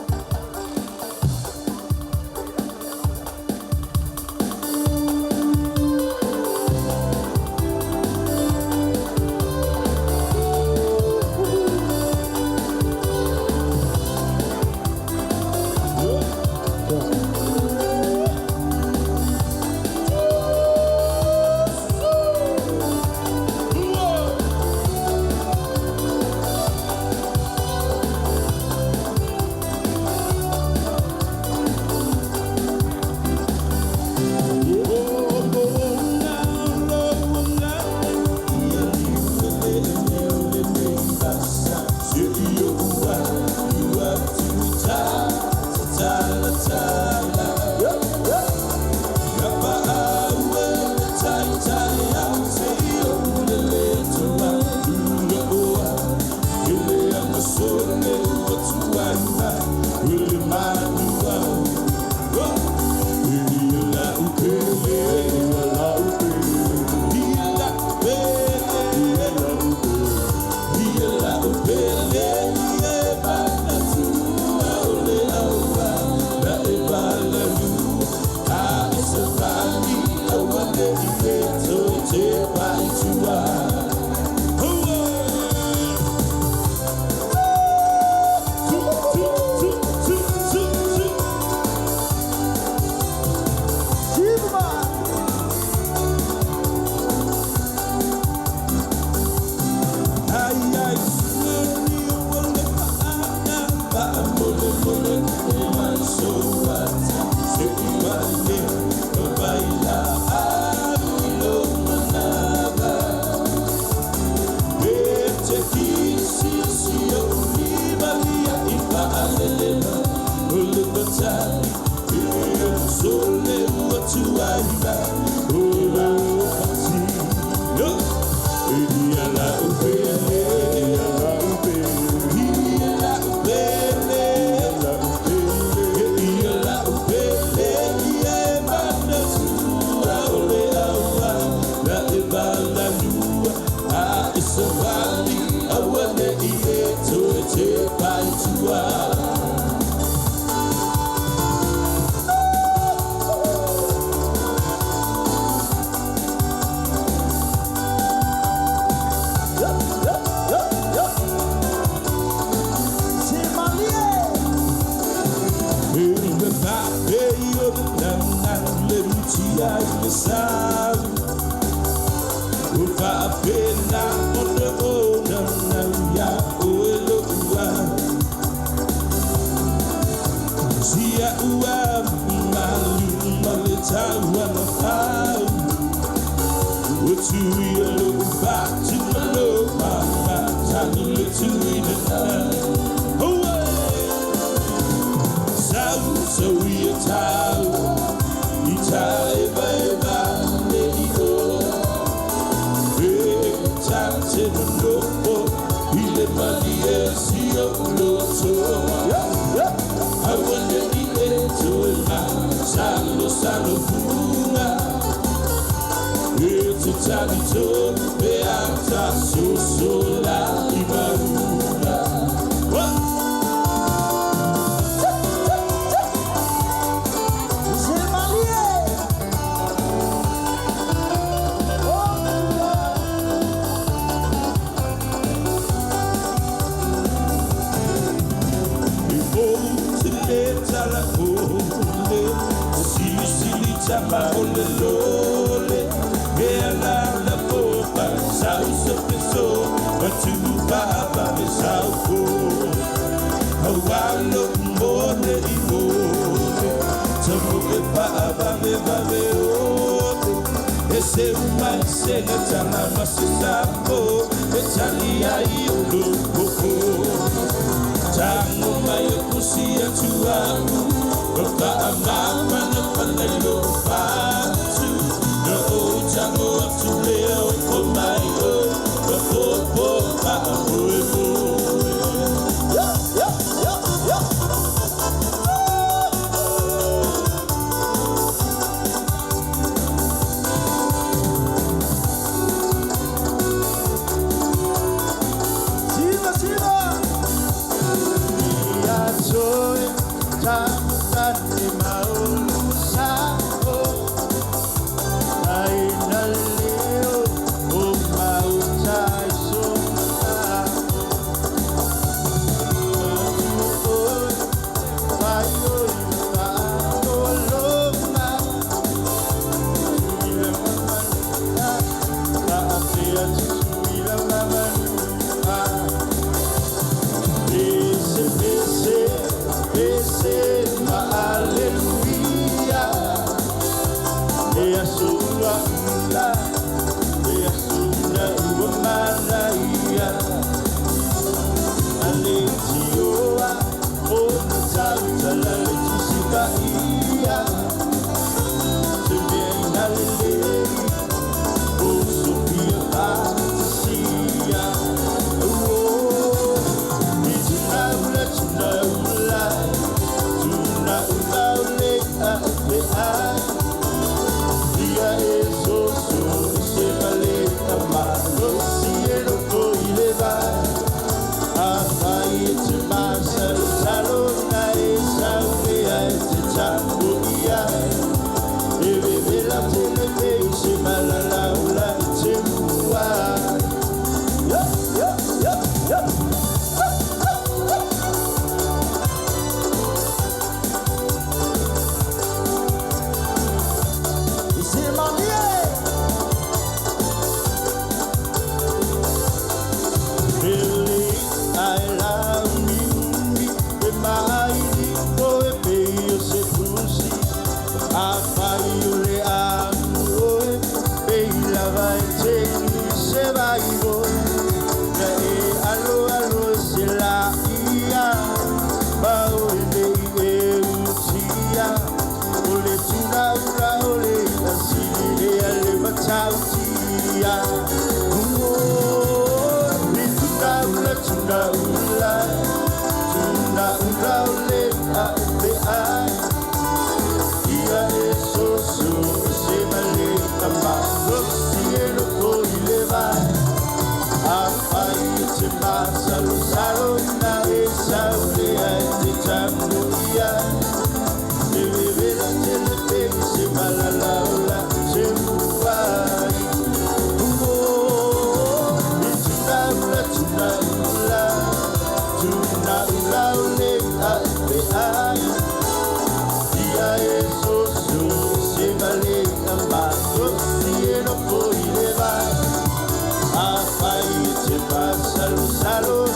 Salud,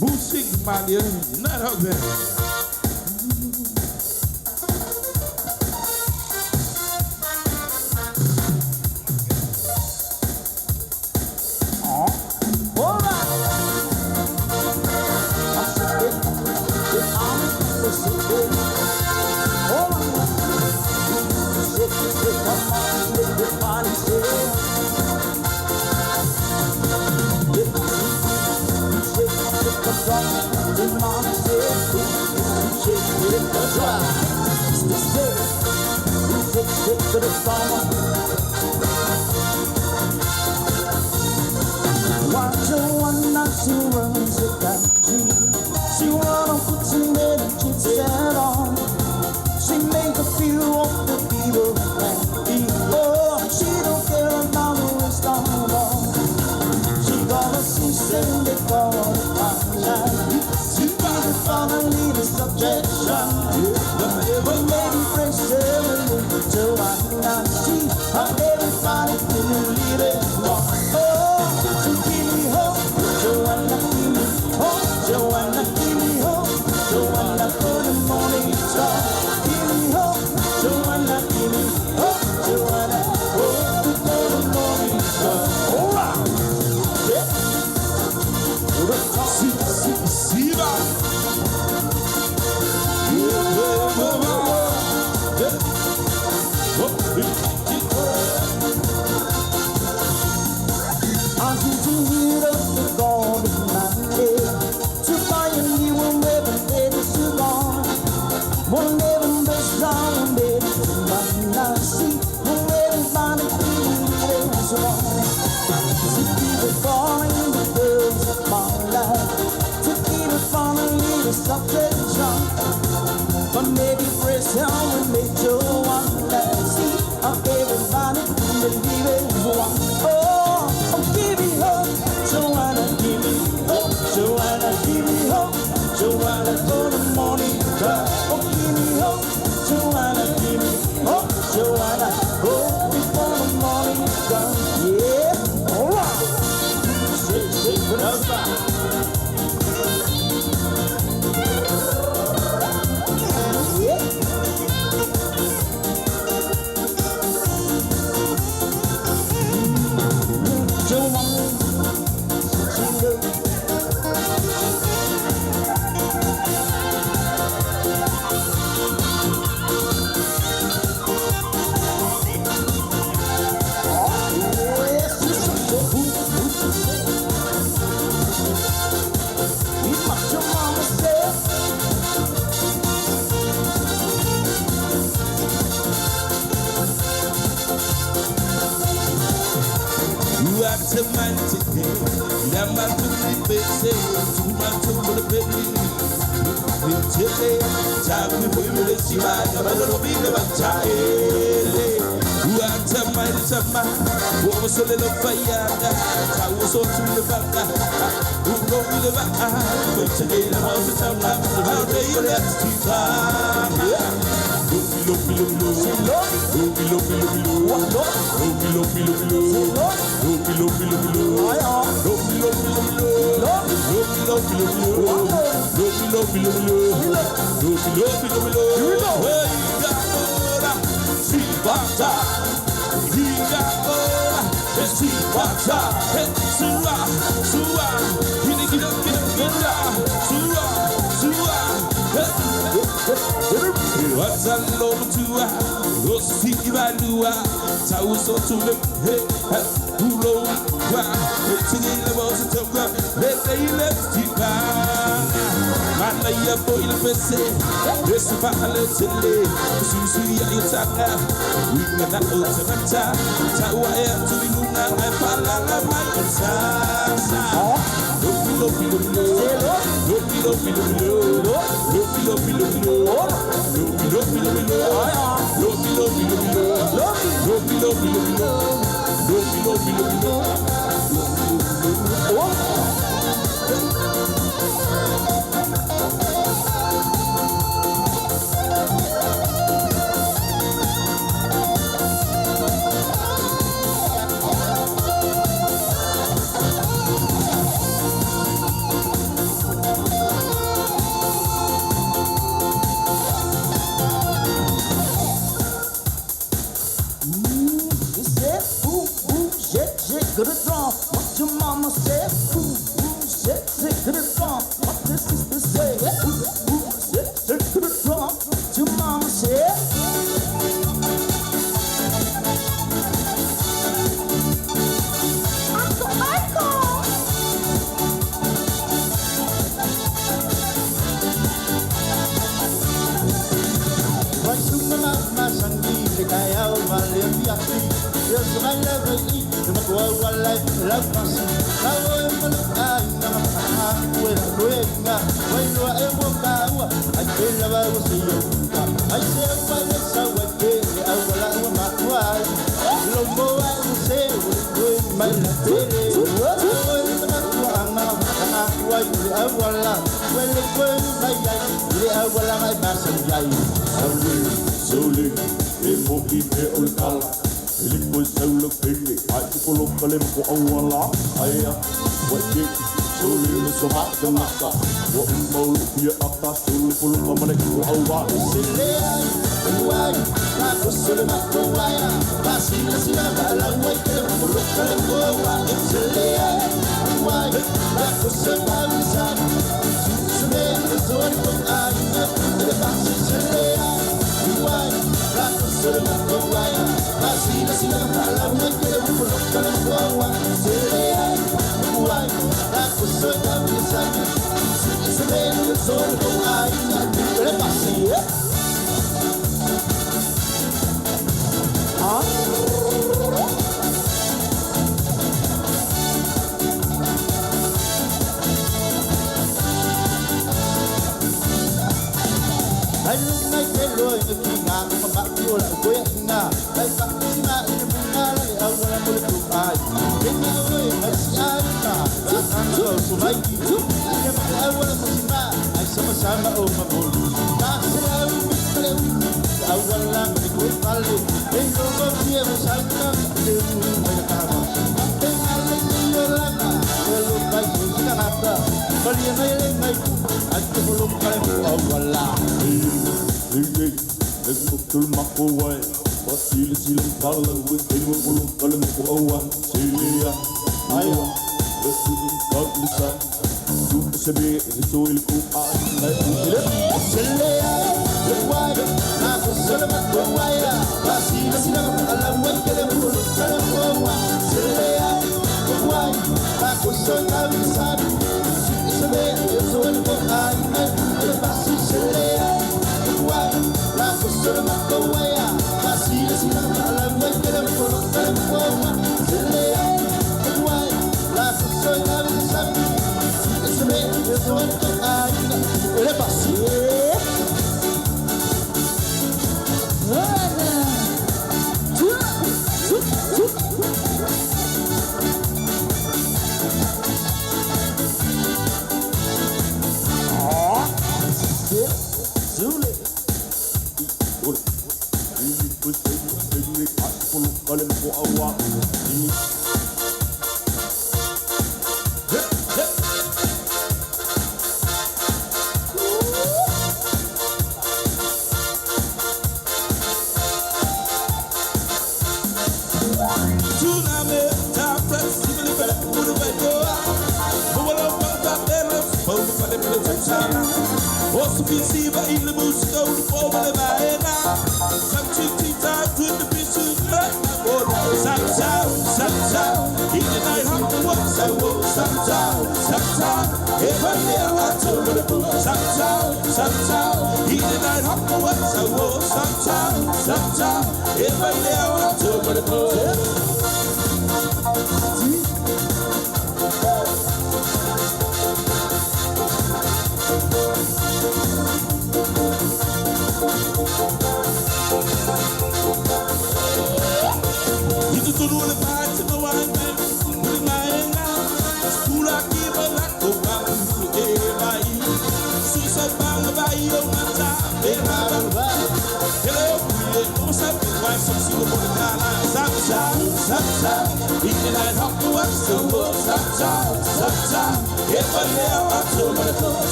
Music, malia, not her.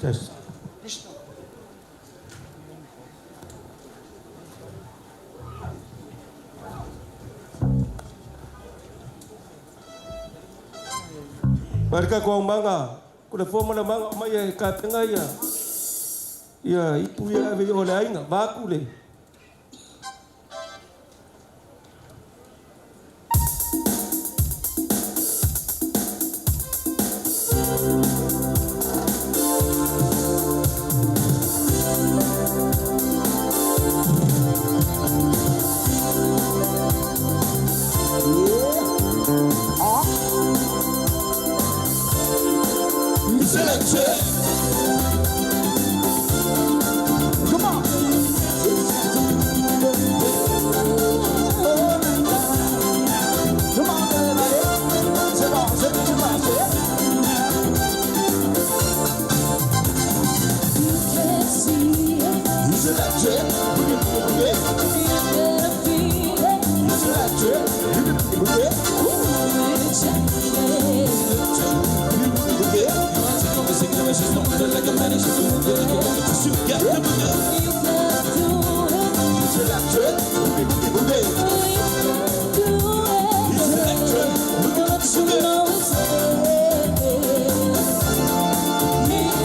Test. Marika ko manga, ko le foma na manga mai e ka tenga ia. Ia ipu ia ave o le ainga, vaku le. Come on. Come on, everybody. C'est bon, c'est bon, c'est You can see it. It's electric. Boogie, boogie, boogie. You better feel it. It's electric. Boogie, boogie, boogie. Ooh, it's Boogie, boogie, boogie. You can do it. It's electric. Boogie, boogie, boogie. We can do it. It's electric. Boogie, But you know it's real.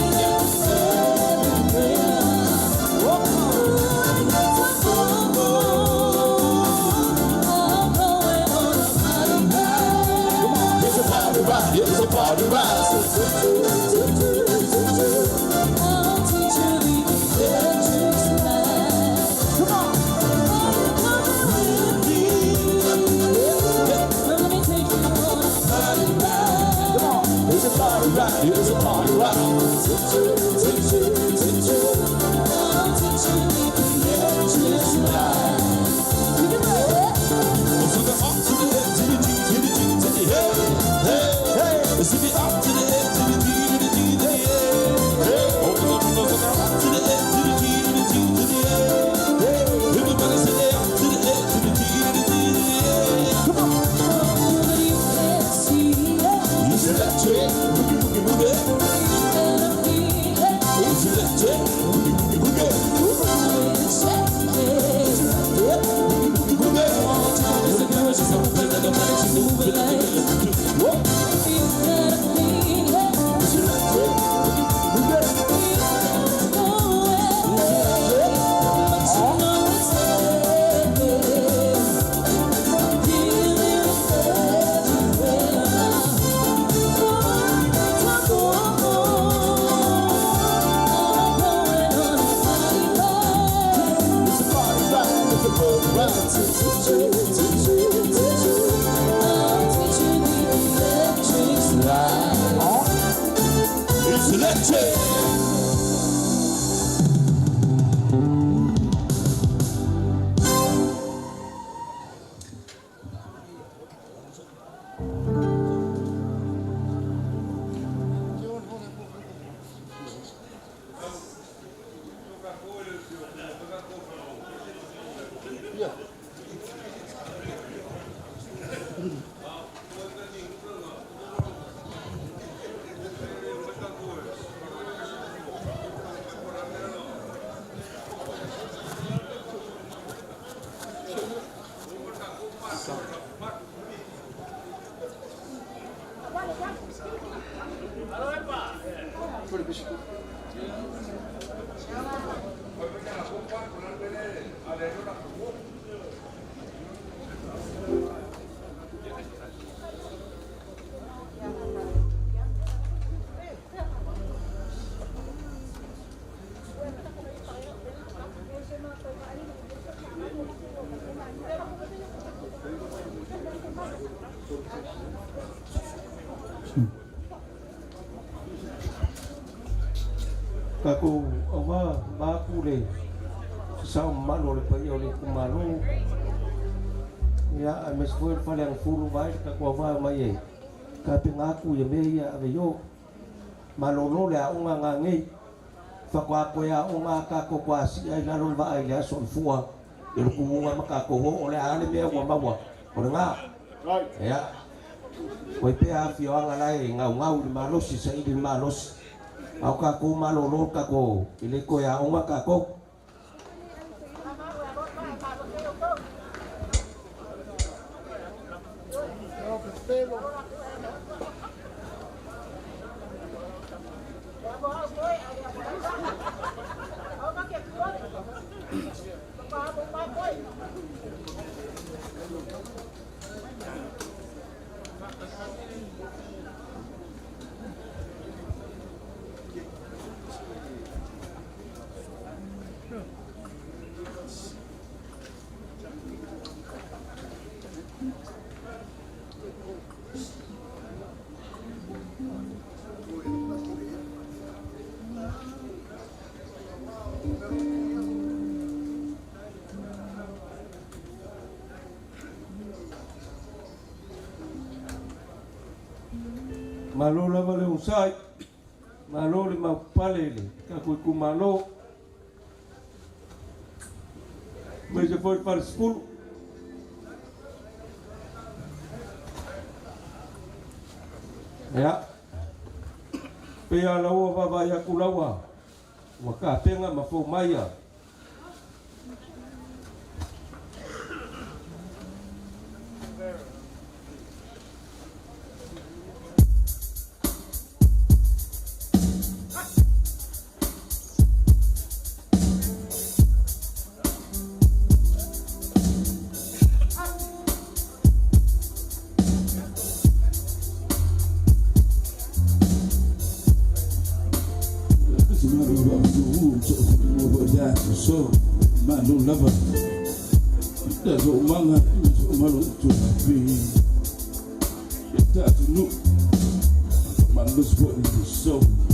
It's everywhere. I'm going on a party ride. It's a party rock. It's a party rock. I'll teach you the electric slide. Come on. Are you coming with me? Let me take you on a party ride. Come on. It's a party rock. It's a party rock. I'll teach you the electric slide. To the up, to the F, to the G, to the G, to the hey, hey, hey. To the up, to the F, to the G, to the G, to the A. Hey, open up, open up, up to the F, to the G, to the G, to the A. Hey, everybody say up to the F, to the G, to the G, to the A. Come on. But you can't see it. It's electric, boogie, boogie, boogie. You better feel it. It's electric, boogie, boogie, boogie. Ooh, it's Yeah, boogie, boogie, boogie. Whoa. You better feel it. It's electric, boogie, boogie. Do it. But you know it's real. Feel it everywhere. I'm going on a party ride. It's a party rock. It's a party rock. I'll teach you the electric slide. It's electric. Takou awa maku le sa malo le paia o le itumalo. Ia aemaise foi le fale agafulu vai le tatou awa mai e tapena atu ia mea ia ave i o. Malolo le aoga gagei, faatoa toe aoga a tatou kuasi'a i lalo le vaa i le aso o le fua i le tumuga ma tatou oo. O le a le mea ua maua o lena? Ia, oi pea afioaga la e gaugau i le malosi, saili le malosi. A o kākou malōlō kākou i le toe aoga kākou. Malo lava le onosai, malo le maupale i le tatou itumalo, aemaise foi le falesefulu. Ia, pei lava la ua vaavaai atu la ua ua tapena ma fou mai a So